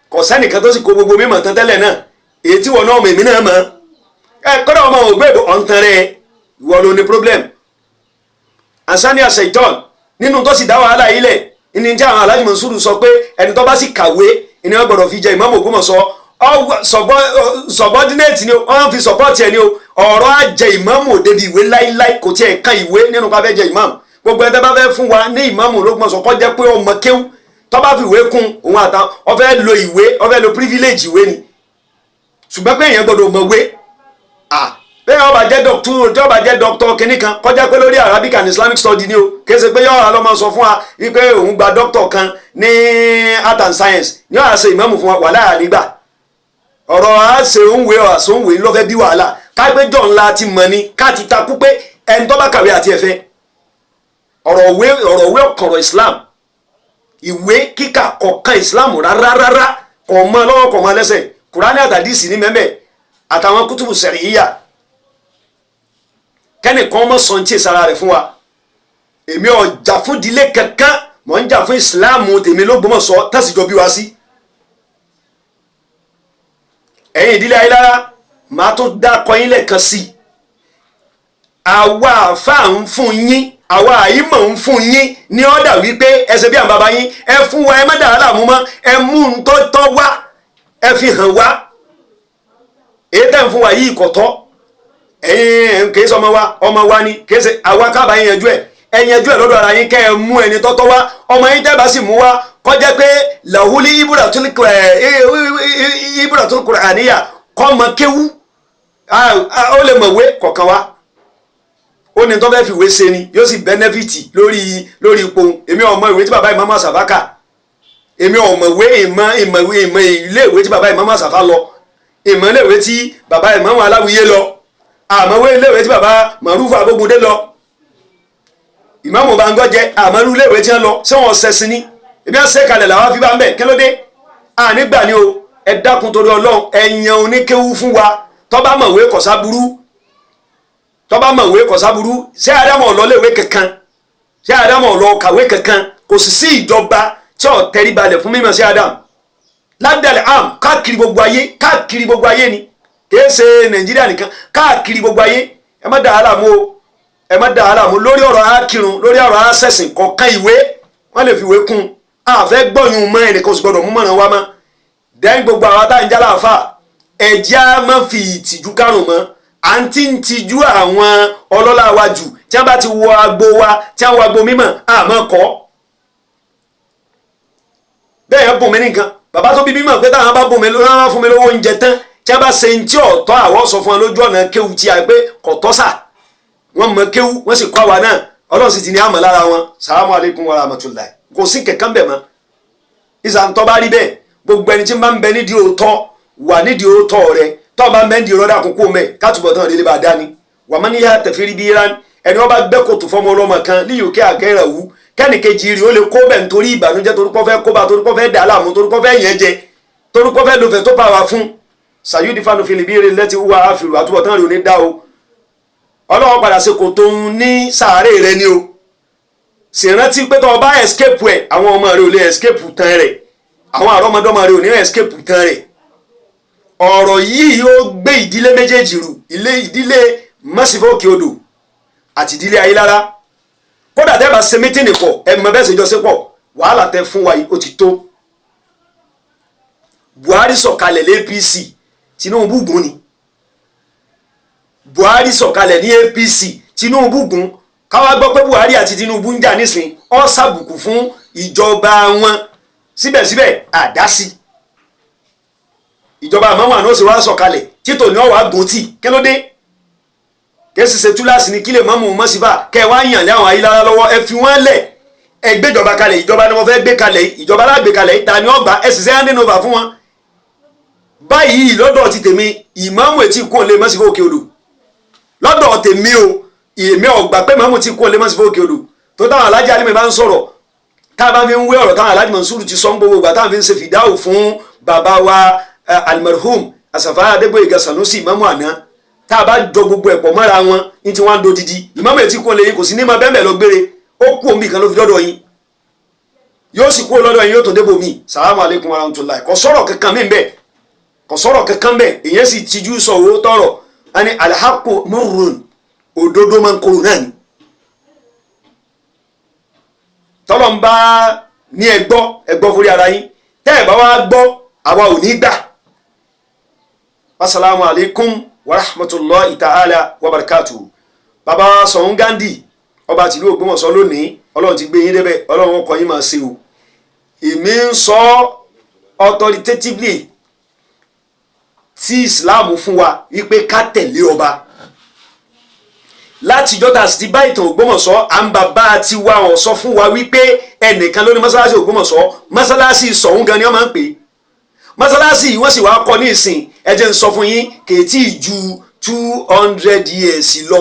Kò sẹ́nìkan tó sì kó gbogbo mímọ̀ tán tẹ́lẹ̀ náà. Èyí tí wọ́n náà mọ̀, èmi náà mọ̀ ẹ. Kọ́dọ̀ ọmọ ògbé ọ̀ǹtan rẹ, ìwọ ló ní problem. Ansani asaitan nínú tó sì dá wàhálà yìí lẹ̀ ní tí àwọn Alhaji Mansuru sọ pé ẹni tó bá sì kàwé ni wọ́n gbọ́dọ̀ fi jẹ ìmáàmù Ògbómọ̀ṣọ́. Subordinate ni wọ́n fi support ẹ̀ ni o. Ọ̀rọ̀ àjẹ ìmáàmù òdebi ìwé láíláí, kò tiẹ̀ kan ìwé nínú ká fẹ́ jẹ ìmáàmù. Gbogbo ẹni tó bá fẹ́ fún wa ní ìmáàmù Ògbómọ̀ṣọ́, kó jẹ́ pé ọmọ kéwú. Tó bá fi ìwé kún òun àtàwọn, ó fẹ́ lo ìwé, ó fẹ́ lo privilege ìwé ni. Ṣùgbọ́n pé èèyàn gbọ́dọ̀ mọ̀wé, bẹ́ẹ̀ ó bá jẹ́ doctor, tí ó bá jẹ́ doctor kìnnì kan, kọjá pé lórí Arabic and Islamic study ni o. Kì í ṣe pé yọ̀ọ́ lọ́ máa sọ fún wa wípé òun gba doctor kan ní art and science ní ọ̀hà ṣe ìmáàmù fún wa. Wàhálà ànígbà ọ̀rọ̀ àṣẹ òǹwé àṣẹ òǹwé ló fẹ́ bí wàhálà. Kágbéjọ́ ńlá ti mọ̀ ni ká ti takú pé ẹni tó bá kàwé àti ẹ̀fẹ́ ọ̀rọ̀ òwe, ọ̀rọ̀ òwe ọ̀kọ̀rọ̀ Islam. Ìwé kíkà kọ̀ọ̀kan Islam rárá rárá, kò mọ lọ́wọ́, kò mọ lẹ́sẹ̀. Kùránì àtàdísì ní mẹ́mẹ́ àtàwọn kútùbù sẹ̀ríyà. Kẹ́nìkan mọ̀ sọ̀ ní tí ìsara rẹ̀ fún wa. Èmi ò jà fún ìdílé kankan, mò ń jà fún ìsìláàmù tèmi l'Ógbómọ̀ṣọ́ tẹ̀síjọ bí wa sí. Ẹ̀yin ìdílé Ayélára, màá tún dá kọyín lẹ́ẹ̀kan sí i. Àwa àfa ń fún yín, àwa àyímọ̀ ń fún yín ní ọ̀dà wípé ẹ ṣe bí àwọn bàbá yín, ẹ fún wa, ẹ má dàrá làmú mọ́, ẹ mú un tó tọ́ wá, ẹ fi hàn wá. Èyí tẹ́ ń fún wa yìí kò tọ́. Ẹ̀yin kìí ṣe ọmọ wa, ọmọ wa ni kìí ṣe àwa kábàá yín yanjú ẹ̀. Ẹ yanjú ẹ̀ lọ́dọ̀ ara yín, kẹ́ ẹ mú ẹni tọ́tọ́ wá. Ọmọ yín tẹ́ bá sì mú wá, kọjá pé làhúlí ibùdó kùràníyà kọ́ mọ kéwú, ó lè mọ̀wé kọ̀ọ̀kan wá, ó ní tó fẹ́ fi ìwé ṣe ni yóò sì bẹ́nẹ́fìtì lórí ipò. Èmi ọmọ ìwé tí bàbá Ìmáàmù Àsàfà kà, èmi ọmọ ìwé ìmọ̀ ìmọ̀ ìmọ̀ ilé ìwé tí bàbá Ìmáàmù Àsàfà lọ, ìmọ̀ ilé ìwé tí bàbá Ìmáàmù Aláwìyé lọ, àmọ́ ilé ìwé tí bàbá Màrúfù Abógundé lọ, Ìmáàmù Bangọ́jẹ, àmọ́ ilé ìwé tí wọ́n lọ. Ṣé wọ́n ṣẹ̀sìn ni? Ebi wọ́n ṣe kalẹ̀ làwọn fi bá ń bẹ̀. Kí ló dé? Ànígbà ni o. Ẹ dákun torí Ọlọ́run, ẹ̀yàn oníkéwú fún wa. Tó bá mọ̀wé kò sáburú, tó bá mọ̀wé kò sáburú. Ṣé Ádámù ọ̀lọ́léwé kankan? Ṣé Ádámù ọ̀lọ́ kàwé kankan? Kò sì sí ìjọba tí ò tẹríbalẹ̀ fún mímọ̀ sí Ádámù ládàlẹ̀ am káàkiri gbogbo ayé, káàkiri gbogbo ayé ni, kìí ṣe Nàìjíríà nìkan, káàkiri gbogbo ayé. Ẹ má dàá láàmú o, ẹ má dàá láàmú lórí ọ̀rọ̀ akírun, lórí ọ̀rọ̀ asẹ̀sìn kọ̀ọ̀kan. Ìwé wọ́n lè fi ìwé kún. Àfẹ́ gbọ̀yún mọ́, ẹnìkan oṣù gbọ́dọ̀ mú mọ̀ràn wa mọ́. Dẹ́n gbogbo àwọn tá à ń jálá àfà, ẹ̀jẹ̀ á má fi ìtìjú kárùn mọ́. À ń tí ń tijú àwọn ọlọ́lá wa jù. Tí wọ́n bá ti wọ agbo wa, tí wọ́n wọ agbo mímọ̀, àmọ́ kọ́ bẹ́ẹ̀ yẹn bùn mí nìkan. Bàbá tó bí mímọ̀ pé táwọn bá bùn mí lọ́wọ́, fún mi lówó oúnjẹ tán, tí wọ́n bá ṣe ń tí ọ̀tọ́, àwọn sọ fún wọn lójú ọ̀nà kéwu tí a pé kò tọ́ sà. Wọ́n mọ kéwu, wọ́n sì kọ́ àwa náà. Ọlọ́run sì ti ní àmọ́ lára wọn. Sàlámù aleykum wa rahmatulahi. Kò sí kankan bẹ̀ mọ́. Ìsàntọ́ bá rí bẹ́ẹ̀, gbogbo ẹni tí ń bá ń bẹ nídìí òótọ́, wà nídìí òótọ́ rẹ. Tọ́ bá ń bẹ nídìí rọ́dà kókó mẹ́ kátùbọ̀ tán rẹ lè bá dání. Wà má níyà tẹ̀fírí bí rán ẹni wọ́n bá gbẹ́ kòtò fọmọ ọlọ́mọ kan líyò kí àgẹ́rẹ̀ wú kẹ́nìkejì rí ó lè kó bẹ̀ nítorí ìbànújẹ́, torí kọ́ fẹ́ kóbá, torí kọ́ fẹ́ dà á láàmú, torí kọ́ fẹ́ yẹn jẹ, torí kọ́ fẹ́ lofẹ̀ tó pa wá fún sàyúdì fanu filibiri lẹ́tí wúwa àfìrù. Àtúbọ̀tán rẹ ò ní dá o. Ọlọ́wọ́ padà ṣe kò tó ń ní sàárè rẹ ni o. Sì rántí pé tó o bá escape ẹ̀, àwọn ọmọ rẹ ò lè escape tán rẹ̀, àwọn àrọ́mọdọ́mọ rẹ ò ní escape tán rẹ̀. Ọ̀rọ̀ yìí ó gbé ìdílé méjèèjì rù, ilé ìdílé mọ́sífò òkè odò àti ìdílé Ayélára. Kódà tẹ́ bá ṣe mítìnì pọ̀, ẹ mọ bẹ́ẹ̀ ṣe jọ ṣe pọ̀. Wàhálà tẹ fún wa yìí ó ti tó. Buhari sọ̀kalẹ̀ lé APC, Tinubu gùn ni. Buhari sọ̀kalẹ̀ ní APC, Tinubu gùn. Káwá gbọ́ pé Buhari àti Tinubu ń jà nísìn, ó ṣàbùkù fún ìjọba wọn. Síbẹ̀síbẹ̀ àdásí ìjọba àmọ́ àná ó sì wá sọ̀kalẹ̀ títò ní ọ̀wá gùn tì. Kí ló dé? Kẹ́sì ṣe túláàsì ní kílè mọ́mú mọ́sífà kẹ́ ẹ wá yàn lé àwọn Ayélára lọ́wọ́. Ẹ fi wọ́n lẹ̀, ẹ gbéjọba kalẹ̀. Ìjọba ni wọ́n fẹ́ gbé kalẹ̀, ìjọba alágbè kalẹ̀, ta ni ọgbà? Ẹ sì ṣe handing over fún wọn báyìí. Lọ́dọ̀ ti tèmi, ìmáàmù etí kò lè mọ́sífà òkè odò. Lọ́dọ̀ tèmi o, èmi ọ̀gbà pé màmú ti kó lè mọ́sífà òkè odò tó táwọn alájà alẹ́ mi bá ń sọ̀rọ̀, tá a bá fi ń wé ọ̀rọ̀ táwọn alájì Mansuru ti sọ ń gbogbo ìgbà táwọn fi ń ṣe fìdáwò fún bàbá wa almarhum Àsàfà Adégbóyèga Sanusi, ìmáàmù àná, tá a bá jọ gbogbo ẹ̀pọ̀ mọ́ra wọn ní tí wọ́n á dodidi. Ìmáàmù etí kó lè yín kò sí ní ma bẹ́ẹ̀ lọ gbére. Ó kú omi kan ló fi dọ́dọ̀ yín, yóò sì kú lọ́dọ̀ yín, yóò tó débò mi. Sàlámù aleykum wa rahmatulahi. Kò sọ̀rọ̀ kankan mi bẹ́ẹ̀, kò sọ̀rọ̀ kankan bẹ́ẹ̀. Ìyẹn sì tijú sọ owó tọrọ ẹni alhaqqu murrun, òdodo máa ń korò náà ni. Tọ́lọ̀ ń bá ní ẹgbọ́ ẹgbọ́ forí ara yín, tẹ́ ẹ̀ bá wá gbọ́, àwa ò ní gbà. Asalaamu aleykum wa rahmatulahi ta'ala wa barakatuhu. Bàbá Ṣọ̀ún Ghandi, ọba tìlú Ògbómọ̀ṣọ́ lónìí, Ọlọ́run ti gbé yín débẹ̀, Ọlọ́run ọkọ̀ yín máa ṣe o. Èmi ń sọ authoritatively tí Islam fún wa wípé ká tẹ̀lé ọba. Látijọ́ tá a sì ti bá ìtàn Ògbómọ̀ṣọ́, à ń bàbá ti wá wọn sọ fún wa wípé ẹnìkan ló ní mọ́sálásí Ògbómọ̀ṣọ́. Mọ́sálásí Ṣọ̀ún gan ni wọ́n máa ń pè é. Mọ́sálásí wọ́n sì wá kọ́ ní ìsìn. Ẹ jẹ́ ń sọ fún yín, kèétí ju 200 years lọ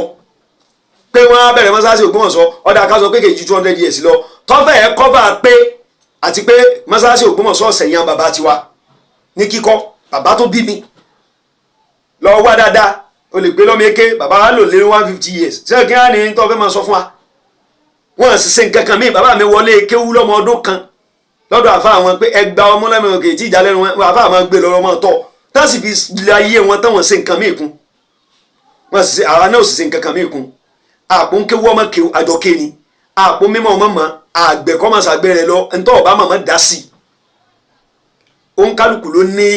pé wọ́n á bẹ̀rẹ̀ mọ́sálásí Ògbómọ̀ṣọ́. Ọ̀dà ká sọ pé kèé ju 200 years lọ tọ́fẹ̀ ẹ̀ kọ́fà pé àti pé mọ́sálásí Ògbómọ̀ṣọ́ ọ̀sẹ̀ yẹn bàbá tiwa ní kíkọ́. Bàbá tó bí mi lọ wá dáadáa, o lè gbé lọ́mọ eke, bàbá wa lò lé 150 years. Ṣé kí á ní tó fẹ́ máa sọ fún wa? Wọ́n sì ṣe nǹkan kan mí. Bàbá mi wọlé kéwú lọ́mọ ọdún kan lọ́dọ̀ àfa àwọn pé ẹgbà ọmọ lẹ́nu òkè tí ìjà lẹ́nu wọn, àfa àwọn gbé lọ́rọ́ mọ́ tọ́ tá sì fi lé ayé wọn tán. Wọ́n ṣe nǹkan mí kún, wọ́n sì ṣe, àwa náà sì ṣe nǹkan kan mí kún. Àpò ń kéwú ọmọ kéwú àjọké ni, àpò mímọ́ ọmọ mọ́ àgbẹ̀ kọ́ máa ṣàgbẹ̀ rẹ̀ lọ, ntọ́ ọba màmá dá sí i. Òǹkálùkù ló ní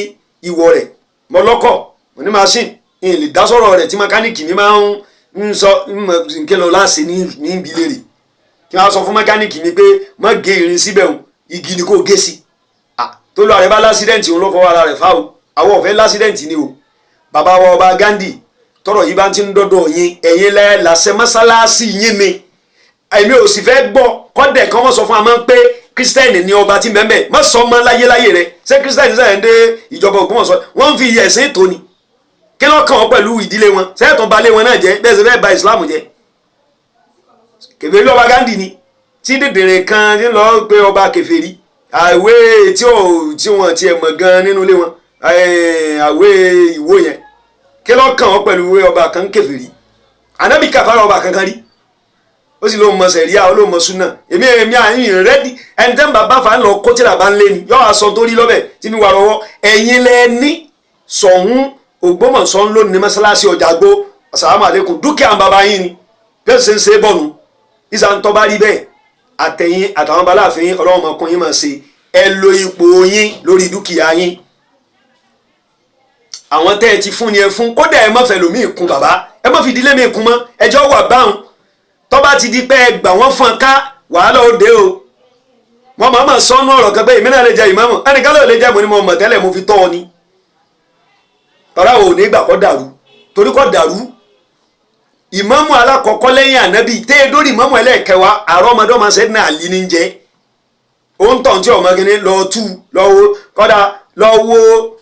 ìwọ rẹ̀. Mo lọ́kọ̀, mo ní machine, n lè dá sọ̀rọ̀ rẹ̀ tí mẹkáníìkì mi máa ń sọ nkẹ́ lọ láṣẹ ní ibi léèrè kí wọ́n sọ fún mẹkáníìkì mi pé má gé irin síbẹ̀ o, igi ni kò gé sí. Tó lọ àrẹ bá lásídẹ̀ǹtì, òun ló fọwọ́ ara rẹ̀ fáwọn. Àwọn ọ̀fẹ́ lásídẹ̀ǹtì ni o. Bàbá wa ọba Gandhi, tọrọ yìí bá ti ń dọ́dọ̀ yín, ẹ̀yin lẹ́ làṣẹ mọ́sálásí yín ni. Èmi ò sì fẹ́ gbọ́ kọ́dẹ̀ kan wọ́n sọ fún wa máa ń pé kírísítẹ́nì ni ọba tí mẹ́mẹ́ má sọ ọmọ láyéláyé rẹ. Ṣé kírísítẹ́nì sẹ́yìn dé ìjọba Ògbómọ̀ṣọ́? Wọ́n ń fi ẹ̀sìn tó ni. Kí ló kàn wọ́n pẹ̀lú ìdílé wọn? Sẹ́yìn balẹ̀ wọn náà jẹ́ bẹ́ẹ̀ sẹ́ fẹ́ ba ìsìlámù jẹ́? Kèfèrí ọba Gandhi ni tí dèdèrè kan ti ń lọ pé ọba kèfèrí, àwé tí ò tí wọn tiẹ̀ mọ̀ gan nínú ilé wọn, àwé ìwó yẹn. Kí ló kàn wọ́n pẹ̀lú ọba kan kèfèrí? Ànábì kàfàrà ọba kankan rí, ó sì lóun mọ sẹ̀ríà, ó lóun mọ súnà. Èmi àyìn rẹ́dí ẹni tẹ́ ń bá bá fà ń lọ kó tíra bá ń lé ni yọ àṣọ tó rí lọ́bẹ̀ tí mi wà lọ́wọ́. Ẹ̀yin lẹ ní Ṣọ̀ún Ògbómọ̀ṣọ́ ń lónìí mọ́sálásí ọjà gbó. Assalamu alaikum, dúkìá ń bàbá yín ni bí ó ṣe ń ṣe é bọ̀nù ìsà ń tọ́ bá rí bẹ́ẹ̀. Àtẹ̀yìn àtàwọn baláàfin, ọlọ́wọ́n ọmọkùnrin máa ṣe, ẹ lo ipò yín lórí dúkìá yín. Àwọn tẹ́ ẹ ti fún ni ẹ fún, kódà ẹ má fẹ́ lòmíì kún bàbá, ẹ má fi ìdílé mi kún mọ́. Ẹjọ́ wà báwọn tó bá ti di pé ẹ gbà wọ́n fún ká, wàhálà ó dé o. Wọ́n máa ma sọnù ọ̀rọ̀ kan pé èmi náà lè jẹ ìmáàmù, ẹnìkan ló lè jẹ. Mo ní mo mọ̀ tẹ́lẹ̀, mo fi tọ́ ọ ni. Tọ́lá ò ní gbà kọ́ dàrú, torí kọ́ dàrú. Ìmáàmù alákọ̀ọ́kọ́ lẹ́yìn ànábì tẹ́ ẹ dórí ìmáàmù ẹlẹ́ẹ̀kẹwàá, àrọ́mọdọ́mọ sẹ́dínà àlí ní jẹ́ òun tàn tí ọmọ kìíní lọ tú lọ wo kọ́dà lọ wo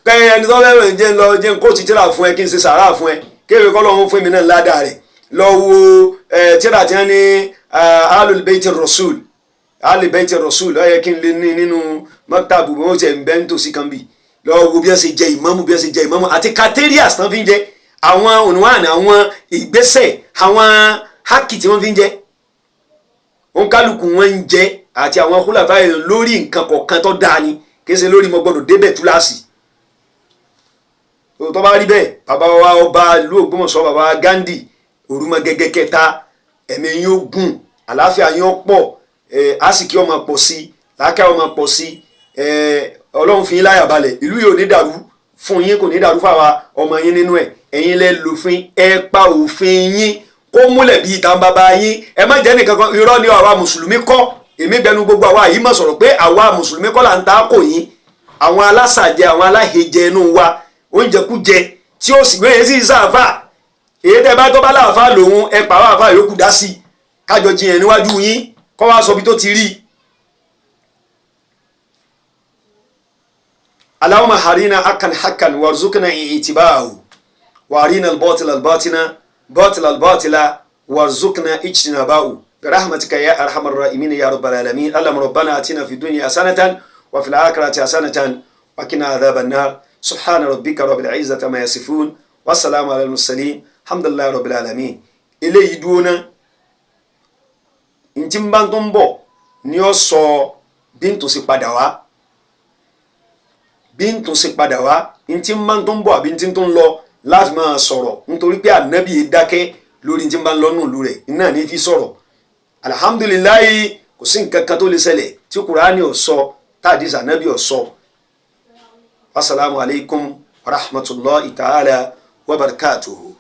kẹ́ ẹni tó fẹ́ràn jẹ́ lọ jẹ́ kó ti tíra fún ẹ, kí n ṣe sàárà fún ẹ, kéwì kọ́ lọ́hún fún mi náà ládàá rẹ̀. Lọ wo tíra tí wọ́n ní Ahlul Bayti Rasul, Ahlul Bayti Rasul, ó yẹ kí n lè ní nínú mọ́tàbù bí wọ́n ti ẹ̀ ń bẹ́ nítòsí kan bì. Lọ wo bí wọ́n ṣe jẹ ìmáàmù, bí wọ́n ṣe jẹ ìmáàmù àti criterias tán fi ń jẹ, àwọn ònúwàn, àwọn ìgbésẹ̀, àwọn hákì tí wọ́n fi ń jẹ, òǹkálùkù wọn ń jẹ àti àwọn kúlàfà yẹn lórí nǹkan kọ̀ọ̀kan tó dáa ni, kì í ṣe lórí mo gbọ́dọ̀ débẹ̀ túláàsì. Tó bá rí bẹ́ẹ̀, bàbá wa ọba ìlú Ògbómọ̀ṣọ́, bàbá Gandhi Òrùmọgẹgẹ kẹta, ẹ̀mí yín ó gùn, àlàáfíà yín ó pọ̀, àsìkí ọmọ pọ̀ sí, làákà ọmọ pọ̀ sí. Ọlọ́run fi yín láyà balẹ̀, ìlú yìí ò ní dàrú fún yín, kò ní dàrú fáwa ọmọ yín nínú ẹ̀. Ẹ̀yin lẹ lòfin, ẹ pa òfin yín kó múlẹ̀ bíi ìtàn bàbá yín. Ẹ má jẹ́ nìkan kan irọ́ ni. Àwa mùsùlùmí kọ́, èmi gbẹnu gbogbo àwa yìí mọ̀ sọ̀rọ̀ pé àwa mùsùlùmí kọ́ là ń ta kò yín. Àwọn alásàjẹ, àwọn aláhejẹ inú wa, oúnjẹkújẹ tí ó sì gbé sí sáfà, èyí tẹ́ bá tó bá láàfà lòun, ẹ pàwọ́ àfà yòókù dá sí i, kájọ jiyàn níwájú yín, kọ́ wá sọ bí tó ti rí i. Allahumma harina hakan hakan warzuqna i'tibahu wa arina al-batila al-batina batila al-batila warzuqna ijtinabahu برحمتك يا أرحم الراحمين يا رب العالمين. اللهم ربنا آتنا في الدنيا حسنة وفي الآخرة حسنة وقنا عذاب النار. سبحان ربك رب العزة ما يصفون والسلام على المرسلين، الحمد لله رب العالمين. Eléyìí dúró ná, ntí n bá tó ń bọ̀ ni ó sọ bí n tó ṣe padà wá, bí n tó ṣe padà wá, ntí n bá tó ń bọ̀ àbí ntí tó ń lọ láti máa sọ̀rọ̀, nítorí pé ànábì dákẹ́ lórí ntí n bá ń lọ nùlù rẹ̀ náà ní fi sọ̀rọ̀. Alhamdulilayi, kò sí nǹkan kan tó lè ṣẹlẹ̀ tí kuraani ò sọ, táàdìsí ànábì ò sọ. Wasalaamu alaykum wa rahmatulahi ta'ala wa barakatuhu.